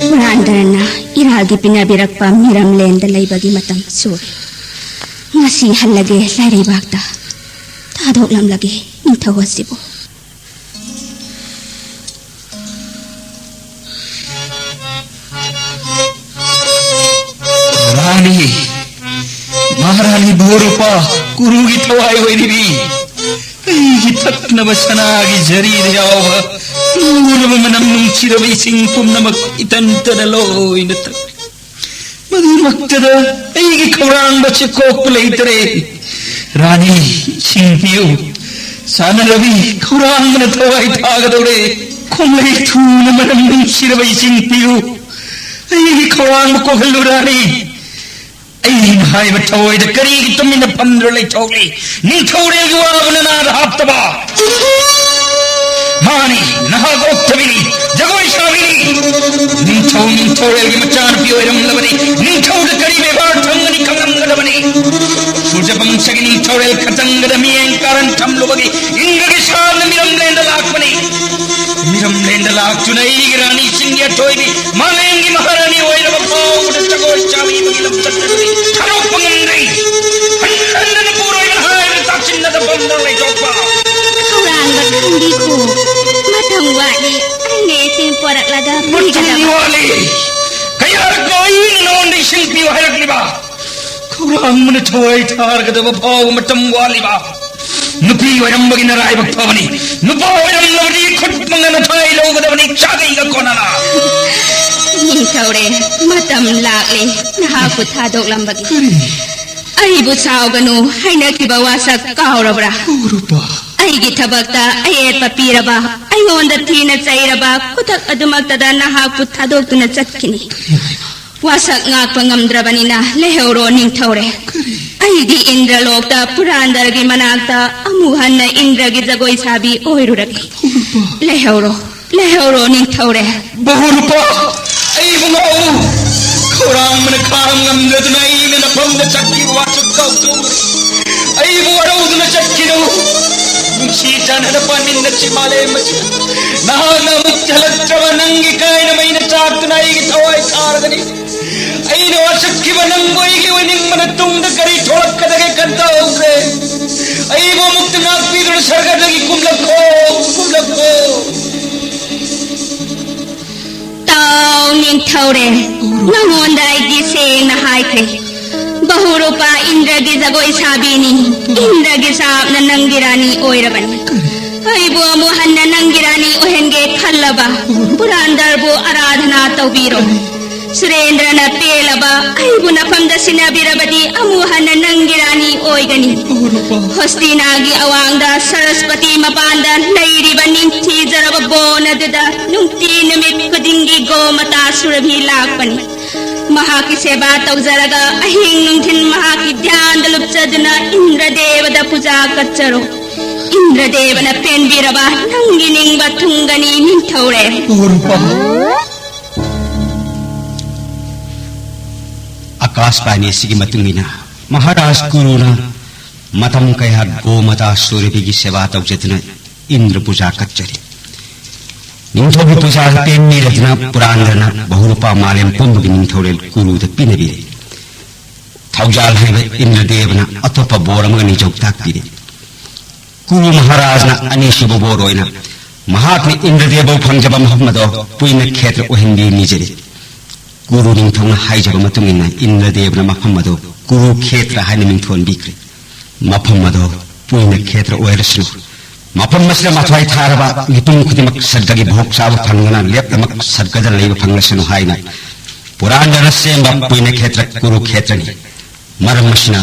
ꯍꯨꯔꯥꯟꯗꯔꯅ ꯏꯔꯥꯜꯒꯤ ꯄꯤꯅꯕꯤꯔꯛꯄ ꯃꯤꯔꯝꯂꯦꯟꯗ ꯂꯩꯕꯒꯤ ꯃꯇꯝ ꯁꯨꯔꯦ꯫ ꯉꯁꯤ ꯍꯜꯂꯒꯦ ꯂꯥꯏꯔꯩꯕꯥꯛꯇ, ꯊꯥꯗꯣꯛꯂꯝꯂꯒꯦ ꯅꯤꯡꯊꯧ ꯑꯁꯤꯕꯨ꯫ ꯔꯥꯅꯤ, ꯃꯍꯥꯔꯥꯅꯤ ꯚꯣꯔꯨꯄꯥ, ꯀꯨꯔꯨꯒꯤ ꯊꯋꯥꯏ ꯑꯣꯏꯔꯤꯕꯤ, ꯑꯩꯒꯤ ꯊꯛꯅꯕ ꯁꯅꯥꯒꯤ ꯖꯔꯤꯗ ꯌꯥꯎꯕ ꯂꯨꯔꯕ ꯃꯅꯝ ꯅꯨꯡꯁꯤꯔꯕ ꯏꯁꯤꯡ ꯄꯨꯝꯅꯃꯛ ꯏꯇꯟꯇꯅ ꯂꯣꯏꯅ ꯊꯛ꯫ ꯃꯗꯨꯃꯛꯇꯗ ꯑꯩꯒꯤ ꯈꯧꯔꯥꯡꯕ ꯆꯤꯛꯀꯣꯛꯄ ꯂꯩꯇꯔꯦ꯫ ꯔꯥꯅꯤ, ꯏꯁꯤꯡ ꯄꯤꯌꯨ꯫ ꯁꯥꯟꯅꯔꯕꯤ ꯈꯧꯔꯥꯡꯕꯅ ꯊꯋꯥꯏ ꯊꯥꯒꯗꯧꯔꯦ꯫ ꯈꯣꯡꯂꯩ ꯊꯨꯅ ꯃꯅꯝ ꯅꯨꯡꯁꯤꯔꯕ ꯏꯁꯤꯡ ꯄꯤꯌꯨ꯫ ꯑꯩꯒꯤ ꯈꯧꯔꯥꯡꯕ ꯀꯣꯛꯍꯜꯂꯨ ꯔꯥꯅꯤ꯫ ꯑꯩꯅ ꯍꯥꯏꯕ ꯊꯑꯣꯏꯗ ꯀꯔꯤꯒꯤ ꯇꯨꯃꯤꯟꯅ ꯐꯝꯗꯨꯅ ꯂꯩꯊꯣꯛꯂꯤ? ꯅꯤꯡꯊꯧꯔꯦꯜꯒꯤ ꯋꯥꯕꯨ ꯅꯅꯥꯗ ꯍꯥꯞꯇꯕ꯫ ꯃꯥꯅꯤ, ꯅꯍꯥꯛ ꯑꯣꯛꯇꯕꯤꯅꯤ, ꯖꯒꯣꯏ ꯁꯥꯕꯤꯅꯤ꯫ ꯅꯤꯡꯊꯧ ꯅꯤꯡꯊꯧꯔꯦꯜꯒꯤ ꯃꯆꯥꯅꯨꯄꯤ ꯑꯣꯏꯔꯝꯂꯕꯅꯤ꯫ ꯅꯤꯡꯊꯧꯗ ꯀꯔꯤ ꯕꯦꯕꯥꯔ ꯊꯝꯒꯅꯤ ꯈꯪꯂꯝꯒꯗꯕꯅꯤ꯫ ꯁꯨꯔꯖꯕꯪꯁꯒꯤ ꯅꯤꯡꯊꯧꯔꯦꯜ ꯈꯇꯪꯒꯗ ꯃꯤꯠꯌꯦꯡ ꯀꯥꯔꯟ ꯊꯝꯂꯨꯕꯒꯤ ꯏꯪꯒꯒꯤ ꯁꯥꯕꯅ ꯃꯤꯔꯝꯂꯦꯟꯗ ꯂꯥꯛꯄꯅꯤ꯫ ꯃꯤꯔꯝꯂꯦꯟꯗ ꯂꯥꯛꯇꯨꯅ ꯑꯩꯒꯤ ꯔꯥꯅꯤꯁꯤꯡꯒꯤ ꯑꯊꯣꯏꯕꯤ ꯃꯥꯂꯦꯝꯒꯤ ꯃꯍꯥꯔꯥꯅꯤ ꯑꯣꯏꯔꯕ ꯐꯥꯎꯕꯗ ꯖꯒꯣꯏ ꯁꯥꯕꯤꯕꯒꯤ ꯂꯝꯆꯠ ꯑꯗꯨꯗꯤ ꯊꯥꯗꯣꯛꯄ ꯉꯝꯗ꯭ꯔꯤ꯫ ꯍꯟꯅ ꯍꯟꯅ ꯄꯨꯔꯣꯏꯕꯅ ꯍꯥꯏꯕ ꯇꯥꯁꯤꯟꯅꯗ ꯐꯝꯗꯨꯅ ꯂꯩꯊꯣꯛꯄ꯫ ꯈꯧꯔꯥꯡꯕ ꯈꯪꯕꯤꯈꯣ꯫ ꯃꯇꯝ ꯋꯥꯠꯂꯤ꯫ ꯑꯩꯅ ꯏꯁꯤꯡ ꯄꯣꯔꯛꯂꯒ ꯃꯇꯝ ꯄꯤꯒꯗꯕ꯫ ꯋꯥꯠꯂꯤ꯫ ꯀꯌꯥꯔꯛꯅꯣ ꯑꯩꯅ ꯅꯉꯣꯟꯗ ꯏꯁꯤꯡ ꯄꯤꯌꯨ ꯍꯥꯏꯔꯛꯂꯤꯕ? ꯈꯧꯔꯥꯡꯕꯅ ꯊꯋꯥꯏ ꯊꯥꯔꯒꯗꯕ ꯐꯥꯎꯕ ꯃꯇꯝ ꯋꯥꯠꯂꯤꯕ? ꯅꯨꯄꯤ ꯑꯣꯏꯔꯝꯕꯒꯤ ꯅꯔꯥꯏꯕꯛ ꯐꯕꯅꯤ꯫ ꯅꯨꯄꯥ ꯑꯣꯏꯔꯝꯂꯕꯗꯤ ꯈꯨꯠ ꯃꯉꯥ ꯅꯊꯥꯏ ꯂꯧꯒꯗꯕꯅꯤ, ꯆꯥꯒꯩꯒ ꯀꯣꯟꯅꯅ꯫ ꯅꯤꯡꯊꯧꯔꯦ, ꯃꯇꯝ ꯂꯥꯛꯂꯦ ꯅꯍꯥꯛꯄꯨ ꯊꯥꯗꯣꯛꯂꯝꯕꯒꯤ꯫ ꯀꯔꯤ? ꯑꯩꯕꯨ ꯁꯥꯎꯒꯅꯨ, ꯍꯥꯏꯅꯈꯤꯕ ꯋꯥꯁꯛ ꯀꯥꯎꯔꯕ꯭ꯔꯥ? ꯀꯥꯎꯔꯕ? ꯑꯩꯒꯤ ꯊꯕꯛꯇ ꯑꯌꯦꯠꯄ ꯄꯤꯔꯕ, ꯑꯩꯉꯣꯟꯗ ꯊꯤꯅ ꯆꯩꯔꯕ ꯈꯨꯗꯛ ꯑꯗꯨꯃꯛꯇꯗ ꯅꯍꯥꯛꯄꯨ ꯊꯥꯗꯣꯛꯇꯨꯅ ꯆꯠꯈꯤꯅꯤ꯫ ꯀꯔꯤ ꯍꯥꯏꯕ? ꯋꯥꯁꯛ ꯉꯥꯛꯄ ꯉꯝꯗ꯭ꯔꯕꯅꯤꯅ ꯂꯩꯍꯧꯔꯣ ꯅꯤꯡꯊꯧꯔꯦ꯫ ꯀꯔꯤ? ꯑꯩꯗꯤ ꯏꯟꯗ꯭ꯔꯂꯣꯛꯇ ꯄꯨꯔꯥꯟꯗꯔꯒꯤ ꯃꯅꯥꯛꯇ ꯑꯃꯨꯛ ꯍꯟꯅ ꯏꯟꯗ꯭ꯔꯒꯤ ꯖꯒꯣꯏ ꯁꯥꯕꯤ ꯑꯣꯏꯔꯨꯔꯒꯦ꯫ ꯕꯍꯨꯔꯨꯄꯥ꯫ ꯂꯩꯍꯧꯔꯣ, ꯂꯩꯍꯧꯔꯣ ꯅꯤꯡꯊꯧꯔꯦ꯫ ꯕꯍꯨꯔꯨꯄꯥ, ꯑꯩꯕꯨ ꯉꯥꯛꯎ꯫ ꯈꯧꯔꯥꯡꯕꯅ ꯈꯥꯡ ꯉꯝꯗꯗꯨꯅ ꯑꯩꯅ ꯅꯐꯝꯗ ꯆꯠꯈꯤꯕ ꯋꯥꯁꯛ ꯀꯥꯎꯊꯣꯛꯎꯔꯦ꯫ ꯑꯩꯕꯨ ꯋꯥꯔꯧꯗꯨꯅ ꯆꯠꯈꯤꯅꯨ꯫ ꯅꯨꯡꯁꯤ ꯆꯥꯟꯅꯅ ꯄꯥꯟꯃꯤꯟꯅꯁꯤ ꯃꯥꯂꯦꯝ ꯑꯁꯤꯗ꯫ ꯅꯍꯥꯛꯅ ꯑꯃꯨꯛ ꯍꯜꯂꯛꯇ꯭ꯔꯕ ꯅꯪꯒꯤ ꯀꯥꯏꯅ ꯃꯩꯅ ꯆꯥꯛꯇꯨꯅ ꯑꯩꯒꯤ ꯊꯋꯥꯏ ꯊꯥꯔꯒꯅꯤ꯫ ꯑꯩꯅ ꯋꯥꯁꯛꯈꯤꯕ ꯅꯪꯕꯨ ꯑꯩꯒꯤ ꯑꯣꯏꯅꯤꯡꯕꯅ ꯇꯨꯡꯗ ꯀꯔꯤ ꯊꯣꯛꯂꯛꯀꯗꯒꯦ ꯈꯟꯊꯍꯧꯗ꯭ꯔꯦ꯫ ꯑꯩꯕꯨ ꯑꯃꯨꯛꯇ ꯉꯥꯛꯄꯤꯗꯨꯅ ꯁꯔꯒꯗꯒꯤ ꯀꯨꯝꯂꯛꯈꯣ, ꯀꯨꯝꯂꯛꯈꯣ꯫ ꯇꯥꯎ ꯅꯤꯡꯊꯧꯔꯦ, ꯅꯉꯣꯟꯗ ꯑꯩꯗꯤ ꯁꯦꯡꯅ ꯍꯥꯏꯈ꯭ꯔꯦ꯫ ꯕꯍꯨꯔꯨꯄꯥ ꯏꯟꯗ꯭ꯔꯒꯤ ꯖꯒꯣꯏ ꯁꯥꯕꯤꯅꯤ꯫ ꯏꯟꯗ꯭ꯔꯒꯤ ꯁꯥꯞꯅ ꯅꯪꯒꯤ ꯔꯥꯅꯤ ꯑꯣꯏꯔꯕꯅꯤ꯫ ꯑꯩꯕꯨ ꯑꯃꯨꯛ ꯍꯟꯅ ꯅꯪꯒꯤ ꯔꯥꯅꯤ ꯑꯣꯏꯍꯟꯒꯦ ꯈꯜꯂꯕ ꯄꯨꯔꯥꯟꯗꯔꯕꯨ ꯑꯔꯥꯙꯅꯥ ꯇꯧꯕꯤꯔꯣ꯫ ꯁꯨꯔꯦꯟꯗ꯭ꯔꯅ ꯄꯦꯜꯂꯕ ꯑꯩꯕꯨ ꯅꯐꯝꯗ ꯁꯤꯟꯅꯕꯤꯔꯕꯗꯤ ꯑꯃꯨꯛ ꯍꯟꯅ ꯅꯪꯒꯤ ꯔꯥꯅꯤ ꯑꯣꯏꯒꯅꯤ꯫ ꯍꯣꯁꯇꯤꯅꯥꯒꯤ ꯑꯋꯥꯡꯗ ꯁꯔꯁꯄꯇꯤ ꯃꯄꯥꯟꯗ ꯂꯩꯔꯤꯕ ꯅꯤꯡꯊꯤꯖꯔꯕ ꯒꯣꯟ ꯑꯗꯨꯗ ꯅꯨꯡꯇꯤ ꯅꯨꯃꯤꯠ ꯈꯨꯗꯤꯡꯒꯤ ꯒꯣꯃꯇꯥ ꯁꯨꯔꯚꯤ ꯂꯥꯛꯄꯅꯤ꯫ ꯃꯍꯥꯛꯀꯤ ꯁꯦꯕꯥ ꯇꯧꯖꯔꯒ ꯑꯍꯤꯡ ꯅꯨꯡꯊꯤꯜ ꯃꯍꯥꯛꯀꯤ ꯙ꯭ꯌꯥꯟꯗ ꯂꯨꯞꯆꯗꯨꯅ ꯏꯟꯗ꯭ꯔꯗꯦꯕꯗ ꯄꯨꯖꯥ ꯀꯠꯆꯔꯣ꯫ ꯏꯟꯗ꯭ꯔꯗꯦꯕꯅ ꯄꯦꯟꯕꯤꯔꯕ ꯅꯪꯒꯤ ꯅꯤꯡꯕ ꯊꯨꯡꯒꯅꯤ, ꯅꯤꯡꯊꯧꯔꯦꯜ꯫ ꯑꯀꯥꯁꯕꯥꯅꯤ ꯑꯁꯤꯒꯤ ꯃꯇꯨꯡ ꯏꯟꯅ ꯃꯍꯥꯔꯥꯖ ꯀꯨꯔꯨꯅ ꯃꯇꯝ ꯀꯌꯥ ꯒꯣꯃꯇꯥ ꯁꯨꯔꯚꯤꯒꯤ ꯁꯦꯕꯥ ꯇꯧꯖꯗꯨꯅ ꯏꯟꯗ꯭ꯔ ꯄꯨꯖꯥ ꯀꯠꯆꯔꯤ꯫ ꯅꯤꯡꯊꯧꯒꯤ ꯄꯨꯖꯥ ꯄꯦꯟꯕꯤꯔꯗꯨꯅ ꯄꯨꯔꯥꯟꯗ꯭ꯔꯅ ꯕꯍꯨꯔꯨꯄꯥ ꯃꯥꯂꯦꯝ ꯄꯨꯝꯕꯒꯤ ꯅꯤꯡꯊꯧꯔꯦꯜ ꯀꯨꯔꯨꯗ ꯄꯤꯅꯕꯤꯔꯦ꯫ ꯊꯧꯖꯥꯜ ꯍꯩꯕ ꯏꯟꯗ꯭ꯔꯗꯦꯕꯅ ꯑꯇꯣꯞꯄ ꯕꯣꯔ ꯑꯃꯒ ꯅꯤꯡꯖꯧ ꯇꯥꯛꯄꯤꯔꯦ꯫ ꯀꯨꯔꯨ ꯃꯍꯥꯔꯥꯖꯅ ꯑꯅꯤꯁꯨꯕ ꯕꯣꯔ ꯑꯣꯏꯅ ꯃꯍꯥꯛꯅ ꯏꯟꯗ꯭ꯔꯗꯦꯕꯕꯨ ꯐꯪꯖꯕ ꯃꯐꯝ ꯑꯗꯣ ꯄꯨꯏꯅ ꯈꯦꯇ꯭ꯔ ꯑꯣꯏꯍꯟꯕꯤ ꯅꯤꯖꯔꯤ꯫ ꯀꯨꯔꯨ ꯅꯤꯡꯊꯧꯅ ꯍꯥꯏꯖꯕ ꯃꯇꯨꯡ ꯏꯟꯅ ꯏꯟꯗ꯭ꯔꯗꯦꯕꯅ ꯃꯐꯝ ꯑꯗꯣ ꯀꯨꯔꯨ ꯈꯦꯇ꯭ꯔ ꯍꯥꯏꯅ ꯃꯤꯡꯊꯣꯟꯕꯤꯈ꯭ꯔꯦ꯫ ꯃꯐꯝ ꯑꯗꯣ ꯄꯨꯏꯅ ꯈꯦꯇ꯭ꯔ ꯑꯣꯏꯔꯁꯅꯨ꯫ ꯃꯐꯝ ꯑꯁꯤꯗ ꯃꯊ꯭ꯋꯥꯏ ꯊꯥꯔꯕ ꯃꯤꯄꯨꯝ ꯈꯨꯗꯤꯡꯃꯛ ꯁꯔꯒꯒꯤ ꯚꯣꯛ ꯆꯥꯕ ꯐꯪꯗꯅ ꯂꯦꯞꯅꯃꯛ ꯁꯔꯒꯗ ꯂꯩꯕ ꯐꯪꯂꯁꯅꯨ ꯍꯥꯏꯅ ꯄꯨꯔꯥꯟꯗ꯭ꯔꯅ ꯁꯦꯝꯕ ꯄꯨꯏꯅ ꯈꯦꯇ꯭ꯔ ꯀꯨꯔꯨ ꯈꯦꯇ꯭ꯔꯅꯤ꯫ ꯃꯔꯝ ꯑꯁꯤꯅ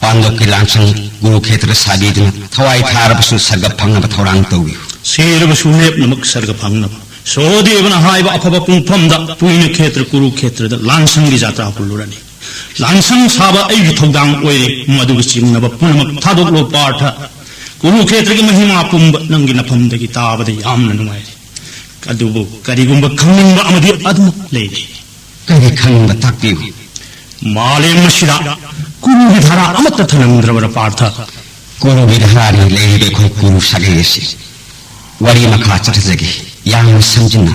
ꯄꯥꯟꯗꯣꯞꯀꯤ ꯂꯥꯟꯁꯪ ꯀꯨꯔꯨ ꯈꯦꯇ꯭ꯔ ꯁꯥꯕꯤꯗꯨꯅ ꯊꯋꯥꯏ ꯊꯥꯔꯕꯁꯨ ꯁꯔꯒ ꯐꯪꯅꯕ ꯊꯧꯔꯥꯡ ꯇꯧꯕꯤꯌꯨ꯫ ꯁꯤꯔꯕꯁꯨ ꯂꯦꯞꯅꯃꯛ ꯁꯔꯒ ꯐꯪꯅꯕ ꯁꯍꯗꯦꯕꯅ ꯍꯥꯏꯕ ꯑꯐꯕ ꯄꯨꯡꯐꯝꯗ ꯄꯨꯏꯅ ꯈꯦꯇ꯭ꯔ ꯀꯨꯔꯨ ꯈꯦꯇ꯭ꯔꯗ ꯂꯥꯟꯁꯪꯒꯤ ꯖꯥꯇ꯭ꯔꯥ ꯍꯨꯜꯂꯨꯔꯅꯤ꯫ ꯂꯥꯟꯁꯪ ꯁꯥꯕ ꯑꯩꯒꯤ ꯊꯧꯗꯥꯡ ꯑꯣꯏꯔꯦ꯫ ꯃꯗꯨꯒꯤ ꯆꯤꯡꯅꯕ ꯄꯨꯝꯅꯃꯛ ꯊꯥꯗꯣꯛꯂꯣ ꯄꯥꯔꯊ꯫ ꯀꯨꯔꯨ ꯈꯦꯇ꯭ꯔꯒꯤ ꯃꯍꯤꯃꯥ ꯄꯨꯝꯕ ꯅꯪꯒꯤ ꯅꯐꯝꯗꯒꯤ ꯇꯥꯕꯗ ꯌꯥꯝꯅ ꯅꯨꯡꯉꯥꯏꯔꯦ꯫ ꯑꯗꯨꯕꯨ ꯀꯔꯤꯒꯨꯝꯕ ꯈꯪꯅꯤꯡꯕ ꯑꯃꯗꯤ ꯑꯗꯨꯃꯛ ꯂꯩꯔꯤ꯫ ꯀꯔꯤ ꯈꯪꯅꯤꯡꯕ ꯇꯥꯛꯄꯤꯌꯨ꯫ ꯃꯥꯂꯦꯝ ꯑꯁꯤꯗ ꯀꯨꯔꯨꯒꯤ ꯙꯥꯔꯥ ꯑꯃꯠꯇ ꯊꯅꯝꯗ꯭ꯔꯕꯔꯥ ꯄꯥꯔꯊ? ꯀꯨꯔꯨꯒꯤ ꯙꯥꯔꯥꯅꯤ ꯂꯩꯔꯤꯕ ꯑꯩꯈꯣꯏ ꯀꯨꯔꯨ ꯁꯥꯒꯩ ꯑꯁꯤ꯫ ꯋꯥꯔꯤ ꯃꯈꯥ ꯆꯠꯊꯖꯒꯦ, ꯌꯥꯝꯅ ꯁꯝꯖꯤꯟꯅ꯫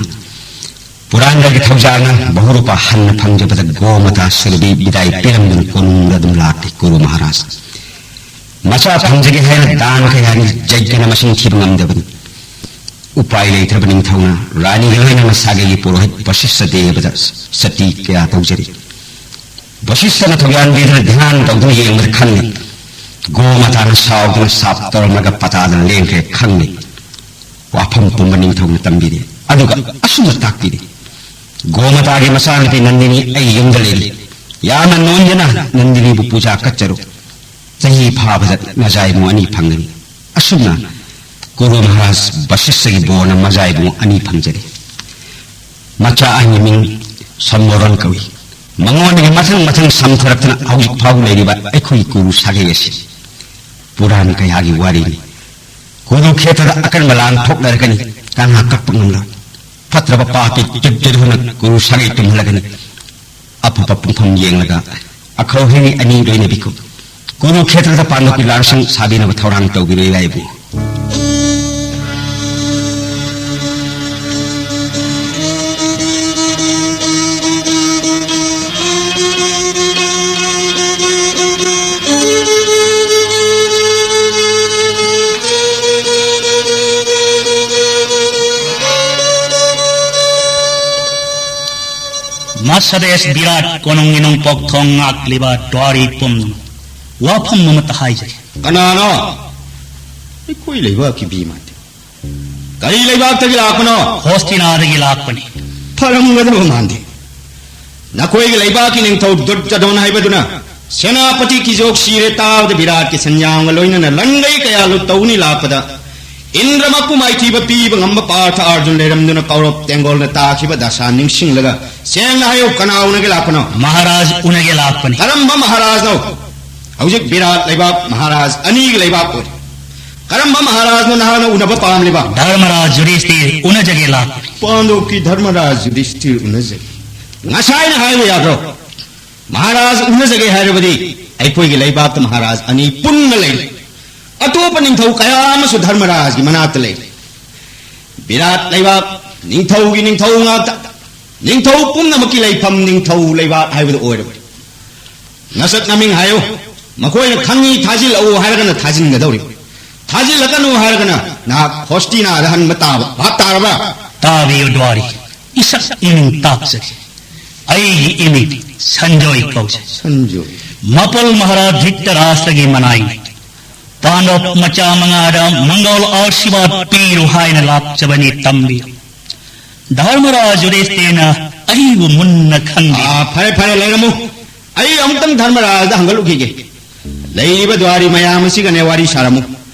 ꯄꯨꯔꯥꯟꯗ꯭ꯔꯒꯤ ꯊꯧꯖꯥꯜꯅ ꯕꯍꯨꯔꯨꯄꯥ ꯍꯟꯅ ꯐꯪꯖꯕꯗ ꯒꯣꯃꯇꯥ ꯁꯨꯔꯚꯤ ꯕꯤꯗꯥꯏ ꯄꯤꯔꯝꯗꯨꯅ ꯀꯣꯅꯨꯡꯗ ꯑꯗꯨꯝ ꯂꯥꯛꯂꯤ ꯀꯨꯔꯨ ꯃꯍꯥꯔꯥꯖ꯫ ꯃꯆꯥ ꯐꯪꯖꯒꯦ ꯍꯥꯏꯅ ꯗꯥꯟ ꯀꯌꯥꯒꯤ ꯖꯩꯒꯅ ꯃꯁꯤꯡ ꯊꯤꯕ ꯉꯝꯗꯕꯅꯤ꯫ ꯎꯄꯥꯏ ꯂꯩꯇ꯭ꯔꯕ ꯅꯤꯡꯊꯧꯅ ꯔꯥꯅꯤꯒ ꯂꯣꯏꯅꯅ ꯁꯥꯒꯩꯒꯤ ꯄꯨꯔꯣꯍꯤꯠ ꯕꯁꯤꯁꯇ ꯗꯦꯕꯗ ꯁꯇꯤ ꯀꯌꯥ ꯇꯧꯖꯔꯤ꯫ ꯕꯁꯤꯁꯇꯅ ꯊꯧꯌꯥꯟꯕꯤꯗꯨꯅ ꯙ꯭ꯌꯥꯟ ꯇꯧꯗꯨꯅ ꯌꯦꯡꯕꯗ ꯈꯪꯉꯤ꯫ ꯒꯣꯃꯇꯥꯅ ꯁꯥꯎꯗꯨꯅ ꯁꯥꯞ ꯇꯧꯔꯝꯂꯒ ꯄꯇꯥꯗ ꯂꯦꯡꯈ꯭ꯔꯦ ꯈꯪꯉꯤ꯫ ꯋꯥꯐꯝ ꯄꯨꯝꯕ ꯅꯤꯡꯊꯧꯅ ꯇꯝꯕꯤꯔꯤ꯫ ꯑꯗꯨꯒ ꯑꯁꯨꯝꯅ ꯇꯥꯛꯄꯤꯔꯤ꯫ ꯒꯣꯃꯇꯥꯒꯤ ꯃꯆꯥꯅꯨꯄꯤ ꯅꯟꯗꯤꯅꯤ ꯑꯩ ꯌꯨꯝꯗ ꯂꯩꯔꯤ꯫ ꯌꯥꯝꯅ ꯅꯣꯟꯖꯅ ꯅꯟꯗꯤꯅꯤꯕꯨ ꯄꯨꯖꯥ ꯀꯠꯆꯔꯨ꯫ ꯆꯍꯤ ꯐꯥꯕꯗ ꯅꯖꯥ ꯏꯕꯨꯡ ꯑꯅꯤ ꯐꯪꯒꯅꯤ꯫ ꯑꯁꯨꯝꯅ ꯀꯨꯔꯨ ꯃꯍꯥꯔꯥꯖ ꯕꯁꯤꯁ꯭ꯊꯒꯤ ꯕꯣꯔꯅ ꯃꯖꯥ ꯏꯕꯨꯡ ꯑꯅꯤ ꯐꯪꯖꯔꯤ꯫ ꯃꯆꯥ ꯑꯍꯟꯒꯤ ꯃꯤꯡ ꯁꯝꯃꯣꯔꯣꯟ ꯀꯧꯏ꯫ ꯃꯉꯣꯟꯗꯒꯤ ꯃꯊꯪ ꯃꯊꯪ ꯁꯝꯊꯔꯛꯇꯨꯅ ꯍꯧꯖꯤꯛ ꯐꯥꯎꯕ ꯂꯩꯔꯤꯕ ꯑꯩꯈꯣꯏꯒꯤ ꯀꯨꯔꯨ ꯁꯥꯒꯩ ꯑꯁꯤ ꯄꯨꯔꯥꯟ ꯀꯌꯥꯒꯤ ꯋꯥꯔꯤꯅꯤ꯫ ꯀꯨꯔꯨ ꯈꯦꯇ꯭ꯔꯗ ꯑꯀꯟꯕ ꯂꯥꯟ ꯊꯣꯛꯅꯔꯒꯅꯤ, ꯀꯅꯥ ꯀꯛꯄ ꯉꯝꯂꯣꯏ꯫ ꯐꯠꯇ꯭ꯔꯕ ꯄꯥꯄꯤ ꯇꯨꯞꯇꯨꯗꯨꯅ ꯀꯨꯔꯨ ꯁꯥꯒꯩ ꯇꯨꯝꯍꯜꯂꯒꯅꯤ꯫ ꯑꯐꯕ ꯄꯨꯡꯐꯝ ꯌꯦꯡꯂꯒ ꯑꯈꯧ ꯍꯩꯔꯤ ꯑꯅꯤ ꯂꯣꯏꯅꯕꯤꯈꯣ꯫ ꯀꯨꯔꯨ ꯈꯦꯇ꯭ꯔꯗ ꯄꯥꯟꯗꯣꯛꯄꯤ ꯂꯥꯟꯁꯪ ꯁꯥꯕꯤꯅꯕ ꯊꯧꯔꯥꯡ ꯇꯧꯕꯤꯔꯣ ꯏꯕꯥꯏꯕꯨ꯫ ꯃꯁꯗꯦꯁ ꯕꯤꯔꯥꯠ ꯀꯣꯅꯨꯡꯒꯤ ꯅꯣꯡꯄꯣꯛ ꯊꯣꯡ ꯉꯥꯛꯂꯤꯕ ꯗ꯭ꯋꯥꯔꯤ ꯄꯨꯝꯅꯃꯛ, ꯋꯥꯐꯝ ꯑꯃꯠꯇ ꯍꯥꯏꯖꯒꯦ꯫ ꯀꯅꯥꯅꯣ? ꯑꯩꯈꯣꯏ ꯂꯩꯕꯥꯛꯀꯤ ꯃꯤ ꯃꯥꯟꯗꯦ꯫ ꯀꯔꯤ ꯂꯩꯕꯥꯛꯇꯒꯤ ꯂꯥꯛꯄꯅꯣ? ꯍꯣꯁꯇꯤꯅꯥꯗꯒꯤ ꯂꯥꯛꯄꯅꯤ꯫ ꯐꯔꯝꯒꯗꯕ ꯃꯥꯟꯗꯦ꯫ ꯅꯈꯣꯏꯒꯤ ꯂꯩꯕꯥꯛꯀꯤ ꯅꯤꯡꯊꯧ ꯗꯨꯔꯖꯗꯣꯟ ꯍꯥꯏꯕꯗꯨꯅ ꯁꯦꯅꯥꯄꯇꯤ ꯀꯤꯖꯣꯛ ꯁꯤꯔꯦ ꯇꯥꯕꯗ ꯕꯤꯔꯥꯠꯀꯤ ꯁꯦꯟꯌꯥꯝꯒ ꯂꯣꯏꯅꯅ ꯂꯟꯒꯩ ꯀꯌꯥ ꯂꯨꯠ ꯇꯧꯅꯤ ꯂꯥꯛꯄꯗ, ꯏꯟꯗ꯭ꯔꯃꯛꯄꯨ ꯃꯥꯏꯊꯤꯕ ꯄꯤꯕ ꯉꯝꯕ ꯄꯥꯔꯊ ꯑꯥꯔꯖꯨꯟ ꯂꯩꯔꯝꯗꯨꯅ ꯀꯧꯔꯕ ꯇꯦꯡꯒꯣꯜꯅ ꯇꯥꯈꯤꯕ ꯗꯁꯥ ꯅꯤꯡꯁꯤꯡꯂꯒ ꯁꯦꯡꯅ ꯍꯥꯏꯌꯨ, ꯀꯅꯥ ꯎꯅꯒꯦ ꯂꯥꯛꯄꯅꯣ? ꯃꯍꯥꯔꯥꯖ ꯎꯅꯒꯦ ꯂꯥꯛꯄꯅꯤ꯫ ꯀꯔꯝꯕ ꯃꯍꯥꯔꯥꯖꯅꯣ? ꯍꯧꯖꯤꯛ ꯕꯤꯔꯥꯠ ꯂꯩꯕꯥꯛ ꯃꯍꯥꯔꯥꯖ ꯑꯅꯤꯒꯤ ꯂꯩꯕꯥꯛ ꯑꯣꯏꯔꯤ꯫ ꯀꯔꯝꯕ ꯃꯍꯥꯔꯥꯖꯅꯣ ꯅꯍꯥꯛꯅ ꯎꯅꯕ ꯄꯥꯝꯂꯤꯕ? ꯙꯔꯃꯔꯥꯖ ꯌꯨꯙꯤꯁꯊꯤꯔ ꯎꯅꯖꯒꯦ ꯂꯥꯛꯄꯅꯤ꯫ ꯄꯥꯟꯗꯣꯞꯀꯤ ꯙꯔꯃꯔꯥꯖ ꯌꯨꯙꯤꯁꯊꯤꯔ ꯎꯅꯖꯒꯦ꯫ ꯉꯁꯥꯏꯅ ꯍꯥꯏꯕ ꯌꯥꯗ꯭ꯔꯣ? ꯃꯍꯥꯔꯥꯖ ꯎꯅꯖꯒꯦ ꯍꯥꯏꯔꯕꯗꯤ ꯑꯩꯈꯣꯏꯒꯤ ꯂꯩꯕꯥꯛꯇ ꯃꯍꯥꯔꯥꯖ ꯑꯅꯤ ꯄꯨꯟꯅ ꯂꯩꯔꯤ꯫ ꯑꯇꯣꯞꯄ ꯅꯤꯡꯊꯧ ꯀꯌꯥ ꯑꯃꯁꯨ ꯙꯔꯃꯔꯥꯖꯒꯤ ꯃꯅꯥꯛꯇ ꯂꯩꯔꯤ꯫ ꯕꯤꯔꯥꯠ ꯂꯩꯕꯥꯛ ꯅꯤꯡꯊꯧꯒꯤ ꯅꯤꯡꯊꯧ ꯉꯥꯛꯇ, ꯅꯤꯡꯊꯧ ꯄꯨꯝꯅꯃꯛꯀꯤ ꯂꯩꯐꯝ ꯅꯤꯡꯊꯧ ꯂꯩꯕꯥꯛ ꯍꯥꯏꯕꯗꯨ ꯑꯣꯏꯔꯕꯅꯤ꯫ ꯅꯁꯛ ꯅꯃꯤꯡ ꯍꯥꯏꯌꯨ꯫ ꯃꯈꯣꯏꯅ ꯈꯪꯉꯤ ꯊꯥꯖꯤꯜꯂꯛꯎ ꯍꯥꯏꯔꯒꯅ ꯊꯥꯖꯤꯟꯒꯗꯧꯔꯤꯕ, ꯊꯥꯖꯤꯜꯂꯛꯀꯅꯨ ꯍꯥꯏꯔꯒꯅ ꯅꯍꯥꯛ ꯍꯣꯁꯇꯤꯅꯥꯗ ꯍꯟꯕ ꯇꯥꯕ꯫ ꯚꯥꯞ ꯇꯥꯔꯕ? ꯇꯥꯕꯤꯌꯨ ꯗ꯭ꯋꯥꯔꯤ, ꯏꯁꯛ ꯏꯃꯤꯡ ꯇꯥꯛꯆꯒꯦ꯫ ꯑꯩꯒꯤ ꯏꯃꯤꯡ ꯁꯟꯖꯣꯏ ꯀꯧꯖꯩ꯫ ꯁꯟꯖꯣꯏ꯫ ꯃꯄꯜ ꯃꯍꯥꯔꯥꯖ ꯙ꯭ꯔꯤꯇꯔꯥꯁꯇ꯭ꯔꯒꯤ ꯃꯅꯥꯏꯅꯤ꯫ ꯄꯥꯟꯗꯣꯞ ꯃꯆꯥ ꯃꯉꯥꯗ ꯃꯪꯒꯣꯜ ꯑꯥꯁꯤꯔꯕꯥꯗ ꯄꯤꯔꯨ ꯍꯥꯏꯅ ꯂꯥꯛꯆꯕꯅꯤ꯫ ꯇꯝꯕꯤꯌꯨ꯫ ꯙꯔꯃꯔꯥꯖ ꯌꯨꯙꯤꯁꯊꯤꯔꯅ ꯑꯩꯕꯨ ꯃꯨꯟꯅ ꯈꯪꯕꯤꯌꯨ꯫ ꯑꯥ, ꯐꯔꯦ, ꯐꯔꯦ, ꯂꯩꯔꯝꯃꯨ꯫ ꯑꯩ ꯑꯃꯨꯛꯇꯪ ꯙꯔꯃꯔꯥꯖꯗ ꯍꯪꯒꯠꯂꯨꯈꯤꯒꯦ꯫ ꯂꯩꯔꯤꯕ ꯗ꯭ꯋꯥꯔꯤ ꯃꯌꯥꯝ ꯑꯁꯤꯒꯅꯦ ꯋꯥꯔꯤ ꯁꯥꯔꯝꯃꯨ꯫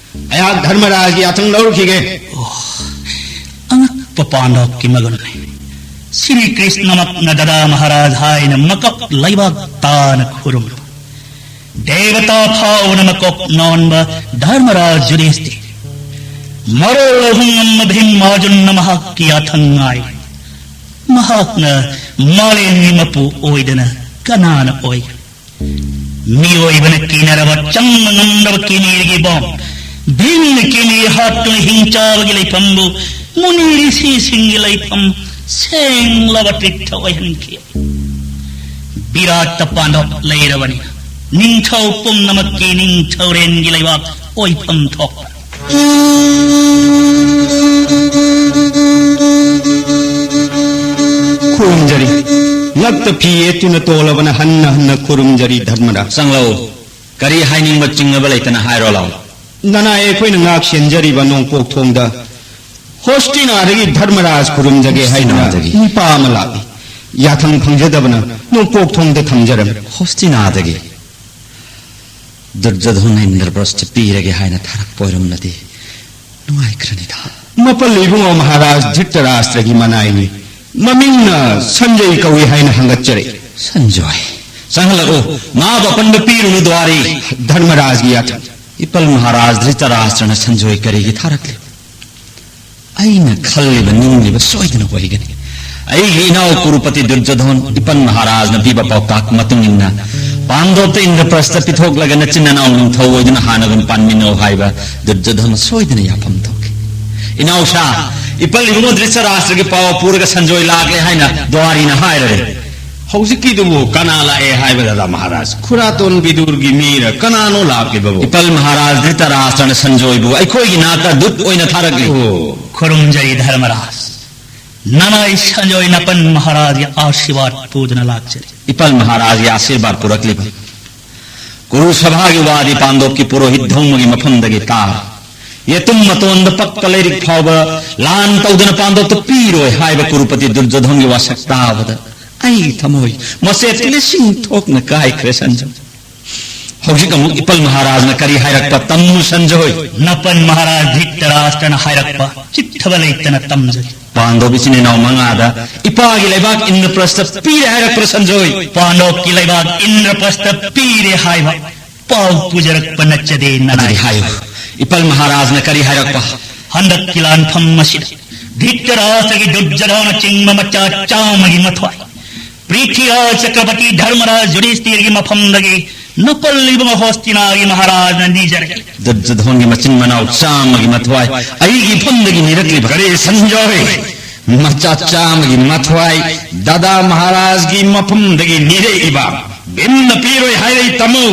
ꯑꯩꯍꯥꯛ ꯙꯔꯃꯔꯥꯖꯒꯤ ꯌꯥꯊꯪ ꯂꯧꯔꯨꯈꯤꯒꯦ꯫ ꯑꯣ, ꯑꯉꯛꯄ ꯄꯥꯟꯗꯣꯞꯀꯤ ꯃꯒꯨꯟꯅꯤ꯫ ꯁ꯭ꯔꯤ ꯀ꯭ꯔꯤꯁꯅꯃꯛꯅ ꯗꯗꯥ ꯃꯍꯥꯔꯥꯖ ꯍꯥꯏꯅ ꯃꯀꯛ ꯂꯩꯕꯥꯛ ꯇꯥꯅ ꯈꯨꯔꯨꯝꯂꯨ꯫ ꯗꯦꯕꯇꯥ ꯐꯥꯎꯅ ꯃꯀꯣꯛ ꯅꯣꯟꯕ ꯙꯔꯃꯔꯥꯖ ꯌꯨꯙꯤꯁꯊꯤꯔ꯫ ꯃꯔꯣꯜ ꯑꯍꯨꯝ ꯉꯝꯕ ꯚꯤꯝ ꯑꯔꯖꯨꯟꯅ ꯃꯍꯥꯛꯀꯤ ꯌꯥꯊꯪ ꯉꯥꯏ꯫ ꯃꯍꯥꯛꯅ ꯃꯥꯂꯦꯝꯒꯤ ꯃꯄꯨ ꯑꯣꯏꯗꯅ ꯀꯅꯥꯅ ꯑꯣꯏ? ꯃꯤꯑꯣꯏꯕꯅ ꯀꯤꯅꯔꯕ ꯆꯪꯕ ꯉꯝꯗꯕ ꯀꯤꯃꯤꯔꯒꯤ ꯕꯣꯝ, ꯚꯤꯝꯅ ꯀꯤꯃꯤꯔ ꯍꯥꯠꯇꯨꯅ ꯍꯤꯡꯆꯥꯕꯒꯤ ꯂꯩꯐꯝꯕꯨ ꯃꯨꯅꯤ ꯔꯤꯁꯤꯁꯤꯡꯒꯤ ꯂꯩꯐꯝ ꯁꯦꯡꯂꯕ ꯇꯤꯔꯊ ꯑꯣꯏꯍꯟꯈꯤ꯫ ꯕꯤꯔꯥꯠꯇ ꯄꯥꯟꯗꯣꯞ ꯂꯩꯔꯕꯅꯤꯅ ꯅꯤꯡꯊꯧ ꯄꯨꯝꯅꯃꯛꯀꯤ ꯅꯤꯡꯊꯧꯔꯦꯟꯒꯤ ꯂꯩꯕꯥꯛ ꯑꯣꯏꯐꯝ ꯊꯣꯛꯄ꯫ ꯈꯨꯔꯨꯝꯖꯔꯤ꯫ ꯉꯛꯇ ꯐꯤ ꯌꯦꯠꯇꯨꯅ ꯇꯣꯜꯂꯕꯅ ꯍꯟꯅ ꯍꯟꯅ ꯈꯨꯔꯨꯝꯖꯔꯤ ꯙꯔꯃꯔꯥꯖ꯫ ꯆꯪꯂꯛꯎ꯫ ꯀꯔꯤ ꯍꯥꯏꯅꯤꯡꯕ ꯆꯤꯡꯅꯕ ꯂꯩꯇꯅ ꯍꯥꯏꯔꯣ ꯂꯥꯎ꯫ ꯅꯅꯥꯏ ꯑꯩꯈꯣꯏꯅ ꯉꯥꯛ ꯁꯦꯟꯖꯔꯤꯕ ꯅꯣꯡꯄꯣꯛ ꯊꯣꯡꯗ ꯍꯣꯁꯇꯤꯅꯥꯗꯒꯤ ꯙꯔꯃꯔꯥꯖ ꯈꯨꯔꯨꯝꯖꯒꯦ ꯍꯥꯏꯗꯨꯅ ꯍꯣꯁꯇꯤꯅꯥꯗꯒꯤ? ꯅꯨꯄꯥ ꯑꯃ ꯂꯥꯛꯏ꯫ ꯌꯥꯊꯪ ꯐꯪꯖꯗꯕꯅ ꯅꯣꯡꯄꯣꯛ ꯊꯣꯡꯗ ꯊꯝꯖꯔꯝꯃꯤ꯫ ꯍꯣꯁꯇꯤꯅꯥꯗꯒꯤ ꯗꯨꯔꯖꯣꯙꯟ ꯏꯟꯗ꯭ꯔꯄ꯭ꯔꯁꯊ ꯄꯤꯔꯒꯦ ꯍꯥꯏꯅ ꯊꯥꯔꯛꯄ ꯑꯣꯏꯔꯝꯂꯗꯤ ꯅꯨꯡꯉꯥꯏꯈ꯭ꯔꯅꯤꯗ꯫ ꯃꯄꯜ ꯏꯕꯨꯡꯉꯣ ꯃꯍꯥꯔꯥꯖ ꯙ꯭ꯔꯤꯇꯔꯥꯁꯇ꯭ꯔꯒꯤ ꯃꯅꯥꯏꯅꯤ꯫ ꯃꯃꯤꯡꯅ ꯁꯟꯖꯌ ꯀꯧꯏ ꯍꯥꯏꯅ ꯍꯪꯒꯠꯆꯔꯛꯏ꯫ ꯁꯟꯖꯣꯏ? ꯆꯪꯍꯜꯂꯛꯎ꯫ ꯃꯥꯕꯨ ꯑꯄꯟꯕ ꯄꯤꯔꯨꯅꯨ ꯗ꯭ꯋꯥꯔꯤ꯫ ꯙꯔꯃꯔꯥꯖꯒꯤ ꯌꯥꯊꯪ꯫ ꯏꯄꯜ ꯃꯍꯥꯔꯥꯖ ꯙ꯭ꯔꯤꯇꯔꯥꯁꯇ꯭ꯔꯅ ꯁꯟꯖꯣꯏ ꯀꯔꯤꯒꯤ ꯊꯥꯔꯛꯂꯤꯕ? ꯑꯩꯅ ꯈꯜꯂꯤꯕ ꯅꯤꯡꯂꯤꯕ ꯁꯣꯏꯗꯅ ꯑꯣꯏꯒꯅꯤ꯫ ꯑꯩꯒꯤ ꯏꯅꯥꯎ ꯀꯨꯔꯨꯄꯇꯤ ꯗꯨꯔꯖꯣꯙꯟ ꯏꯄꯟ ꯃꯍꯥꯔꯥꯖꯅ ꯄꯤꯕ ꯄꯥꯎꯇꯥꯛ ꯃꯇꯨꯡ ꯏꯟꯅ ꯄꯥꯟꯗꯣꯞꯇ ꯏꯟꯗ꯭ꯔꯄ꯭ꯔꯁꯇ ꯄꯤꯊꯣꯛꯂꯒ ꯅꯆꯤꯟ ꯅꯅꯥꯎ ꯅꯤꯡꯊꯧ ꯑꯣꯏꯗꯨꯅ ꯍꯥꯟꯅꯒꯨꯝ ꯄꯥꯟꯃꯤꯟꯅꯧ ꯍꯥꯏꯕ ꯗꯨꯔꯖꯣꯙꯟ ꯁꯣꯏꯗꯅ ꯌꯥꯐꯝ ꯊꯣꯛꯈꯤ꯫ ꯏꯅꯥꯎꯁꯥ, ꯏꯄꯜ ꯏꯕꯨꯡꯉꯣ ꯙ꯭ꯔꯤꯇꯔꯥꯁꯇ꯭ꯔꯒꯤ ꯄꯥꯎ ꯄꯨꯔꯒ ꯁꯟꯖꯣꯏ ꯂꯥꯛꯂꯦ ꯍꯥꯏꯅ ꯗ꯭ꯋꯥꯔꯤꯅ ꯍꯥꯏꯔꯔꯦ꯫ ꯍꯧꯖꯤꯛꯀꯤꯗꯨꯕꯨ ꯀꯅꯥ ꯂꯥꯛꯑꯦ ꯍꯥꯏꯕ ꯗꯗꯥ ꯃꯍꯥꯔꯥꯖ? ꯈꯨꯔꯥꯇꯣꯟ ꯕꯤꯗꯨꯔꯒꯤ ꯃꯤꯔ ꯀꯅꯥꯅꯣ ꯂꯥꯛꯂꯤꯕꯕꯨ? ꯏꯄꯜ ꯃꯍꯥꯔꯥꯖ ꯙ꯭ꯔꯤꯇꯔꯥꯁꯇ꯭ꯔꯅ ꯁꯟꯖꯣꯏꯕꯨ ꯑꯩꯈꯣꯏꯒꯤ ꯅꯥꯛꯇ ꯗꯨꯠ ꯑꯣꯏꯅ ꯊꯥꯔꯛꯂꯤ꯫ ꯑꯣ꯫ ꯈꯨꯔꯨꯝꯖꯔꯤ ꯙꯔꯃꯔꯥꯖ꯫ ꯅꯅꯥꯏ ꯁꯟꯖꯣꯏ ꯅꯄꯟ ꯃꯍꯥꯔꯥꯖꯒꯤ ꯑꯥꯁꯤꯔꯕꯥꯗ ꯄꯨꯗꯨꯅ ꯂꯥꯛꯆꯔꯤ꯫ ꯏꯄꯜ ꯃꯍꯥꯔꯥꯖꯒꯤ ꯑꯥꯁꯤꯔꯕꯥꯗ ꯄꯨꯔꯛꯂꯤꯕ ꯀꯨꯔꯨ ꯁꯚꯥꯒꯤ ꯋꯥꯗꯤ ꯄꯥꯟꯗꯣꯞꯀꯤ ꯄꯨꯔꯣꯍꯤꯠ ꯙꯧꯃꯒꯤ ꯃꯐꯝꯗꯒꯤ ꯇꯥꯔꯦ꯫ ꯌꯦꯇꯨꯝ ꯃꯇꯣꯟꯗ ꯄꯛꯄ ꯂꯥꯏꯔꯤꯛ ꯐꯥꯎꯕ ꯂꯥꯟ ꯇꯧꯗꯅ ꯄꯥꯟꯗꯣꯞꯇ ꯄꯤꯔꯣꯏ ꯍꯥꯏꯕ ꯀꯨꯔꯨꯄꯇꯤ ꯗꯨꯔꯖꯣꯙꯟꯒꯤ ꯋꯥꯁꯛ ꯇꯥꯕꯗ ꯑꯩꯒꯤ ꯊꯃꯣꯏ ꯃꯆꯦꯠ ꯂꯤꯁꯤꯡ ꯊꯣꯛꯅ ꯀꯥꯏꯈ꯭ꯔꯦ ꯁꯟꯖꯣꯏ꯫ ꯍꯧꯖꯤꯛ ꯑꯃꯨꯛ ꯏꯄꯜ ꯃꯍꯥꯔꯥꯖꯅ ꯀꯔꯤ ꯍꯥꯏꯔꯛꯄ ꯇꯝꯃꯨ ꯁꯟꯖꯣꯏ꯫ ꯅꯄꯟ ꯃꯍꯥꯔꯥꯖ ꯙ꯭ꯔꯤꯇꯔꯥꯁꯇ꯭ꯔꯅ ꯍꯥꯏꯔꯛꯄ ꯆꯤꯠꯊꯕ ꯂꯩꯇꯅ ꯇꯝꯖꯒꯦ꯫ ꯄꯥꯟꯗꯣꯞ ꯏꯆꯤꯟ ꯏꯅꯥꯎ ꯃꯉꯥꯗ ꯏꯄꯥꯒꯤ ꯂꯩꯕꯥꯛ ꯏꯟꯗ꯭ꯔꯄ꯭ꯔꯁꯇ ꯄꯤꯔꯦ ꯍꯥꯏꯔꯛꯄ꯭ꯔꯥ ꯁꯟꯖꯣꯏ? ꯄꯥꯟꯗꯣꯞꯀꯤ ꯂꯩꯕꯥꯛ ꯏꯟꯗ꯭ꯔꯄ꯭ꯔꯁꯇ ꯄꯤꯔꯦ ꯍꯥꯏꯕ ꯄꯥꯎ ꯄꯨꯖꯔꯛꯄ ꯅꯠꯆꯗꯦ ꯅꯅꯥꯏ꯫ ꯑꯗꯨꯗꯤ ꯍꯥꯏꯌꯨ, ꯏꯄꯜ ꯃꯍꯥꯔꯥꯖꯅ ꯀꯔꯤ ꯍꯥꯏꯔꯛꯄ? ꯍꯟꯗꯛꯀꯤ ꯂꯥꯟꯐꯝ ꯑꯁꯤꯗ ꯙ꯭ꯔꯤꯇꯔꯥꯁꯇ꯭ꯔꯒꯤ ꯗꯨꯔꯖꯣꯙꯅ ꯆꯤꯡꯕ ꯃꯆꯥ ꯆꯥꯝꯃꯒꯤ ꯃꯊ꯭ꯋꯥꯏ ꯄ꯭ꯔꯤꯊꯤꯔꯥꯖ ꯆꯀ꯭ꯔꯕꯇꯤ ꯙꯔꯃꯔꯥꯖ ꯌꯨꯙꯤꯁꯇꯤꯔꯒꯤ ꯃꯐꯝꯗꯒꯤ ꯅꯄꯜ ꯏꯕꯨꯡ ꯍꯣꯁꯇꯤꯅꯥꯒꯤ ꯃꯍꯥꯔꯥꯖꯅ ꯅꯤꯖꯔꯛꯏ꯫ ꯗꯨꯔꯖꯣꯙꯟꯒꯤ ꯃꯆꯤꯟ ꯃꯅꯥꯎ ꯆꯥꯝꯃꯒꯤ ꯃꯊ꯭ꯋꯥꯏ ꯑꯩꯒꯤ ꯏꯐꯝꯗꯒꯤ ꯅꯤꯔꯛꯂꯤꯕ ꯀꯔꯤ ꯁꯟꯖꯣꯏ? ꯃꯆꯥ ꯆꯥꯝꯃꯒꯤ ꯃꯊ꯭ꯋꯥꯏ ꯗꯥꯗꯥ ꯃꯍꯥꯔꯥꯖꯒꯤ ꯃꯐꯝꯗꯒꯤ ꯅꯤꯔꯛꯏꯕ ꯚꯤꯝꯅ ꯄꯤꯔꯣꯏ ꯍꯥꯏꯔꯛꯏ ꯇꯥꯃꯣ꯫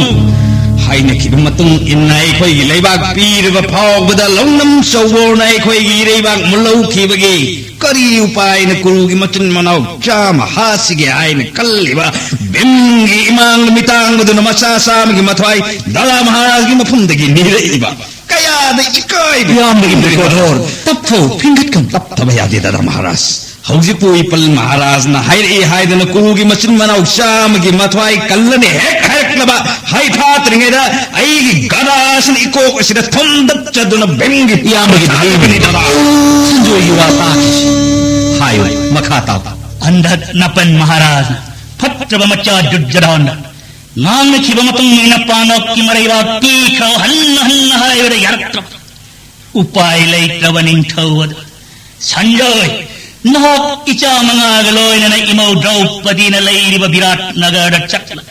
ꯍꯥꯏꯅꯈꯤꯕ ꯃꯇꯨꯡ ꯏꯟꯅ ꯑꯩꯈꯣꯏꯒꯤ ꯂꯩꯕꯥꯛ ꯄꯤꯔꯕ ꯐꯥꯎꯕꯗ ꯂꯧꯅꯝ ꯆꯧꯕꯣꯔꯅ ꯑꯩꯈꯣꯏꯒꯤ ꯏꯔꯩꯕꯥꯛ ꯃꯨꯜꯍꯧꯈꯤꯕꯒꯤ ꯀꯔꯤ ꯎꯄꯥꯏꯅ ꯀꯨꯔꯨꯒꯤ ꯃꯆꯤꯟ ꯃꯅꯥꯎ ꯆꯥꯝꯃ ꯍꯥꯠꯁꯤꯒꯦ ꯍꯥꯏꯅ ꯈꯜꯂꯤꯕ ꯚꯤꯝꯒꯤ ꯏꯃꯥꯡꯗ ꯃꯤꯇꯥꯡꯕꯗꯨꯅ ꯃꯆꯥ ꯆꯥꯝꯃꯒꯤ ꯃꯊ꯭ꯋꯥꯏ ꯗꯥꯗꯥ ꯃꯍꯥꯔꯥꯖꯒꯤ ꯃꯐꯝꯗꯒꯤ ꯅꯤꯔꯛꯏꯕ ꯀꯌꯥꯗ ꯏꯀꯥꯏꯕ ꯏꯌꯥꯝꯕꯒꯤ ꯏꯌꯥꯝꯕꯒꯤ ꯗꯨꯔꯖꯣꯙꯣꯔ, ꯇꯞꯊꯧ, ꯐꯤꯡꯒꯠꯀꯅꯨ꯫ ꯇꯞꯊꯕ ꯌꯥꯗꯦ ꯗꯥꯗꯥ ꯃꯍꯥꯔꯥꯖ꯫ ꯍꯧꯖꯤꯛꯄꯨ ꯏꯄꯜ ꯃꯍꯥꯔꯥꯖꯅ ꯍꯥꯏꯔꯛꯏ ꯍꯥꯏꯗꯅ ꯀꯨꯔꯨꯒꯤ ꯃꯆꯤꯟ ꯃꯅꯥꯎ ꯆꯥꯝꯃꯒꯤ ꯃꯊ꯭ꯋꯥꯏ ꯀꯜꯂꯅꯤ ꯍꯦꯛ ꯍꯥꯏꯔꯛꯂꯕ ꯍꯩꯐꯥꯠꯇ꯭ꯔꯤꯉꯩꯗ ꯑꯩꯒꯤ ꯒꯗꯥ ꯑꯁꯤꯅ ꯏꯀꯣꯛ ꯑꯁꯤꯗ ꯊꯣꯝꯗꯠꯆꯗꯨꯅ ꯚꯤꯝꯒꯤ ꯏꯌꯥꯝꯕꯒꯤ ꯊꯥꯗꯣꯛꯀꯅꯤ ꯗꯥꯗꯥ꯫ ꯁꯟꯖꯣꯏꯒꯤ ꯋꯥ ꯇꯥꯈꯤꯁꯤ꯫ ꯍꯥꯏꯌꯨ, ꯃꯈꯥ ꯇꯥꯎ꯫ ꯍꯟꯗꯛ ꯅꯄꯟ ꯃꯍꯥꯔꯥꯖꯅ ꯐꯠꯇ꯭ꯔꯕ ꯃꯆꯥ ꯗꯨꯔꯖꯣꯙꯟꯗ ꯉꯥꯡꯅꯈꯤꯕ ꯃꯇꯨꯡ ꯏꯟꯅ ꯄꯥꯟꯗꯣꯞꯀꯤ ꯃꯔꯩꯕꯥꯛ ꯄꯤꯈ꯭ꯔꯣ ꯍꯟꯅ ꯍꯟꯅ ꯍꯥꯏꯕꯗ ꯌꯥꯔꯛꯇ꯭ꯔꯕ ꯎꯄꯥꯏ ꯂꯩꯇ꯭ꯔꯕ ꯅꯤꯡꯊꯧ ꯑꯗꯨ ꯁꯟꯖꯣꯏ, ꯅꯍꯥꯛ ꯏꯆꯥ ꯃꯉꯥꯒ ꯂꯣꯏꯅꯅ ꯏꯃꯧ ꯗ꯭ꯔꯧꯄꯗꯤꯅ ꯂꯩꯔꯤꯕ ꯕꯤꯔꯥꯠ ꯅꯒꯔꯗ ꯆꯠꯂ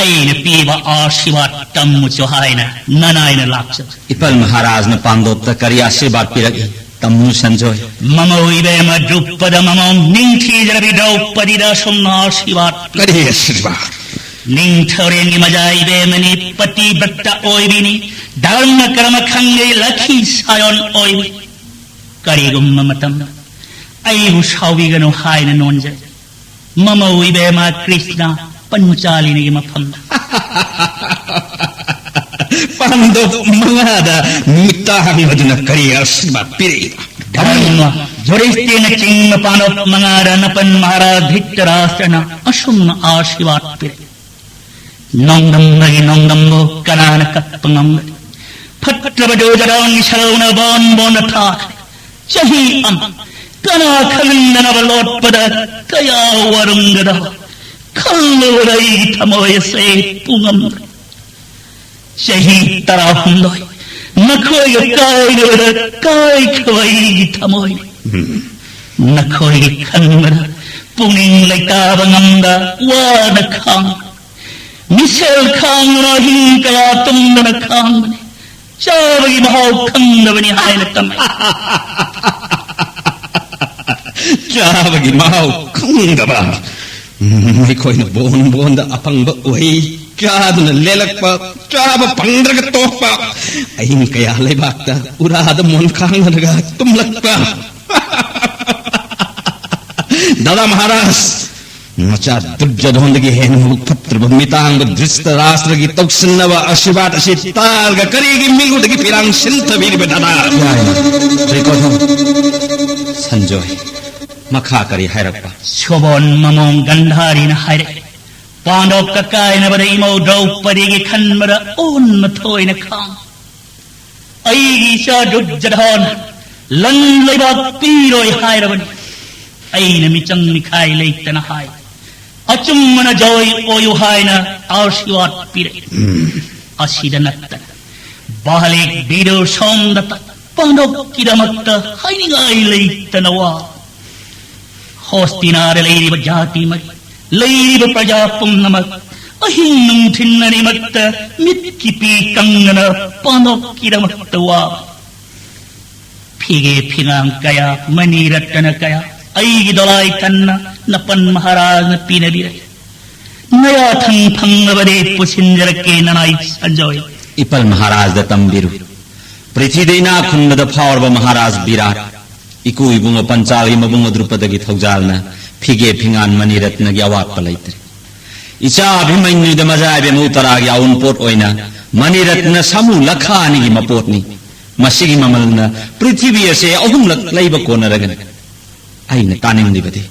ꯑꯩꯅ ꯄꯤꯕ ꯑꯥꯁꯤꯔꯕꯥꯗ ꯇꯝꯃꯨꯆꯣ ꯍꯥꯏꯅ ꯅꯅꯥꯏꯅ ꯂꯥꯛꯆꯕ꯫ ꯏꯄꯜ ꯃꯍꯥꯔꯥꯖꯅ ꯄꯥꯟꯗꯣꯞꯇ ꯀꯔꯤ ꯑꯥꯁꯤꯔꯕꯥꯗ ꯄꯤꯔꯛꯏ? ꯇꯝꯃꯨ ꯁꯟꯖꯣꯏ꯫ ꯃꯃꯧ ꯏꯕꯦꯝꯃ ꯗ꯭ꯔꯨꯄꯗ ꯃꯃꯧ ꯅꯤꯡꯊꯤꯖꯔꯕꯤ ꯗ꯭ꯔꯧꯄꯗꯤꯗ ꯑꯁꯨꯝꯅ ꯑꯥꯁꯤꯔꯕꯥꯗ ꯄꯤꯔꯛꯏ꯫ ꯀꯔꯤ ꯑꯥꯁꯤꯔꯕꯥꯗ? ꯅꯤꯡꯊꯧꯔꯦꯜꯒꯤ ꯃꯖꯥ ꯏꯕꯦꯝꯃꯅꯤ, ꯄꯇꯤꯕ꯭ꯔꯇ ꯑꯣꯏꯕꯤꯅꯤ, ꯙꯔꯃ ꯀꯔꯃ ꯈꯪꯉꯦ, ꯂꯈꯤ ꯁꯥꯌꯣꯟ ꯑꯣꯏꯕꯤ꯫ ꯀꯔꯤꯒꯨꯝꯕ ꯃꯇꯝꯗ ꯑꯩꯕꯨ ꯁꯥꯎꯕꯤꯒꯅꯨ ꯍꯥꯏꯅ ꯅꯣꯟꯖꯩ꯫ ꯃꯃꯧ ꯏꯕꯦꯝꯃ ꯀ꯭ꯔꯤꯁꯅ ꯄꯟꯆꯥꯂꯤꯅꯤꯒꯤ ꯃꯐꯝꯗ꯫ ꯄꯥꯟꯗꯣꯞ ꯃꯉꯥꯗ ꯃꯤꯇꯥꯡ ꯑꯗꯨꯅ ꯀꯔꯤ ꯑꯥꯁꯤꯔꯕꯥꯗ ꯄꯤꯔꯛꯏꯕ? ꯙꯔꯃ, ꯖꯨꯔꯤꯁꯇꯤꯅꯆꯤꯡꯕ ꯄꯥꯟꯗꯣꯞ ꯃꯉꯥꯗ ꯅꯄꯟ ꯃꯍꯥꯔꯥꯖ ꯙ꯭ꯔꯤꯇꯔꯥꯁ꯭ꯇ꯭ꯔꯅ ꯑꯁꯨꯝꯅ ꯑꯥꯁꯤꯔꯕꯥꯗ ꯄꯤꯔꯛꯏ꯫ ꯅꯣꯡꯗꯝꯕꯒꯤ ꯅꯣꯡꯗꯝꯕꯨ ꯀꯅꯥꯅ ꯀꯛꯄ ꯉꯝꯒꯅꯤ? ꯐꯠꯇ꯭ꯔꯕ ꯗꯨꯔꯖꯣꯙꯟꯒꯤ ꯁꯔꯧꯅ ꯕꯣꯟ ꯕꯣꯟꯗ ꯊꯥꯈ꯭ꯔꯦ꯫ ꯆꯍꯤ ꯑꯃ ꯀꯅꯥ ꯈꯪꯗꯅꯕ ꯂꯣꯠꯄꯗ ꯀꯌꯥ ꯋꯥꯔꯝꯒꯗꯕ ꯈꯜꯂꯨꯕꯗ ꯑꯩꯒꯤ ꯊꯃꯣꯏ ꯑꯁꯦ ꯄꯨꯉꯝꯗ꯭ꯔꯦ꯫ ꯆꯍꯤ ꯇꯔꯥꯍꯨꯝꯗꯣꯏ ꯅꯈꯣꯏꯒ ꯀꯥꯏꯅꯕꯗ ꯀꯥꯏꯈ꯭ꯔꯕ ꯑꯩꯒꯤ ꯊꯃꯣꯏꯅꯤ꯫ ꯅꯈꯣꯏꯒꯤ ꯈꯟꯕꯗ ꯄꯨꯛꯅꯤꯡ ꯂꯩꯇꯥꯕ ꯉꯝꯗ ꯋꯥꯅ ꯈꯥꯡ, ꯃꯤꯁꯦꯜ ꯈꯥꯡꯗꯨꯅ ꯑꯍꯤꯡ ꯀꯌꯥ ꯇꯨꯝꯗꯅ ꯈꯥꯡꯕꯅꯤ꯫ ꯆꯥꯕꯒꯤ ꯃꯍꯥꯎ ꯈꯪꯗꯕꯅꯤ ꯍꯥꯏꯅ ꯇꯝꯃꯤ꯫ ꯆꯥꯕꯒꯤ ꯃꯍꯥꯎ ꯈꯪꯗꯕ꯫ ꯎꯝ, ꯑꯩꯈꯣꯏꯅ ꯕꯣꯟ ꯕꯣꯟꯗ ꯑꯐꯪꯕ ꯎꯍꯩ ꯆꯥꯗꯨꯅ ꯂꯦꯜꯂꯛꯄ, ꯆꯥꯕ ꯐꯪꯗ꯭ꯔꯒ ꯇꯣꯛꯄ, ꯑꯍꯤꯡ ꯀꯌꯥ ꯂꯩꯕꯥꯛꯇ ꯎꯔꯥꯗ ꯃꯣꯟ ꯈꯥꯡꯅꯔꯒ ꯇꯨꯝꯂꯛꯄ꯫ ꯗꯥꯗꯥ ꯃꯍꯥꯔꯥꯖ, ꯃꯆꯥ ꯗꯨꯔꯖꯣꯙꯟꯗꯒꯤ ꯍꯦꯟꯅ ꯃꯕꯨꯛ ꯐꯠꯇ꯭ꯔꯕ ꯃꯤꯇꯥꯡꯕ ꯙ꯭ꯔꯤꯇꯔꯥꯁ꯭ꯇ꯭ꯔꯒꯤ ꯇꯧꯁꯤꯟꯅꯕ ꯑꯥꯁꯤꯔꯕꯥꯗ ꯑꯁꯤ ꯇꯥꯔꯒ ꯀꯔꯤꯒꯤ ꯃꯤꯉꯣꯟꯗꯒꯤ ꯐꯤꯔꯥꯡ ꯁꯤꯟꯊꯕꯤꯔꯤꯕ ꯗꯥꯗꯥ? ꯌꯥꯏ, ꯗꯨꯔꯌꯣꯙꯟ, ꯁꯟꯖꯣꯏ, ꯃꯈꯥ ꯀꯔꯤ ꯍꯥꯏꯔꯛꯄ? ꯁꯣꯕꯣꯟ ꯃꯃꯣꯡ ꯒꯟꯙꯥꯔꯤꯅ ꯍꯥꯏꯔꯛꯏ, ꯄꯥꯟꯗꯣꯞꯀ ꯀꯥꯏꯅꯕꯗ ꯏꯃꯧ ꯗ꯭ꯔꯧꯄꯗꯤꯒꯤ ꯈꯟꯕꯗ ꯑꯣꯟꯕ ꯊꯣꯏꯅ ꯈꯥꯡ꯫ ꯑꯩꯒꯤ ꯏꯆꯥ ꯗꯨꯔꯖꯣꯙꯟ ꯂꯟ ꯂꯩꯕꯥꯛ ꯄꯤꯔꯣꯏ ꯍꯥꯏꯔꯕꯅꯤ꯫ ꯑꯩꯅ ꯃꯤꯆꯪ ꯃꯤꯈꯥꯏ ꯂꯩꯇꯅ ꯍꯥꯏ꯫ ꯑꯆꯨꯝꯕꯅ ꯖꯣꯏ ꯑꯣꯏꯌꯨ ꯍꯥꯏꯅ ꯑꯥꯁꯤꯔꯕꯥꯗ ꯄꯤꯔꯛꯏ꯫ ꯑꯁꯤꯗ ꯅꯠꯇꯅ ꯕꯥꯍꯂꯤꯛ ꯕꯤꯗꯨꯔ ꯁꯣꯝꯗꯇ ꯄꯥꯟꯗꯣꯞꯀꯤꯗꯃꯛꯇ ꯍꯥꯏꯅꯤꯡꯉꯥꯏ ꯂꯩꯇꯅ ꯋꯥ꯫ ꯍꯣꯁꯇꯤꯅꯥꯗ ꯂꯩꯔꯤꯕ ꯖꯥꯇꯤ ꯃꯔꯤ, ꯂꯩꯔꯤꯕ ꯄ꯭ꯔꯖꯥ ꯄꯨꯝꯅꯃꯛ ꯑꯍꯤꯡ ꯅꯨꯡꯊꯤꯟ ꯑꯅꯤꯃꯛꯇ ꯃꯤꯠꯀꯤ ꯄꯤ ꯀꯪꯗꯅ ꯄꯥꯟꯗꯣꯞꯀꯤꯗꯃꯛꯇ ꯋꯥꯕ꯫ ꯐꯤꯒꯦ ꯐꯤꯉꯥꯡ ꯀꯌꯥ, ꯃꯅꯤ ꯔꯠꯇꯅ ꯀꯌꯥ ꯑꯩꯒꯤ ꯗꯣꯂꯥꯏ ꯇꯟꯅ ꯅꯄꯟ ꯃꯍꯥꯔꯥꯖꯅ ꯄꯤꯅꯕꯤꯔꯛꯏ꯫ ꯅꯌꯥꯊꯪ ꯐꯪꯂꯕꯗꯤ ꯄꯨꯁꯤꯟꯖꯔꯛꯀꯦ ꯅꯅꯥꯏ ꯁꯟꯖꯣꯏ꯫ ꯏꯄꯜ ꯃꯍꯥꯔꯥꯖꯗ ꯇꯝꯕꯤꯔꯨ꯫ ꯄ꯭ꯔꯤꯊꯤꯗ ꯏꯅꯥꯛ ꯈꯨꯟꯕꯗ ꯐꯥꯎꯔꯕ ꯃꯍꯥꯔꯥꯖ ꯕꯤꯔꯥꯠ, ꯏꯀꯨ ꯏꯕꯨꯡꯉꯣ ꯄꯟꯆꯥꯜꯒꯤ ꯃꯕꯨꯡ ꯗ꯭ꯔꯨꯄꯗꯒꯤ ꯊꯧꯖꯥꯜꯅ ꯐꯤꯒꯦ ꯐꯤꯉꯥꯟ ꯃꯅꯤ ꯔꯠꯅꯒꯤ ꯑꯋꯥꯠꯄ ꯂꯩꯇ꯭ꯔꯦ꯫ ꯏꯆꯥ ꯑꯚꯤꯃꯟꯌꯨꯗ ꯃꯖꯥ ꯏꯕꯦꯝꯃꯧ ꯇꯔꯥꯒꯤ ꯑꯎꯟꯄꯣꯠ ꯑꯣꯏꯅ ꯃꯅꯤꯔꯠꯅ ꯁꯥꯃꯨ ꯂꯈꯥ ꯑꯅꯤꯒꯤ ꯃꯄꯣꯠꯅꯤ꯫ ꯃꯁꯤꯒꯤ ꯃꯃꯜꯅ ꯄ꯭ꯔꯤꯊꯤꯕꯤ ꯑꯁꯦ ꯑꯍꯨꯝꯂꯛ ꯂꯩꯕ ꯀꯣꯟꯅꯔꯒꯅꯤ꯫ ꯑꯩꯅ ꯇꯥꯅꯤꯡꯂꯤꯕꯗꯤ,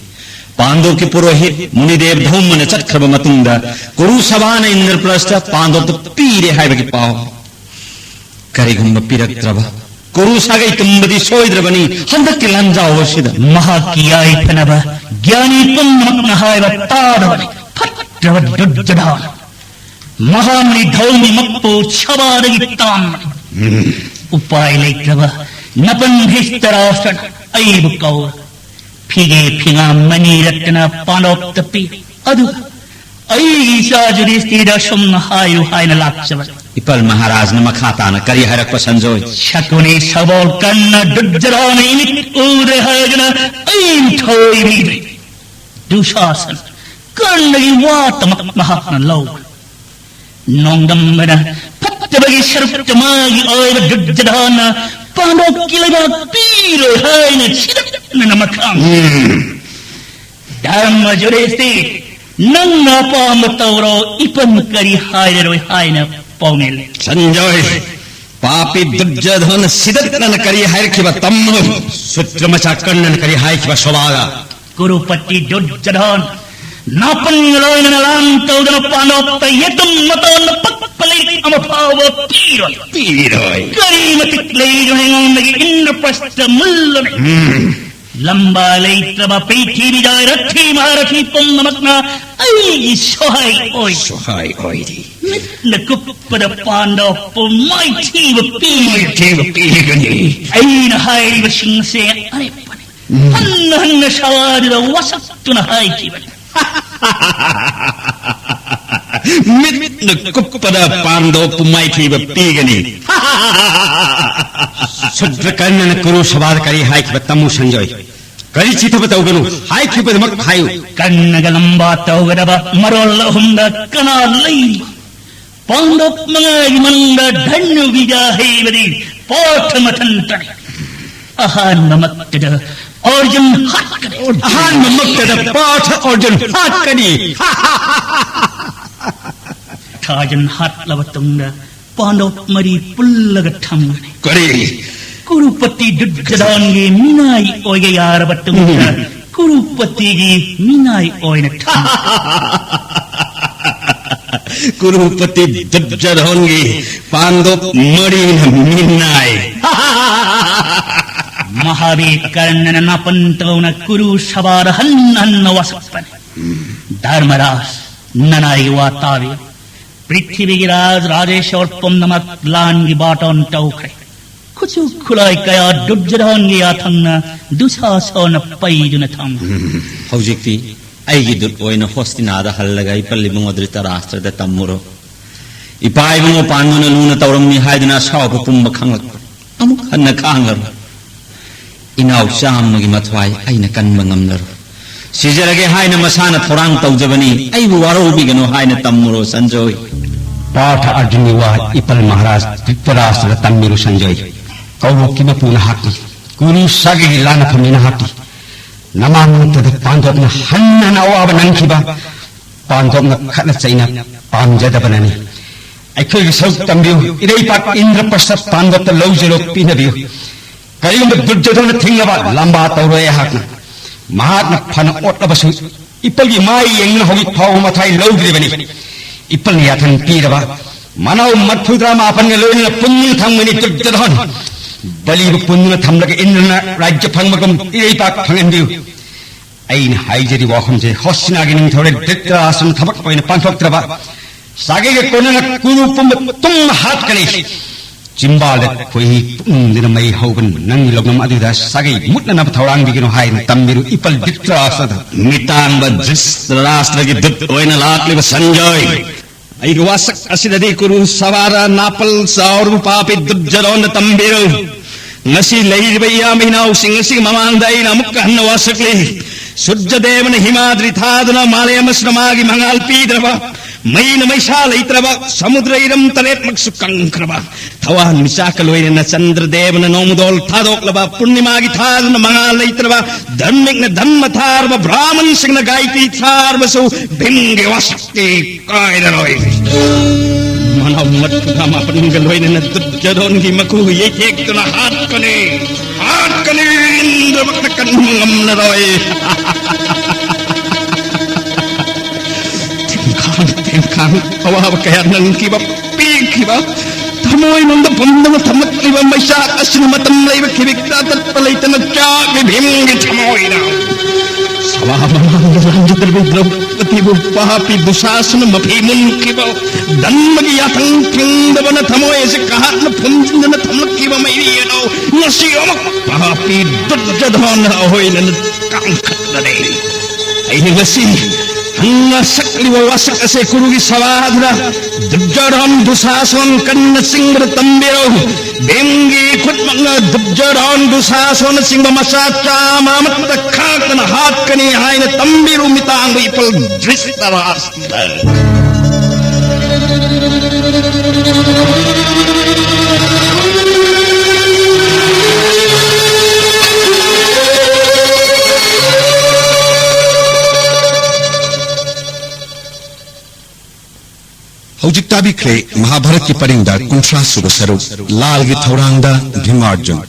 ꯄꯥꯟꯗꯣꯞꯀꯤ ꯄꯨꯔꯣꯍꯤꯠ ꯃꯨꯅꯤꯗꯦꯕ ꯙꯧꯃꯅ ꯆꯠꯈ꯭ꯔꯕ ꯃꯇꯨꯡꯗ ꯀꯨꯔꯨ ꯁꯚꯥꯅ ꯏꯟꯗ꯭ꯔꯄ꯭ꯔꯁꯇ ꯄꯥꯟꯗꯣꯞꯇ ꯄꯤꯔꯦ ꯍꯥꯏꯕꯒꯤ ꯄꯥꯎ꯫ ꯀꯔꯤꯒꯨꯝꯕ ꯄꯤꯔꯛꯇ꯭ꯔꯕ, ꯀꯨꯔꯨ ꯁꯥꯒꯩ ꯇꯨꯝꯕꯗꯤ ꯁꯣꯏꯗ꯭ꯔꯕꯅꯤ ꯍꯟꯗꯛꯀꯤ ꯂꯥꯟꯖꯥꯎ ꯑꯁꯤꯗ꯫ ꯃꯍꯥꯛꯀꯤ ꯌꯥꯏꯐꯅꯕ ꯒ꯭ꯌꯥꯅꯤ ꯄꯨꯝꯅꯃꯛꯅ ꯍꯥꯏꯕ ꯇꯥꯗꯕꯅꯤ꯫ ꯐꯠꯇ꯭ꯔꯕ ꯗꯨꯔꯖꯣꯙꯅ꯫ ꯃꯍꯥꯃꯨꯅꯤ ꯙꯧꯃꯤꯃꯛꯄꯨ ꯁꯚꯥꯗꯒꯤ ꯇꯥꯟꯕꯅꯤ꯫ ꯎꯄꯥꯏ ꯂꯩꯇ꯭ꯔꯕ ꯅꯄꯟ ꯙ꯭ꯔꯤꯇꯔꯥꯁ꯭ꯇ꯭ꯔꯅ ꯑꯩꯕꯨ ꯀꯧꯔ ꯐꯤꯒꯦ ꯐꯤꯉꯥꯝ ꯃꯅꯤꯔꯠꯅ ꯄꯥꯟꯗꯣꯞꯇ ꯄꯤ꯫ ꯑꯗꯨꯒ ꯑꯩꯒꯤ ꯏꯆꯥ ꯌꯨꯙꯤꯁꯊꯤꯔꯗ ꯑꯁꯨꯝꯅ ꯍꯥꯏꯌꯨ ꯍꯥꯏꯅ ꯂꯥꯛꯆꯕꯅꯤ꯫ ꯏꯄꯜ ꯃꯍꯥꯔꯥꯖꯅ ꯃꯈꯥ ꯇꯥꯅ ꯀꯔꯤ ꯍꯥꯏꯔꯛꯄ ꯁꯟꯖꯣꯏ? ꯁꯀꯨꯅꯤ ꯁꯒꯣꯜ ꯀꯟꯅ ꯗꯨꯔꯖꯣꯙꯅ ꯏꯃꯤꯠ ꯎꯗ꯭ꯔꯦ ꯍꯥꯏꯗꯨꯅ ꯑꯩ ꯊꯣꯏꯕꯤꯗ꯭ꯔꯦ꯫ ꯗꯨꯁꯥꯁꯟ ꯀꯔꯅꯒꯤ ꯋꯥꯇꯃꯛ ꯃꯍꯥꯛꯅ ꯂꯧꯈ꯭ꯔꯦ꯫ ꯅꯣꯡꯗꯝꯕꯅ ꯐꯠꯇꯕꯒꯤ ꯁꯔꯨꯛꯇ ꯃꯥꯒꯤ ꯑꯣꯏꯕ ꯗꯨꯔꯖꯣꯙꯅ ꯄꯥꯟꯗꯣꯞꯀꯤ ꯂꯩꯕꯥꯛ ꯄꯤꯔꯣꯏ ꯍꯥꯏꯅ ꯁꯤꯗꯠꯅꯅ ꯃꯈꯥ ꯙꯔꯃ ꯌꯨꯙꯤꯁꯊꯤꯔ, ꯅꯪꯅ ꯑꯄꯥꯝꯕ ꯇꯧꯔꯣ, ꯏꯄꯟ ꯀꯔꯤ ꯍꯥꯏꯔꯔꯣꯏ ꯍꯥꯏꯅ ꯄꯥꯎꯃꯤꯜꯂꯤ꯫ ꯁꯟꯖꯣꯏ, ꯄꯥꯄꯤ ꯗꯨꯔꯖꯣꯙꯅ ꯁꯤꯗꯠꯅꯅ ꯀꯔꯤ ꯍꯥꯏꯔꯛꯈꯤꯕ ꯇꯝꯃꯨ꯫ ꯁꯨꯇ꯭ꯔ ꯃꯆꯥ ꯀꯔꯅꯅ ꯀꯔꯤ ꯍꯥꯏꯈꯤꯕ ꯁꯣꯚꯥꯗ? ꯀꯨꯔꯨꯄꯇꯤ ꯗꯨꯔꯖꯣꯙꯟ ꯅꯥꯄꯟꯒ ꯂꯣꯏꯅꯅ ꯂꯥꯟ ꯇꯧꯗꯅ ꯄꯥꯟꯗꯣꯞꯇ ꯌꯦꯇꯨꯝ ꯃꯇꯣꯟꯗ ꯄꯛꯄ ꯂꯩꯔꯤꯛ ꯑꯃ ꯐꯥꯎꯕ ꯄꯤꯔꯣꯏ꯫ ꯄꯤꯔꯣꯏ꯫ ꯀꯔꯤ ꯃꯇꯤꯛ ꯂꯩꯔꯤꯅꯣ ꯑꯩꯉꯣꯟꯗꯒꯤ ꯏꯟꯗ꯭ꯔꯄ꯭ꯔꯁꯇ ꯃꯨꯜꯂꯨꯅꯦ꯫ ꯎꯝ꯫ ꯂꯝꯕꯥ ꯂꯩꯇ꯭ꯔꯕ ꯄ꯭ꯔꯤꯊꯤꯕꯤꯗ ꯔꯊꯤ ꯃꯍꯥꯔꯊꯤ ꯄꯨꯝꯅꯃꯛꯅ ꯑꯩꯒꯤ ꯁꯍꯥꯏ ꯑꯣꯏ꯫ ꯁꯍꯥꯏ ꯑꯣꯏꯔꯤ꯫ ꯃꯤꯠꯅ ꯀꯨꯞꯄꯗ ꯄꯥꯟꯗꯣꯞꯄꯨ ꯃꯥꯏꯊꯤꯕ ꯄꯤ꯫ ꯃꯥꯏꯊꯤꯕ ꯄꯤꯒꯅꯤ꯫ ꯑꯩꯅ ꯍꯥꯏꯔꯤꯕꯁꯤꯡꯁꯦ ꯑꯔꯦꯞꯄꯅꯤ꯫ ꯎꯝ꯫ ꯍꯟꯅ ꯍꯟꯅ ꯁꯚꯥꯗꯨꯗ ꯋꯥꯁꯛꯇꯨꯅ ꯍꯥꯏꯈꯤꯕꯅꯤ꯫ ꯃꯤꯠꯅ ꯀꯨꯞꯄꯗ ꯄꯥꯟꯗꯣꯞꯄꯨ ꯃꯥꯏꯊꯤꯕ ꯄꯤꯒꯅꯤ꯫ ꯁꯨꯗ꯭ꯔ ꯀꯔꯅꯅ ꯀꯨꯔꯨ ꯁꯚꯥꯗ ꯀꯔꯤ ꯍꯥꯏꯈꯤꯕ ꯇꯝꯃꯨ ꯁꯟꯖꯣꯏ꯫ ꯀꯔꯤ ꯆꯤꯊꯕ ꯇꯧꯒꯅꯨ, ꯍꯥꯏꯈꯤꯕꯗꯃꯛ ꯍꯥꯏꯌꯨ꯫ ꯀꯔꯅꯒ ꯂꯝꯕꯥ ꯇꯧꯒꯗꯕ ꯃꯔꯣꯜ ꯑꯍꯨꯝꯗ ꯀꯅꯥ ꯂꯩ? ꯄꯥꯟꯗꯣꯞ ꯃꯉꯥꯒꯤ ꯃꯅꯨꯡꯗ ꯙꯅꯨ ꯕꯤꯗ꯭ꯌꯥ ꯍꯩꯕꯗꯤ ꯄꯥꯔꯊ ꯃꯊꯟꯇꯅꯤ꯫ ꯑꯍꯥꯟꯕꯃꯛꯇꯗ ꯑꯔꯖꯨꯟ ꯍꯥꯠꯀꯅꯤ꯫ ꯑꯍꯥꯟꯕꯃꯛꯇꯗ ꯄꯥꯔꯊ ꯑꯔꯖꯨꯟ ꯍꯥꯠꯀꯅꯤ꯫ ꯊꯥꯖꯟ ꯍꯥꯠꯂꯕ ꯇꯨꯡꯗ ꯄꯥꯟꯗꯣꯞ ꯃꯔꯤ ꯄꯨꯜꯂꯒ ꯊꯝꯒꯅꯤ꯫ ꯀꯔꯤ? ꯀꯨꯔꯨꯄꯇꯤ ꯗꯨꯔꯖꯣꯙꯟꯒꯤ ꯃꯤꯅꯥꯏ ꯑꯣꯏꯒꯦ ꯌꯥꯔꯕ ꯇꯨꯡꯗ, ꯎꯝ꯫ ꯀꯨꯔꯨꯄꯇꯤꯒꯤ ꯃꯤꯅꯥꯏ ꯑꯣꯏꯅ ꯊꯝ- ꯀꯨꯔꯨꯄꯇꯤ ꯗꯨꯔꯖꯣꯙꯟꯒꯤ ꯄꯥꯟꯗꯣꯞ ꯃꯔꯤꯅ ꯃꯤꯅꯥꯏ꯫ ꯃꯍꯥꯕꯤꯔ ꯀꯔꯅꯅ ꯅꯥꯄꯟ ꯇꯧꯅ ꯀꯨꯔꯨ ꯁꯚꯥꯗ ꯍꯟꯅ ꯍꯟꯅ ꯋꯥꯁꯛꯄꯅꯤ꯫ ꯙꯔꯃꯔꯥꯖ, ꯅꯅꯥꯏꯒꯤ ꯋꯥ ꯇꯥꯕꯤꯌꯨ꯫ ꯄ꯭ꯔꯤꯊꯤꯕꯤꯒꯤ ꯔꯥꯖ ꯔꯥꯖꯦꯁꯣꯔ ꯄꯨꯝꯅꯃꯛ ꯂꯥꯟꯒꯤ ꯕꯥꯇꯣꯟ ꯇꯧꯈ꯭ꯔꯦ꯫ ꯈꯨꯠꯁꯨ ꯈꯨꯠꯂꯥꯏ ꯀꯌꯥ ꯗꯨꯔꯖꯣꯙꯟꯒꯤ ꯌꯥꯊꯪꯅ ꯗꯨꯁꯥꯁꯣꯔꯅ ꯄꯩꯗꯨꯅ ꯊꯝꯈ꯭ꯔꯦ꯫ ꯎꯝ, ꯍꯧꯖꯤꯛꯇꯤ ꯑꯩꯒꯤ ꯗꯨꯠ ꯑꯣꯏꯅ ꯍꯣꯁꯇꯤꯅꯥꯗ ꯍꯜꯂꯒ ꯏꯄꯜ ꯏꯕꯨꯡꯉꯣ ꯙ꯭ꯔꯤꯇꯔꯥꯁꯇ꯭ꯔꯗ ꯇꯝꯃꯨꯔꯣ꯫ ꯏꯄꯥ ꯏꯕꯨꯡꯉꯣ ꯄꯥꯟꯗꯨꯅ ꯂꯨꯅ ꯇꯧꯔꯝꯃꯤ ꯍꯥꯏꯗꯨꯅ ꯑꯁꯥꯎꯕ ꯄꯨꯝꯕ ꯈꯪꯂꯛꯄ꯫ ꯑꯃꯨꯛ ꯍꯟꯅ ꯈꯥꯡꯂꯔꯣꯏ꯫ ꯏꯅꯥꯎ ꯆꯥꯝꯃꯒꯤ ꯃꯊ꯭ꯋꯥꯏ ꯑꯩꯅ ꯀꯟꯕ ꯉꯝꯂꯔꯣꯏ꯫ ꯁꯤꯖꯔꯒꯦ ꯍꯥꯏꯅ ꯃꯁꯥꯅ ꯊꯧꯔꯥꯡ ꯇꯧꯖꯕꯅꯤ, ꯑꯩꯕꯨ ꯋꯥꯔꯧꯕꯤꯒꯅꯨ ꯍꯥꯏꯅ ꯇꯝꯃꯨꯔꯣ ꯁꯟꯖꯣꯏ꯫ ꯄꯥꯔꯊ ꯑꯔꯖꯨꯟꯒꯤ ꯋꯥ ꯏꯄꯜ ꯃꯍꯥꯔꯥꯖ ꯙ꯭ꯔꯤꯇꯔꯥꯁꯇ꯭ꯔꯗ ꯇꯝꯃꯤꯔꯣ ꯁꯟꯖꯣꯏ꯫ ꯀꯧꯔꯣꯛꯀꯤ ꯃꯄꯨ ꯅꯍꯥꯛꯀꯤ, ꯀꯨꯔꯨ ꯁꯥꯒꯩꯒꯤ ꯂꯥꯟꯅꯐꯝꯅꯤ ꯅꯍꯥꯛꯀꯤ꯫ ꯅꯃꯥꯡꯇꯗ ꯄꯥꯟꯗꯣꯞꯅ ꯍꯟꯅ ꯍꯟꯅ ꯑꯋꯥꯕ ꯅꯪꯈꯤꯕ, ꯄꯥꯟꯗꯣꯞꯅ ꯈꯠꯅ ꯆꯩꯅ ꯄꯥꯝꯖꯗꯕꯅꯅꯤ꯫ ꯑꯩꯈꯣꯏꯒꯤ ꯁꯔꯨꯛ ꯇꯝꯕꯤꯌꯨ, ꯏꯔꯩꯄꯥꯛ ꯏꯟꯗ꯭ꯔꯄ꯭ꯔꯁꯊ ꯄꯥꯟꯗꯣꯞꯇ ꯂꯧꯖꯔꯣ, ꯄꯤꯅꯕꯤꯌꯨ꯫ ꯀꯔꯤꯒꯨꯝꯕ ꯗꯨꯔꯖꯣꯙꯅ ꯊꯤꯡꯅꯕ ꯂꯝꯕꯥ ꯇꯧꯔꯣꯏ ꯑꯩꯍꯥꯛꯅ꯫ ꯃꯍꯥꯛꯅ ꯐꯅ ꯑꯣꯠꯂꯕꯁꯨ ꯏꯄꯜꯒꯤ ꯃꯥꯏ ꯌꯦꯡꯗꯨꯅ ꯍꯧꯖꯤꯛ ꯐꯥꯎꯕ ꯃꯊꯥꯏ ꯂꯧꯗ꯭ꯔꯤꯕꯅꯤ꯫ ꯏꯄꯜꯅ ꯌꯥꯊꯪ ꯄꯤꯔꯕ ꯃꯅꯥꯎ ꯃꯔꯐꯨꯇꯔꯥ ꯃꯥꯄꯟꯒ ꯂꯣꯏꯅꯅ ꯄꯨꯟꯗꯨꯅ ꯊꯝꯒꯅꯤ ꯗꯨꯔꯖꯣꯙꯟ꯫ ꯕꯂꯤꯕꯨ ꯄꯨꯟꯗꯨꯅ ꯊꯝꯂꯒ ꯏꯟꯗ꯭ꯔꯅ ꯔꯥꯖ꯭ꯌ ꯐꯪꯕꯒꯨꯝ ꯏꯔꯩꯄꯥꯛ ꯐꯪꯍꯟꯕꯤꯌꯨ꯫ ꯑꯩꯅ ꯍꯥꯏꯖꯔꯤꯕ ꯋꯥꯐꯝꯁꯦ ꯍꯣꯁꯇꯤꯅꯥꯒꯤ ꯅꯤꯡꯊꯧꯔꯦꯜ ꯙ꯭ꯔꯤꯇꯔꯥꯁꯇ꯭ꯔꯅ ꯊꯕꯛ ꯑꯣꯏꯅ ꯄꯥꯡꯊꯣꯛꯇ꯭ꯔꯕ ꯁꯥꯒꯩꯒ ꯀꯣꯟꯅꯅ ꯀꯨꯔꯨ ꯄꯨꯝꯕ ꯇꯨꯝ ꯍꯥꯠꯀꯅꯤ꯫ ꯆꯤꯝꯕꯥꯜꯗ ꯈꯣꯏꯍꯤ ꯄꯨꯝꯗꯨꯅ ꯃꯩ ꯍꯧꯕꯅ ꯅꯪꯒꯤ ꯂꯧꯅꯝ ꯑꯗꯨꯗ ꯁꯥꯒꯩ ꯃꯨꯠꯅꯅꯕ ꯊꯧꯔꯥꯡꯕꯤꯒꯅꯨ ꯍꯥꯏꯅ ꯇꯝꯕꯤꯔꯨ ꯏꯄꯜ ꯙ꯭ꯔꯤꯇꯔꯥꯁꯇ꯭ꯔꯗ꯫ ꯃꯤꯇꯥꯡꯕ ꯙ꯭ꯔꯤꯇꯔꯥꯁꯇ꯭ꯔꯒꯤ ꯗꯨꯠ ꯑꯣꯏꯅ ꯂꯥꯛꯂꯤꯕ ꯁꯟꯖꯣꯏ, ꯑꯩꯒꯤ ꯋꯥꯁꯛ ꯑꯁꯤꯗꯗꯤ ꯀꯨꯔꯨ ꯁꯚꯥꯗ ꯅꯥꯄꯜ ꯆꯥꯎꯔꯕ ꯄꯥꯄꯤ ꯗꯨꯔꯖꯣꯙꯅ ꯇꯝꯕꯤꯔꯨ꯫ ꯉꯁꯤ ꯂꯩꯔꯤꯕ ꯏꯌꯥꯝꯕ ꯏꯅꯥꯎꯁꯤꯡ ꯑꯁꯤꯒꯤ ꯃꯃꯥꯡꯗ ꯑꯩꯅ ꯑꯃꯨꯛꯀ ꯍꯟꯅ ꯋꯥꯁꯛꯂꯤ꯫ ꯁꯨꯔꯖꯗꯦꯕꯅ ꯍꯤꯃꯥꯗ꯭ꯔꯤ ꯊꯥꯗꯨꯅ ꯃꯥꯂꯦꯝ ꯑꯁꯤꯗ ꯃꯥꯒꯤ ꯃꯉꯥꯜ ꯄꯤꯗ꯭ꯔꯕ, ꯃꯩꯅ ꯃꯩꯁꯥ ꯂꯩꯇ꯭ꯔꯕ, ꯁꯃꯨꯗ꯭ꯔ ꯏꯔꯝ ꯇꯔꯦꯠꯃꯛꯁꯨ ꯀꯪꯈ꯭ꯔꯕ, ꯊꯋꯥꯟꯃꯤꯆꯥꯛꯀ ꯂꯣꯏꯅꯅ ꯆꯟꯗ꯭ꯔꯗꯦꯕꯅ ꯅꯣꯡꯃꯗꯣꯜ ꯊꯥꯗꯣꯛꯂꯕ, ꯄꯨꯔꯅꯤꯃꯥꯒꯤ ꯊꯥꯗꯨꯅ ꯃꯉꯥꯜ ꯂꯩꯇ꯭ꯔꯕ, ꯙꯔꯃꯤꯛꯅ ꯙꯔꯃ ꯊꯥꯔꯕ, ꯕ꯭ꯔꯥꯍꯃꯟꯁꯤꯡꯅ ꯒꯥꯏꯇꯤ ꯊꯥꯔꯕꯁꯨ ꯚꯤꯝꯒꯤ ꯋꯥꯁꯛꯇꯤ ꯀꯥꯏꯔꯔꯣꯏ꯫ ꯃꯅꯥꯎ ꯃꯔꯤꯐꯨꯇꯔꯥ ꯃꯥꯄꯟꯒ ꯂꯣꯏꯅꯅ ꯗꯨꯔꯖꯣꯙꯟꯒꯤ ꯃꯈꯨ ꯌꯩꯊꯦꯛꯇꯨꯅ ꯍꯥꯠꯀꯅꯤ, ꯍꯥꯠꯀꯅꯤ, ꯏꯟꯗ꯭ꯔꯃꯛꯅ ꯀꯟꯕ ꯉꯝꯂꯔꯣꯏ꯫ ꯇꯦꯡꯈꯥꯡ ꯇꯦꯡꯈꯥꯡ ꯑꯋꯥꯕ ꯀꯌꯥ ꯅꯪꯈꯤꯕ, ꯄꯤꯈꯤꯕ, ꯊꯃꯣꯏꯅꯨꯡꯗ ꯄꯨꯝꯗꯨꯅ ꯊꯝꯂꯛꯂꯤꯕ ꯃꯩꯆꯥꯛ ꯑꯁꯤꯅ ꯃꯇꯝ ꯂꯩꯕ ꯈꯤꯕꯤꯛꯇ ꯑꯇꯠꯄ ꯂꯩꯇꯅ ꯆꯥꯛꯂꯤ ꯚꯤꯝꯒꯤ ꯊꯃꯣꯏꯅ꯫ ꯁꯚꯥ ꯃꯃꯥꯡꯗ ꯂꯥꯟꯖꯗ꯭ꯔꯕꯤ ꯗ꯭ꯔꯧꯄꯗꯤꯕꯨ ꯄꯥꯄꯤ ꯗꯨꯁꯥꯁꯅ ꯃꯐꯤ ꯃꯨꯟꯈꯤꯕ, ꯗꯟꯕꯒꯤ ꯌꯥꯊꯪ ꯐꯪꯗꯕꯅ ꯊꯃꯣꯏ ꯑꯁꯤ ꯀꯥꯍꯠꯅ ꯐꯨꯝꯖꯤꯟꯗꯨꯅ ꯊꯝꯂꯛꯈꯤꯕ ꯃꯩꯔꯤ ꯑꯗꯨ ꯉꯁꯤ ꯑꯃꯨꯛ ꯄꯥꯄꯤ ꯗꯨꯔꯖꯣꯙꯅ ꯑꯣꯏꯅ ꯀꯥꯡꯈꯠꯂꯔꯦ꯫ ꯑꯩꯅ ꯉꯁꯤ ꯍꯪꯅ ꯁꯛꯂꯤꯕ ꯋꯥꯁꯛ ꯑꯁꯦ ꯀꯨꯔꯨꯒꯤ ꯁꯚꯥꯗꯨꯗ ꯗꯨꯔꯖꯣꯙꯟ ꯗꯨꯁꯥꯁꯣꯟ ꯀꯟꯅ ꯆꯤꯡꯕꯗ ꯇꯝꯕꯤꯔꯣ꯫ ꯚꯤꯝꯒꯤ ꯈꯨꯠꯃꯛꯅ ꯗꯨꯔꯖꯣꯙꯟ ꯗꯨꯁꯥꯁꯣꯟꯅꯆꯤꯡꯕ ꯃꯆꯥ ꯆꯥꯝꯃ ꯑꯃꯠꯇ ꯈꯥꯛꯇꯅ ꯍꯥꯠꯀꯅꯤ ꯍꯥꯏꯅ ꯇꯝꯕꯤꯔꯨ ꯃꯤꯇꯥꯡꯕ ꯏꯄꯜ ꯙ꯭ꯔꯤꯇꯔꯥꯁꯇ꯭ꯔ꯫ ꯍꯧꯖꯤꯛ ꯇꯥꯕꯤꯈ꯭ꯔꯦ ꯃꯍꯥꯚꯥꯔꯠꯀꯤ ꯄꯔꯤꯡꯗ ꯀꯨꯟꯊ꯭ꯔꯥ ꯁꯨꯕ ꯁꯔꯨꯛ, ꯂꯥꯜꯒꯤ ꯊꯧꯔꯥꯡꯗ ꯚꯤꯃꯥꯔꯖꯨꯟ꯫